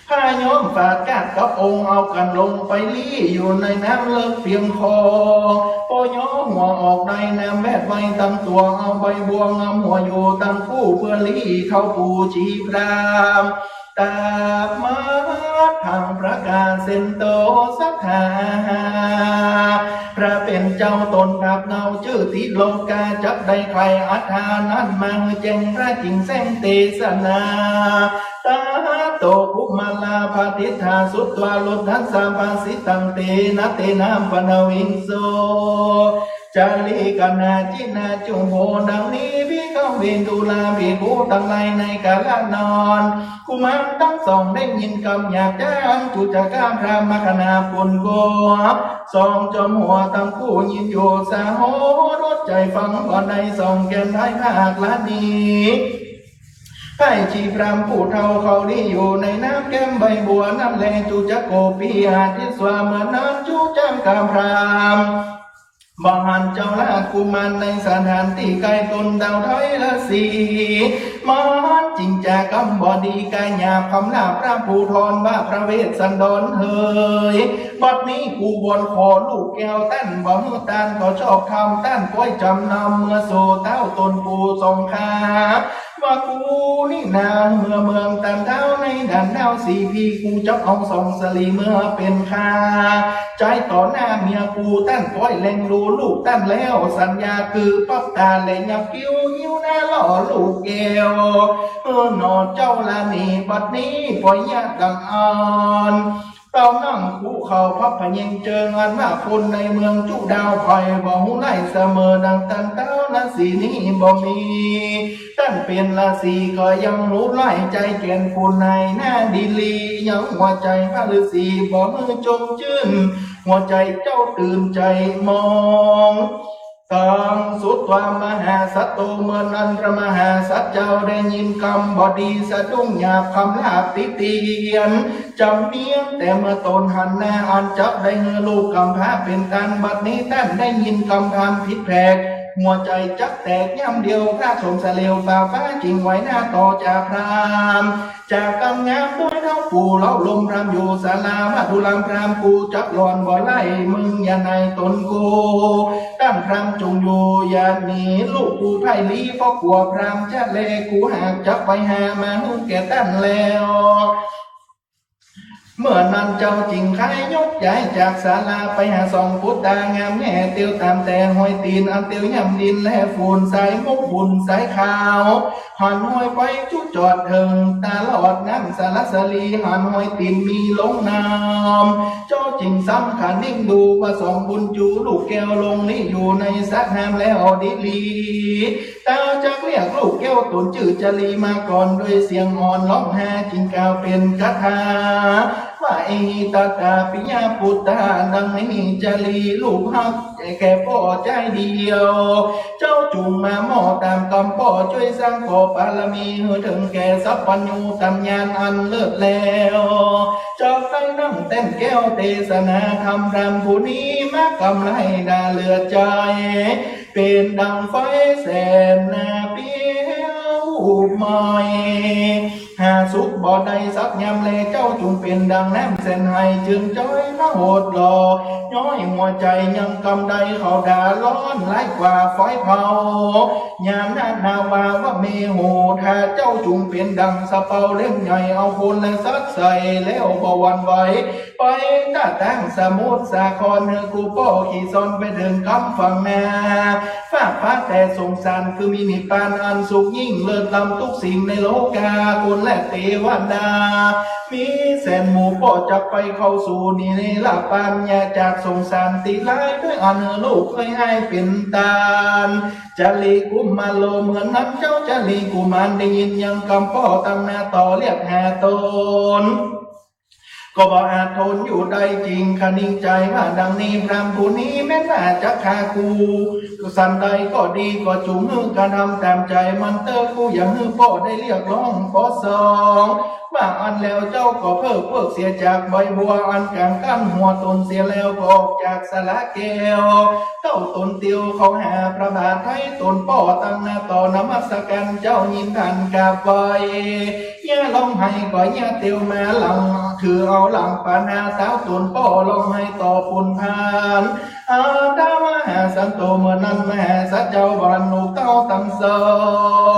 ผ้าย้อมฝาดกาดกับองค์ เอากั๋นลงไปลี้อยู่ในน้ำเลิกเปียงคอ ปอย้อหัวออกได้น้ำแวดไว้ตังตั๋ว เอาใบบัวงำหัวอยู่ตังคู่ เปื้อลี้เข้าปู๋จีพราหมณ์ ตามาดพังประกาศเซนโตสัทธา พระเป๋นเจ้าต๋นผักเนาจื้อติโลกา จักได้ไขอัฏฐานั้นมาหื้อแจ้ง พระจึงแสดงเตสนา ตาโตกุมารปฏิฏฐา สุตวารุดดัสสะภาสิตัง เตนะเตนะปัณณวิงโส จารีกัณหา จินาจุโภ ดังนี้ ภิกขเว ดูราภิกขุตังหลาย ในกาละนั้น กุมารตังสองได้ยินกำหยาบจ๊าอันจุจกะพราหมณ์มคณาปุณโก สองจอมหัวตังคู่ยินอยู่สาหด อดใจ๋ฟังบ่ได้ สองแก่นไทยภาคละนี้ ไพร่ชีพราหมณ์ผู้เฒ่าเข้าลี้อยู่ในน้ำแก้มใบบัวนั้นแล จุจโกปิอาทิสวา เมื่อนั้นจุจกะพราหมณ์ บ่หันเจ้าราชกุมารในสถานตี้ใก้ต๋น เต้าไทยละสี มันจึงจากำบ่ดี กาหยาบคำลาบพระผู้ทอนว่า พระเวสสันดรเหย บัดนี้กูวอนขอลูกแก้วต้าน บ่หื้อต้านก็ชอบธรรม ต้านก็จำนำเมือสู่เต้าต๋นปู่สองข้า ว่ากูนี้นาเมือเมืองตันเท้าในด่านดาวสีพี กูจักเอาสองสลีเมือเป๋นข้าใจ๊ต่อหน้าเมียกู ต้านก้อยแลงดูลูกต้านแล้ว สัญญาคือปับต๋าและยักคิ้ว หิ้วหน้าหล่อลูกแก้ว เออหนอเจ้าละนี้ บัดนี้ปล่อยยากดังอัน เต้านั่งคุเข่าพับเพียงเจิง อันว่าคนในเมืองจุดาวไพร่ บ่ฮู้ไล่เสมอดังตันเต้านะ สีนี้บ่มี ต้านเป๋นราศีก็ยังฮู้ไล่ใจ๋แก่นผู้ในหน้าดีหลี ยังหัวใจ๋พระฤๅษีบ่หื้อจมจื้น หัวใจ๋เจ้าตื่นใจ๋หมอง ตัง สุตวา มหาสัตโต เมื่อนั้นพระมหาสัตว์เจ้าได้ยินกำบ่ดี สะดุ้งหยาบคำลาบติเตียน จำเนียนแต่เมื่อต๋นหันหน้าอันจักได้หื้อลูกกำพร้าเป๋นต้าน บัดนี้ต้านได้ยินกำพราหมณ์ผิดแผก หัวใจ๋จักแตกย่ำเดียว พระสงฆ์เสลวป่าฟ้า จึงไหว้หน้าต่อจ่าพราหมณ์ จากกำงามด้วยเท้าปู่เล้าลม พราหมณ์อยู่ศาลา ว่าดูราพราหมณ์ กูจักหล่อนบ่ไล่ มึงอย่าไหนตนกู ต้านพราหมณ์จงอยู่อย่าหนี ลูกกูพ่ายลี้ เพราะกั๋วพราหมณ์จะแลกู หากจักไปหามาหื้อแก่ต้านแล้ว เมื่อนั้นเจ้าจึงไคร้ยกย้ายจากศาลา ไปหาส่องปุตตางามแง่เตียว ต๋ามแต่ฮอยตี๋นอันเตียวย่ำดิน และฝุ่นสายมุกบุ่นสายขาว หันฮอยไปจุดจอดเถิงตลอดน้ำสาละสะลี หันฮอยตี๋นมีลงน้ำ เจ้าจึงซ้ำคะนิ่งดู ว่าส่องบุญจูลูกแก้วลงนี้อยู่ในสระน้ำแล้วดีหลี เต้าจักเรียกลูกแก้วต๋นจื้อจารีมาก่อน ด้วยเสียงอ่อนฮ้องฮา จึงกล่าวเป๋นคาถา ว่าเอหิตตาปิยปุตตา ดังนี้จารีลูกฮักแก่ป้อจายเดียว เจ้าจุ่งมาหม้อต๋ามกำป้อ จ้วยสร้างก่อบารมี หื้อเถิงแก่สัพพัญญูต๋ามญาณอันเลิศแล้ว เจ้าไปนั่งแต้นแก้วเตสนาธรรม พราหมณ์ผู้นี้มากำไลด่าเลือดใจ๋ เป๋นดังไฟแสนนาเปรียวไหม้ หาสุขบ่ได้สักยามแล เจ้าจุ่งเป๋นดังน้ำแสนไห เจือนจ้อยพระโหดหล่อ ย้อยหัวใจ๋ยังกำใด เขาด่าฮ้อนร้ายกว่าไฟเผา ญาณนาวาว่าเมโห ถ้าเจ้าจุ่งเป๋นดังสะเปาเล่มใหญ่ เอาคนและสัตว์ใส่แล้วบ่หวั่นไหว ไปต้าตางสมุทรสาคร หื้อกูป้อขี่ซอนไปเถิงกำฝั่งนา ฟากฟ้าแต่สงสาร คือมีนิพพานอันสุขยิ่ง เลิศล้ำทุกสิ่งในโลกา คนและเตวดา มีแสนหมู่ ป้อจักไปเข้าสู่นิรพาน อย่าจากสงสารตี้ร้าย ด้วยอันหื้อลูกเฮยฮ้ายเป๋นต้าน จารีกุมารโล เมื่อนั้นเจ้าจารีกุมารได้ยินยังกำป้อ ตั้งหน้าต่อเรียกหาต๋น ก็บ่อาจทนอยู่ได้จึงคะนิ่งใจ๋ว่าดังนี้ พราหมณ์ผู้นี้แม้นว่าจักฆ่ากู สันใดก็ดี ก็จุ่งหื้อกระทำต๋ามใจ๋มันเต๊อะ กูอย่าหื้อป้อได้เรียกร้องปอสอง ว่าอั้นแล้วเจ้าก็เพิกเพิกเสียจากใบบัวอันก๋างกั้นหัวต๋นเสียแล้ว ก็ออกจากสาละแก้ว เต้าต๋นเตียวเข้าหาพระบาทไท้ต๋นป้อ ตั้งหน้าต่อนมัสก๋ารเจ้า ยินต้านกราบไหว้ เยียะฮ้องไห้ก็เยียะเตียวมาหลัง ถือเอาหลังปานหาเท้าต๋นป้อฮ้องไห้ต่อปูนพาน อาดามหาสัตโต เมื่อนั้นมหาสัตว์เจ้าว่าอั้น ลูกเต้าตังสอ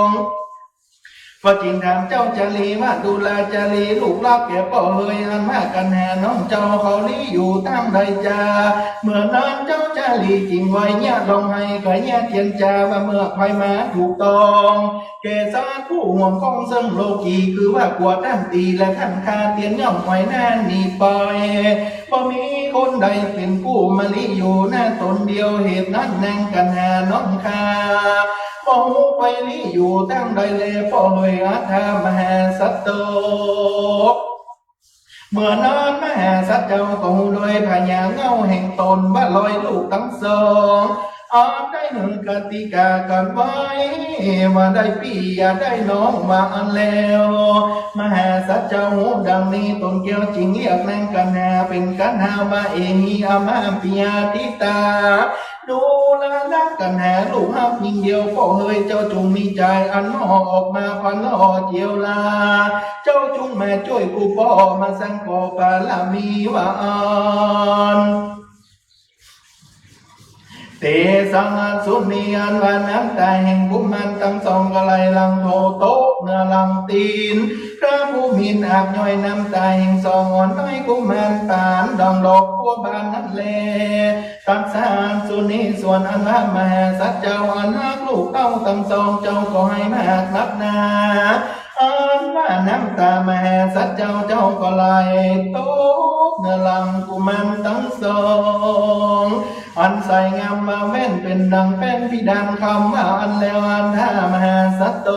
ง ก็จึงถามเจ้าจารีว่า ดูราจารี ลูกฮักแก่ป้อเฮย อันว่ากัณหาน้องเจ้าเขาลี้อยู่ตางใดจา เมื่อนั้นเจ้าจารีจึงไหว้เยียะฮ้องไห้ ก็เยียะเตียนจาว่า เมื่อใผมาถูกต้อง แก่สัตว์ผู้ห่วงของเซิ่งโลกี คือว่ากั๋วต้านตี๋และต้านข้า เตียนย่อมไหวหน้าหนีไป บ่มีคนใดเป๋นผู้มาลี้อยู่หน้าต๋นเดียว เหตุนั้นนางกัณหาน้องข้า บ่ฮู้ไปลี้อยู่ตางใดแล ป้อเฮยอัฏฐมหาสัตโต เมื่อนั้นมหาสัตว์เจ้าก็ฮู้โดยผญาเงาแห่งต๋นว่าลอยลูกตังสอง อันได้หื้อกติกากั๋นไว้ ว่าได้ปี้อย่าได้น้องว่าอั้นแล้ว มหาสัตว์เจ้าฮู้ดังนี้ ต๋นแก้วจึงเรียกนางกัณหาเป๋นกัณหาว่า เอหิ อมาปิยาทิตา ดูรานางกัณหาลูกฮักยิ่งเดียว ป้อเฮยเจ้าจุ่งมีใจ๋อันหน่อออกมาพันล่อเจียวลา เจ้าจุ่งมาจ้วยกู้ป้อมาสร้างก่อบารมีว่าอั้น เตสังอสุนี อันว่าน้ำต๋าแห่งกุมารตังสองก็ไหลหลั่งโถตกเนื้อหลังตี๋น พระผู้มีอาจย่อยน้ำต๋าแห่งสองอ่อนน้อยกุมารปานดองดอกบัวบานนั้นแล ตัสสะอสุนี ส่วนอันว่ามหาสัตว์เจ้าอันฮักลูกเต้าตังสอง เจ้าก็ไหมานักหนา อันว่าน้ำต๋ามหาสัตว์เจ้า เจ้าก็ไหลตกเนื้อหลังกุมารตังสอง อันใสงามว่าแว่นเป๋นดังแป้นพิดานคำว่าอั้นแล้ว อัฏฐมหาสัตโต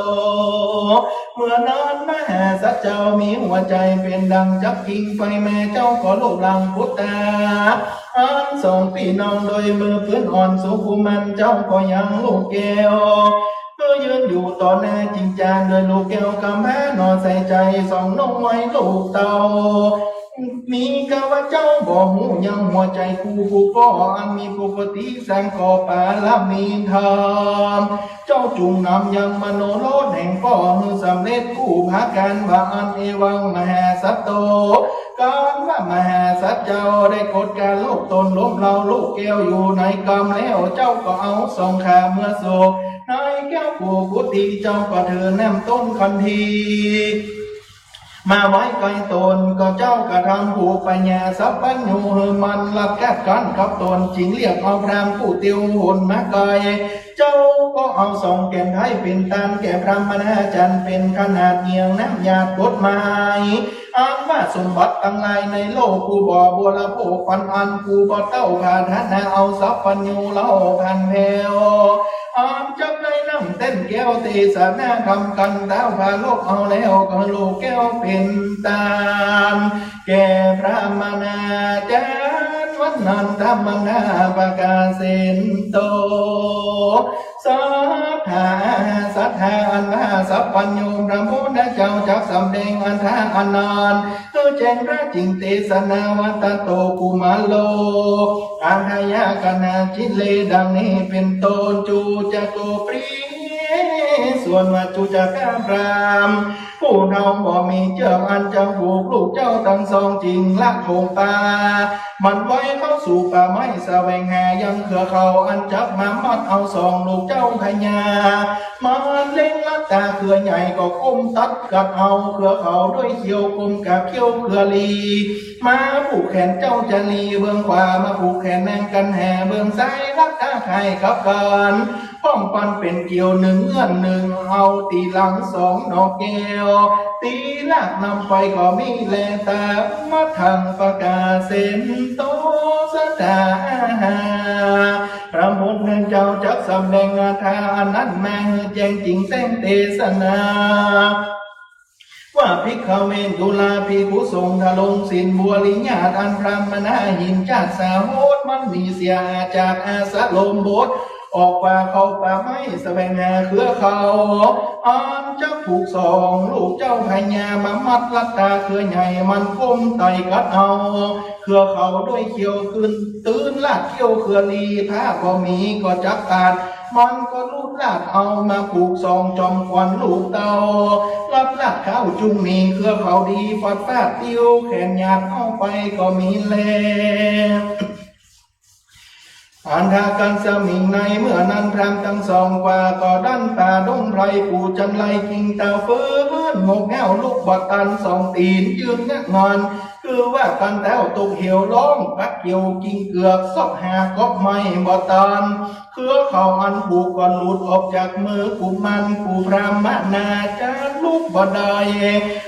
เมื่อนั้นมหาสัตว์เจ้ามีหัวใจ๋เป๋นดังจักพิงไฟแม่ เจ้าก็ลุกหลั่งปุตตา อันสองปี้น้องโดยมือปืนอ่อนสู่กุมารเจ้าก็ยังลูกแก้ว ก็ยืนอยู่ต่อหน้าจิงจาโดยลูกแก้วกำพร้าหน่อใส่ใจ๋สองน้องไว้ลูกเต้า มีกาว่าเจ้าบ่ฮู้ยังหัวใจ๋กูผู้ป้อ อันมีปกติสร้างก่อปารมีธรรม เจ้าจุ่งนำยังมโนรสแห่งป้อหื้อสำเร็จกู้ผาก๋าน ว่าอั้น เอวังมหาสัตโต กาลว่ามหาสัตว์เจ้าได้กดก๋านลูกต๋นล้มเล้าลูกแก้วอยู่ในก๋ำแล้ว เจ้าก็เอาสองข้าเมือโศกในแก้วผู้กุฏิ เจ้าก็ถือน้ำต้นขันธีมาไว้ใก้ต๋น ก็เจ้ากระทำผูกปัญญาสัพพัญญูหื้อมันลัดกัดกั๋นกับต๋น จึงเรียกเอาพราหมณ์ผู้เตียวหนมาใก้ เจ้าก็เอาสองแก่นไท้เป๋นตานแก่พราหมณาจ๋ารย์ เป๋นขนาดเหยี่ยงน้ำหยาดกฎหมาย อันว่าสมบัติตังหลายในโลก กูบ่บริโภคปันอั้น กูบ่เต้าปรารถนาเอาสัพพัญญูเล่าผ่านแผว อันจักได้นั่งเต้นแก้วเตสนาธรรมกั๋น เต้าปรารภเอาแล้วก็ลูกแก้วเป๋นตาน แก่พราหมณาจ๋ารย์ วันนั้นธรรมดาประกาศเสนโต สัทธา สัทธา อันว่าสัพพัญญูพระพุทธเจ้าจักสำแดงอัฏฐะอันนั้น คือแจ้งพระจิตเตสนาว่า ตะโต กุมารโล อัฏฐยกนาจิเล ดังนี้เป๋นต้น จุจโก ปริ ส่วนว่าจุจกพราหมณ์ ผู้เฒ่าบ่มีเจื้อกอันจะผูกลูกเจ้าตังสอง จึงละโขงป่า มันไว้เข้าสู่ป่าไม้แสวงหายังเครือเขาอันจักมามัดเอาสองลูกเจ้าพญา มันเล็งลับต๋าเครือใหญ่ก็ก้มตัดกัดเอาเครือเขาด้วยเขี้ยว ก้มกับเขี้ยวเครือลี มาผูกแขนเจ้าจารีเบื้องขวา มาผูกแขนนางกัณหาเบื้องซ้าย ลับต๋าข่ายกับกั๋น ป้องปันเป๋นเกี่ยวหนึ่งเงื่อนหนึ่ง เอาตี๋หลังสองหน่อแก้ว ตี๋ลากนำไปก็มีแล ต๋ามมัทธังประกาศเสนโต สัทธา พระพุทธเจ้าจักสำแดงอัฏฐะอันนั้นมาหื้อแจ้งจึงแสดงเตสนา ว่า ภิกขเว ดูราภิกขุสงฆ์ ทรงศีลบริญาตอันพราหมณาหินจาดสาโหตมันมีเสียจากอาสรมบท ออกว่าเข้าป่าไม้แสวงหาเครือเขา อันจักผูกสองลูกเจ้าพญามามัดลับต๋าเครือใหญ่ มันก้มไต่กัดเอาเครือเขาด้วยเขี้ยว ขึ้นตื้นลาดเขี้ยวเครือลี ถ้าบ่มีก็จักขาด มันก็ลูดลาดเอามาผูกสองจอมขวัญลูกเต้า ลับลาดเข้าจุ่งมีเครือเขาดี ฟัดฟาดติ้วแขนหยาดเอาไปก็มีแล อันทากัสมิง ในเมื่อนั้นพราหมณ์ตังสองกว่าก็ดั้นป่าดงไพร ปู่จันไรกิ่งตาเฟิน งกแง้วลุกบ่ตัน สองตี๋นยืนงะงอน คือว่ากั๋นแต๊วตกเหว ฮ้องปัดเกี่ยวกิ่งเกือก ซอกหาก๊อกไม้บ่ตัน เครือเขาอันผูกก็หลุดออกจากมือกุมารผู้พราหมณาจ๋ารย์ ลุกบ่ได้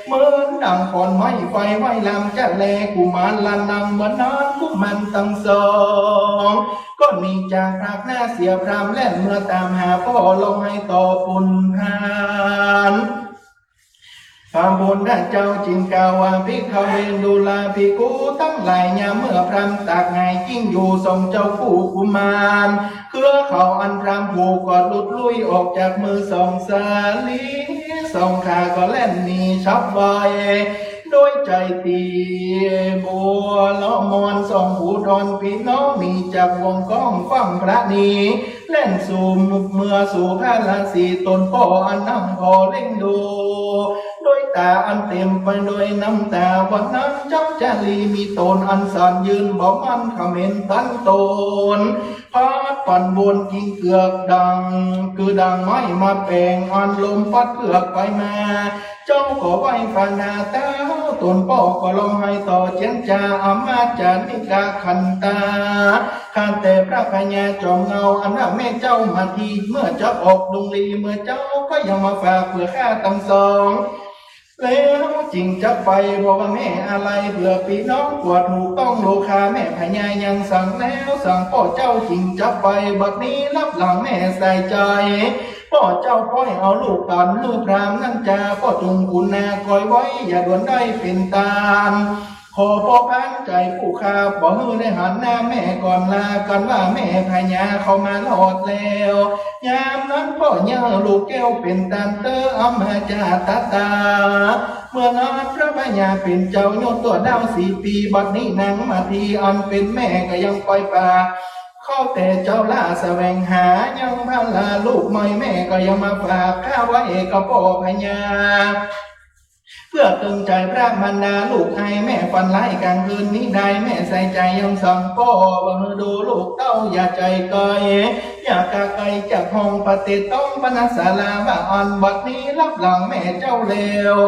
เหมือนดังขอนไม้ไฟไหม้ลามจะแล กุมารละนำบ่นานกุมารตังสอง ก็หนีจากพรากหน้าเสีย พราหมณ์แล่นเมือต๋ามหาป้อ ร้องไห้ต่อปุณณา พระพุทธเจ้าจึงกล่าวว่า ภิกขเว ดูราภิกขุตังหลาย ยามเมื่อพราหมณ์ตากหงายกิ้งอยู่ สองเจ้าคู่กุมาร เครือเขาอันพราหมณ์ผูกก็หลุดลุ่ยออกจากมือสองสาลี สองข้าก็แล่นหนีฉับไว โดยใจ๋ตี๋บัวละมอน สองผู้ทอนปี้น้อง หนีจากบ่วงก๊องฟั่งพระหนี แล่นสู่เมือสู่พระราศี ต๋นป้ออันนั่งผ่อเล็งดู ด้วยต๋าอันเต๋มไปด้วยน้ำต๋า วันนั้นเจ้าจารีมีต๋นอันสั่นยืนบ่มั่น เขม็งตันต๋น พัดปั่นวนกิ่งเกือกดัง คือดังไม้มาแป๋ง อันลมพัดเกือกไปมา เจ้าก็ไหว้ปานาเต้า ต๋นป้อก็ร้องไห้ต่อเจียนจา อมาจานิกาขันตา ข้าแต่พระพญาจอมเงา อันว่าแม่เจ้ามาที เมื่อจะออกดงลี เมื่อเจ้าก็ยังมาฝากเผื่อข้าตังสอง แล้วจึงจะไป บ่ว่าแม่อาลัยเผื่อปี้น้อง กั๋วถูกต้องโรคา แม่พญายังสั่งแล้วสั่ง ป้อเจ้าจึงจะไป บัดนี้ลับหลังแม่สายใจ๋ ป้อเจ้าป้อยเอาลูกต๋านหื้อพราหมณ์นั้นจา ป้อจุ่งขุนนาคอยไว้ อย่าด่วนได้เป๋นตาน ข ขอป้อพันใจ๋ผู้ข้า บ่หื้อได้หันหน้าแม่ก่อนลา กันว่าแม่พญาเข้ามารอดแล้ว ยามนั้นป้อเยียะหื้อลูกแก้วเป๋นตานเต๊อะ อำมาจาตตา เมื่อนั้นพระพญาเป๋นเจ้ายอดตั๋วดาวสี่ปี๋ บัดนี้นางมาทีอันเป๋นแม่ก็ยังปล่อยปาก เข้าแต่เจ้าล่าแสวงหา ยังพาลาลูกใหม่ แม่ก็ยังมาฝากข้าไว้กับป้อพญา เปื้อเติงใจ๋พระมารดาลูกไอ้ แม่ฝันร้ายกลางคืนมิได้ แม่ใส่ใจ๋ยังสั่งป้อ ว่าหื้อดูลูกเต้าอย่าใจ๋ไก๋ อย่ากะไก๋จากห้อง ปะเต๊ะต้องปะหน้าศาลา ว่าอันบัดนี้ลับหลังแม่เจ้าแล้ว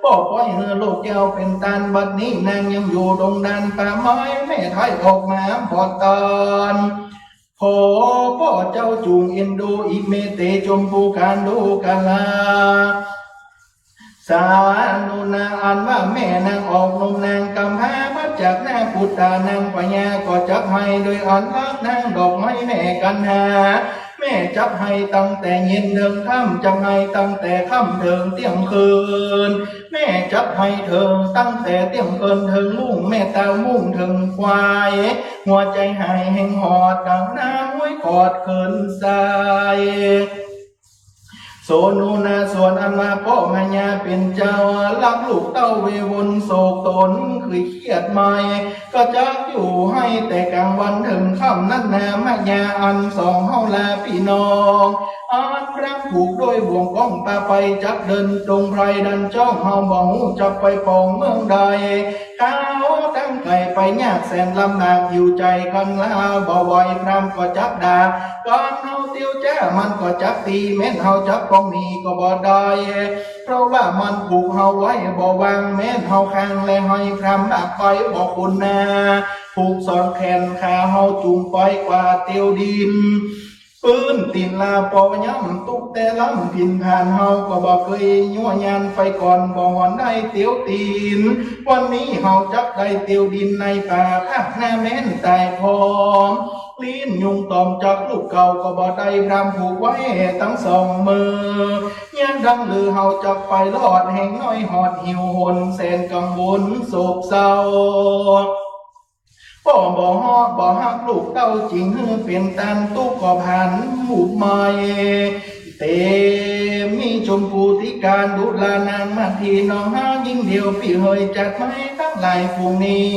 ป้อปล่อยหื้อลูกแก้วเป๋นตาน บัดนี้นางยังอยู่ดงดานป่าไม้ แม่ถอยออกมาบ่ตาน ขอป้อเจ้าจุ่งเอ็นดู อิเมเต จมปูคาดูกะลา สานุนา อันว่าแม่นางออกนมนางกำพร้า พัดจากหน้าปุตตานางพญาก็จักไห้ โดยอันฮักนางดอกไม้แม่กันหา แม่จักไห้ตั้งแต่เย็นเถิงค่ำ จักไห้ตั้งแต่ค่ำเถิงเตี้ยงคืน แม่จักไห้เถิงตั้งแต่เตี้ยงคืนเถิงรุ่ง แม่ตาวมุ่งเถิงควาย หัวใจ๋ไห้แฮงหอดดังน้ำห้วยขอดเขินทราย โสนุนา ส่วนอันว่าป้อพญาเป๋นเจ้า ฮักลูกเต้าเววนโศกตนคือเครียดใหม่ ก็จักอยู่ไห้แต่กลางวันเถิงค่ำนั้นนา มะยาอันสองเฮาลาปี้น้อง อันพร่ำผูกด้วยบ่วงก้องปาไป จักเดินตรงไพรดันจ้อง เฮาบ่ฮู้จักไปปองเมืองใด ข้าวตั้งไก่ไปยากแสนลำบาก หิวใจ๋กันลาบ่ไหว พราหมณ์ก็จักด่า ก่อนเฮาเตียวจ้ามันก็จักตี๋ แม่นเฮาจักปองหนีก็บ่ได้ เพราะว่ามันผูกเฮาไว้บ่วาง แม่นเฮาค้างและไห้พราหมณ์มากไปบ่คุณนา ผูกสองแขนขาเฮาจุ่งไปกว่าเตียวดิน ปื้นตี๋นลาปอย่ำตุ๊กแต่ล้ำถิ่นฐานเฮาก็บ่เกยยั่วยานไปก่อน บ่หอนได้เตียวตี๋น วันนี้เฮาจักได้เตียวดินในป่า ภาคหน้าแม่นต๋ายพร้อม ลิ้นยุงตอมจักลูกเก่าก็บ่ได้ พราหมณ์ผูกไว้ตังสองมือ เยียะดังลือเฮาจักไปรอด แฮงน้อยหอดหิวหนแสนกังวลโศกเศร้า ป้อบ่ฮอดบ่ฮักลูกเต้า จึงหื้อเป๋นตานตุ๊กข์ก็ผ่านหมู่ใหม่ เตมีจมปูติกา ดูลานางมาทีน้องฮักยิ่งเดียวปี้เหย จัดไม้ตังหลายฝูงนี้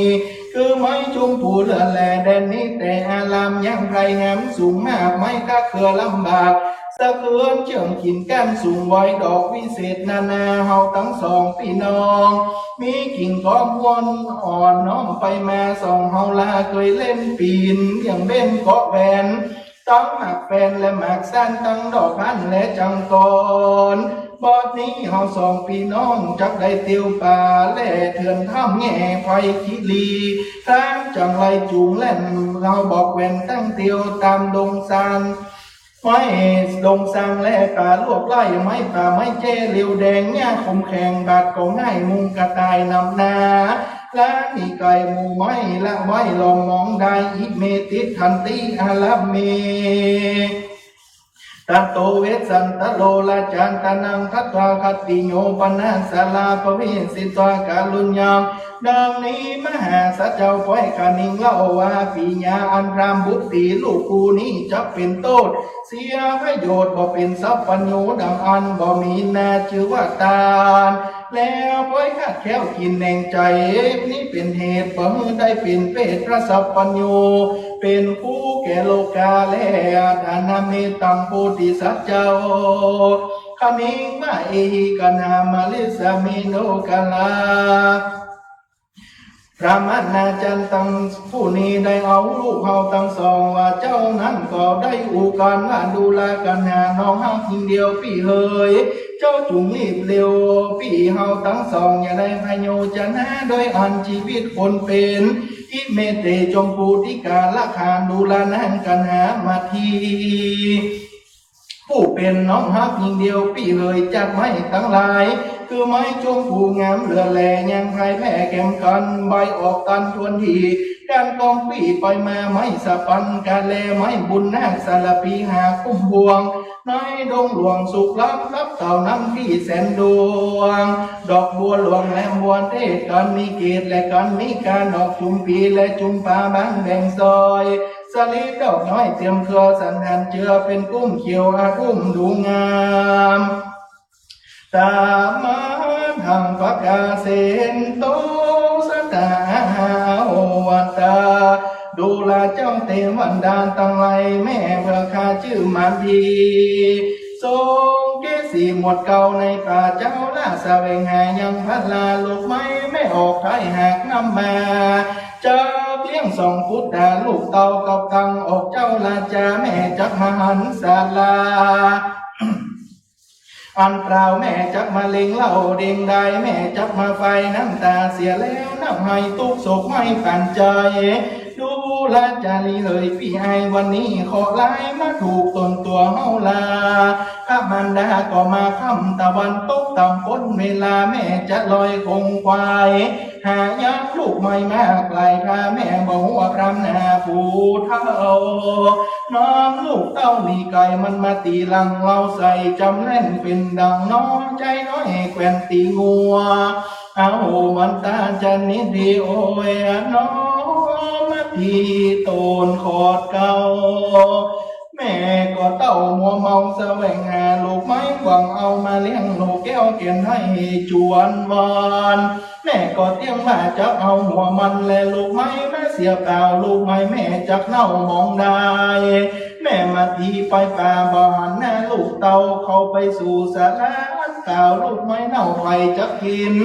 คือไม้จมปูเหลือแล แดนนี้แต่อารามยังไพรแหมสูงมาก ไม้กะเครือลำบาก สะเทือนเจื้องกิ่นก้านสูงไว ดอกวิเศษนานา เฮาตังสองปี้น้อง มีกิ่งก้อมอ้วนอ่อนน้อมไปมา สองเฮาลาเกยเล่นปี๋น เลี้ยงเบ้นเกาะแหวน ตังหมากแฟนและหมากซั่น ตังดอกฮั่นและจังกอน บัดนี้เฮาสองปี้น้องจักได้เตียวป่า และเถื่อนถ้ำแง่ไพรคิรี ตางจังไรจุงแล่น เฮาบอกแหวนตังเตียวต๋ามดงซาน ไม้ดงซางและป่าลวกไล่ ไม้ป่าไม้แจ้เหลียวแดง หญ้าขมแข็งบาดก็ง่าย มุงกระต่ายนำนา และมีไก่หมู่ไม้ละไว้ลอมมองได้ อิเมติฏฐันติอารัมเม ตัตโตเวสสันตโรราจันตานังทัตถาคติโยปนาสาราปวิสิตวากาลุญยัง ดังนี้มหาสัจเจ้าป้อยคณิงเล่าว่า ปิยาอันพราหมณ์บุตรีลูกผู้นี้จักเป๋นโต้ษ เสียประโยชน์บ่เป๋นสัพพัญญู ดังอั้นบ่มีนาจื้อว่าตาน แล้วป้อยขาดแคล้วกิ๋นแหน่งใจ๋ นี้เป๋นเหตุบ่หื้อได้เป๋นเปรตพระสัพพัญญู เป๋นคู่แก่โลกาและ ฐานะเมตตังโพธิสัตว์เจ้า คณิงว่า เอหิกัณหามาริสสามิโนกาลา พราหมณาจันตังผู้นี้ได้เอาลูกเฮาตังสองว่าเจ้านั้นก็ได้อุกานว่า ดูรากัณหาน้องฮักยิ่งเดียวปี้เหย เจ้าจุ่งรีบเร็วปี้เฮาตังสอง อย่าได้พโยจนะ โดยอันจีวิตคนเป๋น อิเมเต จมปูติกาละคา ดูรานางกัณหามาที ผู้เป๋นน้องฮักยิ่งเดียวปี้เหย จัดไม้ตังหลาย คือไม้จมปูงามเหลือแล ยังไพร่แผ่แก่มกั๋น ใบออกตันทวนที ก้านกองปี้ไปมา ไม้สะปันกาแล ไม้บุญนาคสารภี หาคุ้มบ่วง ในดงหลวงสุขล้ำ รับเต้าน้ำตี้แสนดวง ดอกบัวหลวงแหลมบัวเทศ กัญญาเกตุและกัญญิกา ดอกจุมพีและจุมปาบานแบ่งซอย สะหลีดอกน้อยเตรียมเครือ สันหานเจือเป๋นกุ้มเขียว อารุ่มดูงาม ตามาหัง ปะกาเสนโต สะตาหาโหวันตา ดูราเจ้าเตวันดาตังหลาย แม่เปื้อข้าจื้อมาดี ทรงเกศรีหมวดเก่าในป่า เจ้าราชแสวงหายังพลา ลูกไม้แม่ออกไถหากนำมา จักเลี้ยงสองปุตตาลูกเต้ากับตังออก เจ้าราชาแม่จักมาหันสาลา อันเปล่าแม่จักมาเล็งเหล้าเล็งได้ แม่จักมาไฟน้ำตาเสียแล้ว น้ำไห้ตุ๊กข์โศกไห้ปานใจ๋ ดูราชาลีเหยปี้ไอ วันนี้เคราะห์ร้ายมาถูกตนตั๋วเฮาลา พระมารดาก็มาค่ำตะวันตก ต่ำป๊นเวลาแม่จะลอยคงควาย หายังลูกไม้มากหลาย ถ้าแม่บ่ฮู้ว่าพรามหน้าผู้เฒ่า นำลูกเต้าหนีไกล มันมาตี๋หลังเฮาใส่ จ๋ำแล่นเป๋นดังน้อง ใจ๋น้อยแขวนตี๋งัว อาโหวันตาจะนิดี โอยน้องมาตี๋ตนขอดเกล้า แม่ก็เต้ามัวเมาแสวงหาลูกไม้ หวังเอามาเลี้ยงลูกแก้วเตียนให้จวนวัน แม่ก็เตี้ยงว่าจักเอาหัวมัน และลูกไม้มาเสียเปล่า ลูกไม้แม่จักเน่าหมองได้ แม่มาตี๋ไปป่าบ่หันหน้าลูกเต้า เข้าไปสู่ศาลาอันเก่า ลูกไม้เน่าใผจักกิ๋น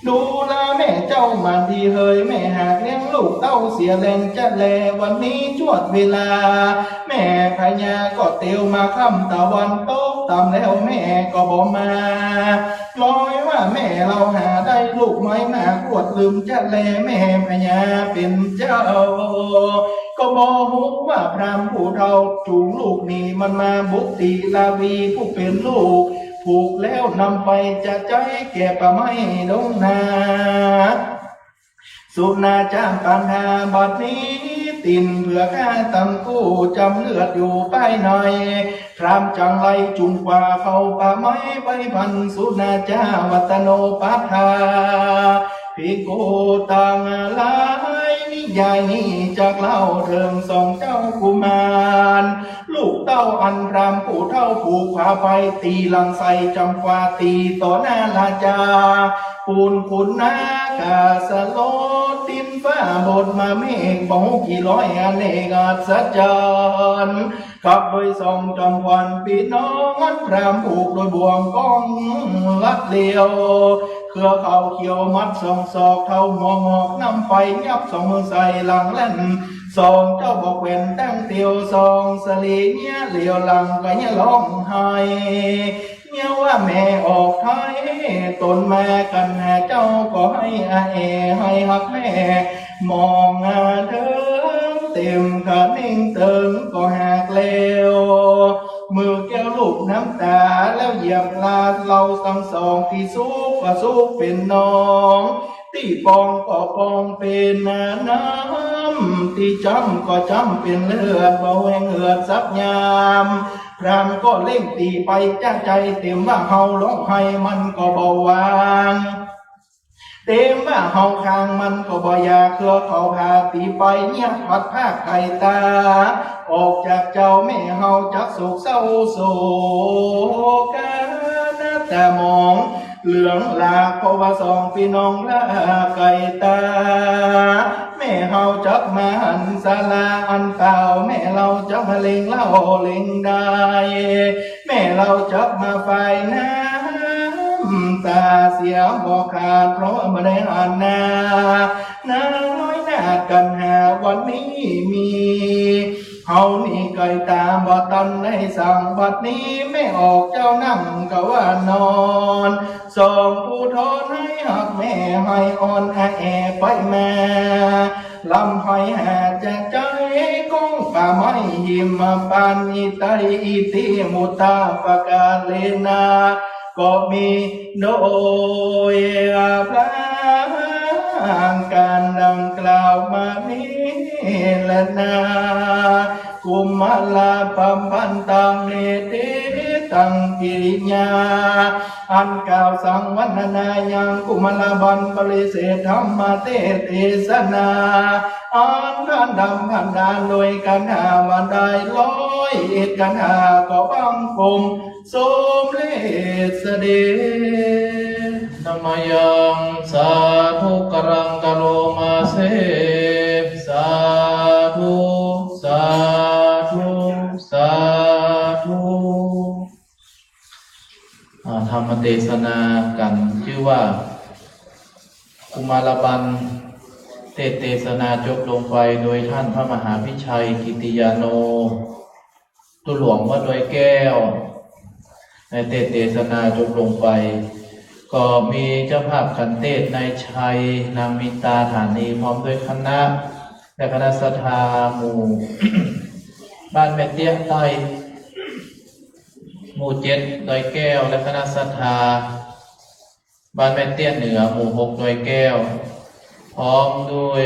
ดูราแม่เจ้ามาดีเหย แม่หากเลี้ยงลูกเต้าเสียแลงจะแล วันนี้จวดเวลา แม่พญาก็เตียวมาค่ำตะวันตก ต่ำแล้วแม่ก็บ่มา ลอยว่าแม่เฮาหาได้ลูกไม้มากอวดลืมจะแล แม่พญาเป๋นเจ้า ก็บ่ฮู้ว่าพรามผู้เฒ่าจูงลูกหนี มันมาบุกตี๋ราวีผู้เป๋นลูก ผูกแล้วนำไปจะใจ๊แก่ป่าไม้ดงนา สุนาจ้าปานหาบัดนี้ ตี๋นเปื้อข้าตำกู้ จ๋ำเลือดอยู่ป้ายใน พรามจังไรจุ่มกว่าเข้าป่าไม้ไปพัน สุนาจ้าวัตโนปัฏฐา ภิกขุตังหลาย นิยายนี้จักเล่าเถิงสองเจ้ากุมาร ลูกเต้าอันพรามผู้เฒ่าผูกผาไป ตี๋หลังใส่จ๋ำกว่าตี๋ต่อหน้าราชา ปูนขุนนากาสะโลด ตี๋นฟ้าบดมาเมฆ บ่ฮู้กี่ร้อยอเนกอัศจรรย์ ขับโดยสองจอมขวัญปี้น้อง อันพรามผูกโดยบ่วงก้องลัดเลียว เครือเขาเขียวมัดสองศอก เท้าหัวงอกนำไปยับ สองมือใส่หลังแล่น สองเจ้าบ่แขวนตั้งเตียว สองสะหลีเยียะเหลียวหลังก็เยียะฮ้องไห้ เยียะว่าแม่ออกไถ ตนมากั๋นหาเจ้าก็ไห้อาแอ ไห้ฮักแม่ มองหาเถิงเต็มขะเน่งเติงก็หากแล้ว มือแก้วลูบน้ำต๋า แล้วเหยียบลาเฮาตังสอง ตี้สุกก็สุกเป๋นหนอง ตี้ปองก็ปองเป๋นน้ำ ตี้จ๋ำก็จ๋ำเป๋นเลือด บ่แหว่งเหือดสักยาม พรามก็เร่งตี๋ไปจ๊ะใจ๋ เต๋มว่าเฮาฮ้องไห้มันก็บ่วาง เต๋มว่าเฮาคางมันก็บ่อยาก เครือเขาพาตี๋ไปเยียะพัดพรากไข่ต๋า ออกจากเจ้าแม่เฮาจักโศกเศร้าโศกา หน้าต๋าหมองเหลืองหลาก เพราะว่าสองปี้น้องพรากไข่ต๋า แม่เฮาจักมาหันสาลาอันเปล่า แม่เฮาจักมาเล็งเหล้าเล็งได้ แม่เฮาจักมาไฟน้ำต๋าเสียบ่ขาด เพราะบ่ได้หันหน้า นางน้อยนาฏกัณหาวันนี้มี เฮานี่ไข่ต๋าบ่ตันได้สั่ง บัดนี้แม่ออกเจ้านั่งกะว่านอน สองผู้ทอนไห้ฮักแม่ไห้อ่อนอาแอไปมา ลำไห้หาจะใจ๋ ก้องป่าไม้หิมปานอิไตอิติมุตตาปะกาเลนะ ก็มีโดยประก๋านดังกล่าวมานี้แลนา กุมารปพันธัง เนติตังกิริยา อันกล่าวสรรเสริญวรรณนายังกุมารบัณฑิต ปริเชษฐธรรมเตสนา อันท่านดำพันดาโดยคาถาว่าได้ร้อยเอ็ดคาถา ก็บังคมสมเร็จเสด็จ นะมะยัง สาธุ กรัง กะโรมาเส สาธุ สาธุ สาธุ อ่า ธรรมเตสนากั๋นจื้อว่า กุมารบัณฑิตเตสนาจบลงไปโดยท่านพระมหาพิชัยกิตติยาโน ตุ๊หลวงวัดดอยแก้ว ได้เตสน์เตสนาจบลงไป ก็มีเจ้าภาพขันเตสน์นายชัย นางมินตา ฐานี พร้อมด้วยคณะ และคณะศรัทธาหมู่ บ้านแม่เตี้ยใต้ หมู่เจ็ดดอยแก้ว และคณะศรัทธา บ้านแม่เตี้ยเหนือ หมู่หกดอยแก้ว พร้อมด้วย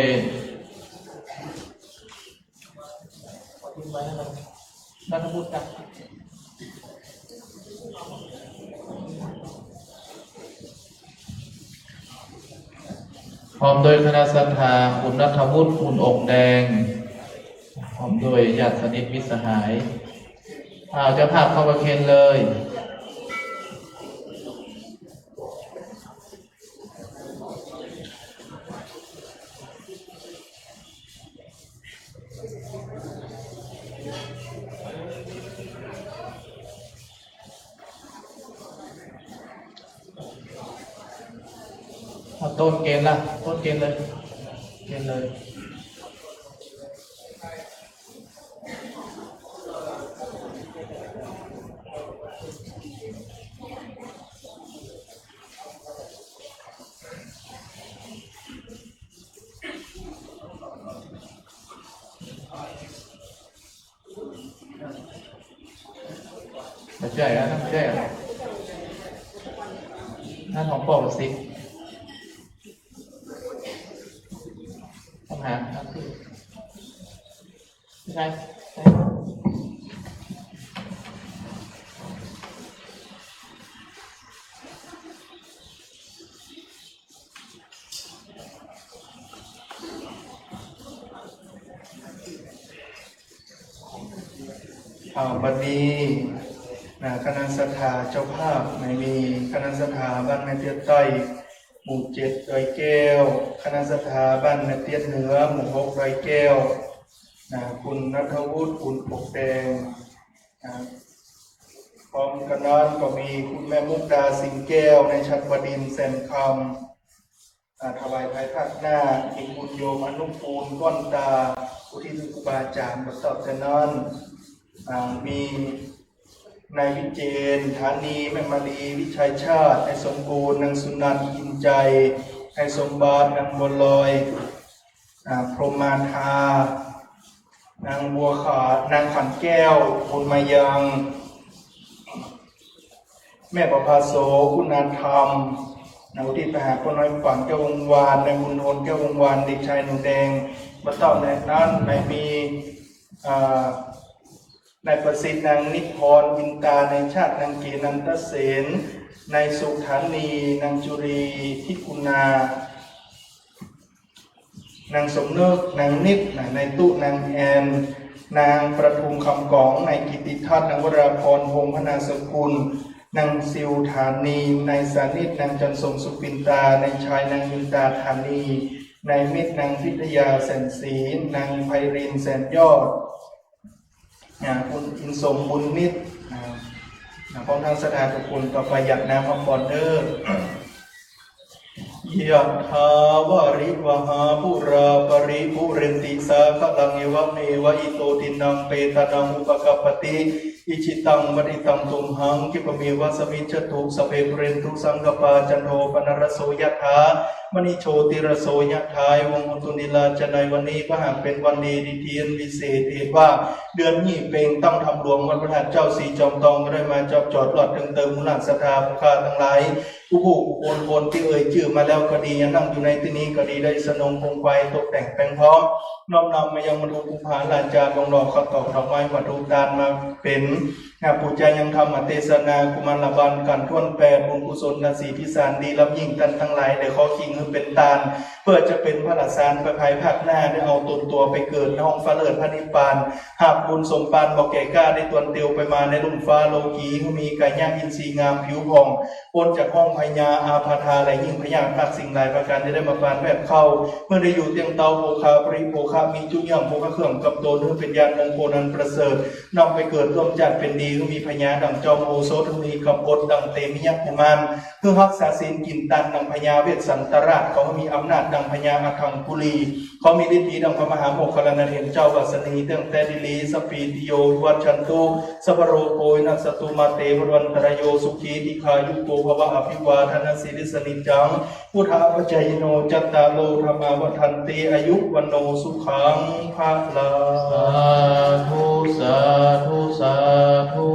พร้อมด้วยคณะศรัทธา คุณณัฐวุฒิ อุ่นอกแดง พร้อมด้วยญาติสนิทมิตรสหาย อ้าว เจ้าภาพเข้าประเคนเลย เอาโต๊ะเคนละ โต๊ะเคนเลย เคนเลย บ่ใจ้อะ บ่ใจ้อะ นั่นของปกติ ต้องหา ใจ้ ใจ้ อ่า บัดนี้นะ คณะศรัทธาเจ้าภาพ ในมีคณะศรัทธาบ้านแม่เตี้ยใต้ หมู่เจ็ดดอยแก้ว คณะศรัทธาบ้านแม่เตี้ยเหนือ หมู่หกดอยแก้ว นะ คุณณัฐวุฒิ อุ่นอกแดง นะ พร้อมกันนั้นก็มีคุณแม่มุกดา สิงห์แก้ว นายชัดวดินทร์ แสนคำ อ่า ถวายภายภาคหน้า มีคุณโยมอนุกูล ก้อนตา อุทิศครูบาอาจ๋ารย์ บ่าตอบแต่นั้น อ่า มีนายวิเจน ฐานี แม่มาลี วิชัยชาติ นายสมบูรณ์ นางสุนันท์ อินใจ นายสมบัติ นางบัวลอย อ่า พรหมาทา นางบัวขาว นางขันแก้ว บุญมายัง แม่ประภาโส คุณธรรม นะ อุทิศไปหาป้าน้อยฝัน แก้ววงศ์วาน นายบุญทน แก้ววงศ์วาน เด็กชายหนูแดง บ่าตอบแต่นั้น ในมี อ่า นายประสิทธิ์ นางนิพร อินตา นายชาติ นางเก นันทเสน นายสุ ฐานี นางจุรี ทิกุณา นางสมนึก นางนิด นะ นายตุ๊ นางแอน นางประทุม คำกอง นายกิตติทัศน์ นางวราพร พงษ์พนาสกุล นางซิว ฐานี นายสานิท นางจันทร์สม สุปินตา นายชาย นางมินตา ฐานี นายมิตร นางพิทยา แสนศรี นางไพรินทร์ แสนยอด นะ คุณอินสม บุญนิต นะ นะ พร้อมทั้งศรัทธาทุกคน ต่อไปหยาดน้ำอภรณ์เด้อ ยะถา วาริวะหา ปูรา ปะริปูเรนติ สาคะลัง เอวะเมวะ อิโต ตินัง เปตานัง อุปะกัปปะติ อิจิตัง ปะฏิตัง ตุมหัง คิปะเมวะ สะมิชฌะตุ สะเป ปูเรนตุ สังกะปา จันโท ปะนะระโส ยะถา มะณิ โชติระโส ยะถา เอวัง โหตุ นิราชา ในวันนี้ก็หากเป๋นวันดี ดีเตียน วิเศษ เหตุว่าเดือนยี่เป็ง ตั้งธรรมหลวง วัดพระธาตุเจ้าสีจอมตอง ก็ได้มาจอบจอดรอดเถิงเติม หมู่หลานศรัทธาผู้ข้าตังหลาย กู้ผู้กู้คน คนตี้เอ่ยจื้อมาแล้วก็ดี ยังนั่งอยู่ในตี้นี้ก็ดี ได้สนงคงไขว่ ตกแต่งแป๋งพร้อม น้อมนำมายังบรรลุผู้ผาลาจา ลงดอกขัดตอกดอกไม้ วัตถุตานมาเป๋น งาปู๋จายังธรรมเตสนา กุมารบาลกั๋นถ้วนแปด บุญกุศลอันศรีพิสารดีล้ำยิ่ง ต้านตังหลายได้ขอคิงหื้อเป๋นตาน เปื้อจะเป๋นพระราชสารไปภายภาคหน้า ได้เอาตนตั๋วไปเกิดในห้องฟ้าเลิศพระนิพพาน หาบบุญสมปานบ่แก่กล้า ได้ตวนเตียวไปมาในลุ่มฟ้าโลกี หื้อมีกายะอินทรีย์งามผิวผ่อง ป๊นจากห้องพยาอาพาธาและยิ่งพยาฆาตสิ่งหลายประก๋าน จะได้มาปานแวบเข้า เมื่อได้อยู่เตียงเตาโภคาปริโภคะ มีจุ๊เยื่องโภคะเครื่องกับตน หื้อเป๋นญาณมงคลอันประเสริฐ นำไปเกิดร่วมจาติเป๋นดี หื้อมีพญาดั่งจอมโอสถ หื้อมีกำอดดั่งเตมิยะกุมาร หื้อฮักษาศีลกิ๋นตานดั่งพญาเวสสันตราช ขอหื้อมีอำนาจดั่งพญาอัฏฐังกุลี ขอมีฤทธิ์ดีดั่งพระมหาโมคคัลลานเถรเจ้า อัสสะนี ตั้งแต่ดีลี สัพพีติโย วิวัชชันตุ สัพพะโรโค วินัสสะตุ มาเต ภะวัตวันตะราโย สุขี ทีฆายุโก ภะวะ อภิวาทะนะสีลิสสะ นิจจัง วุฑฒาปะจายิโน จัตตาโร ธัมมา วัฑฒันติ อายุ วัณโณ สุขัง พะลัง สาธุ สาธุ สาธุ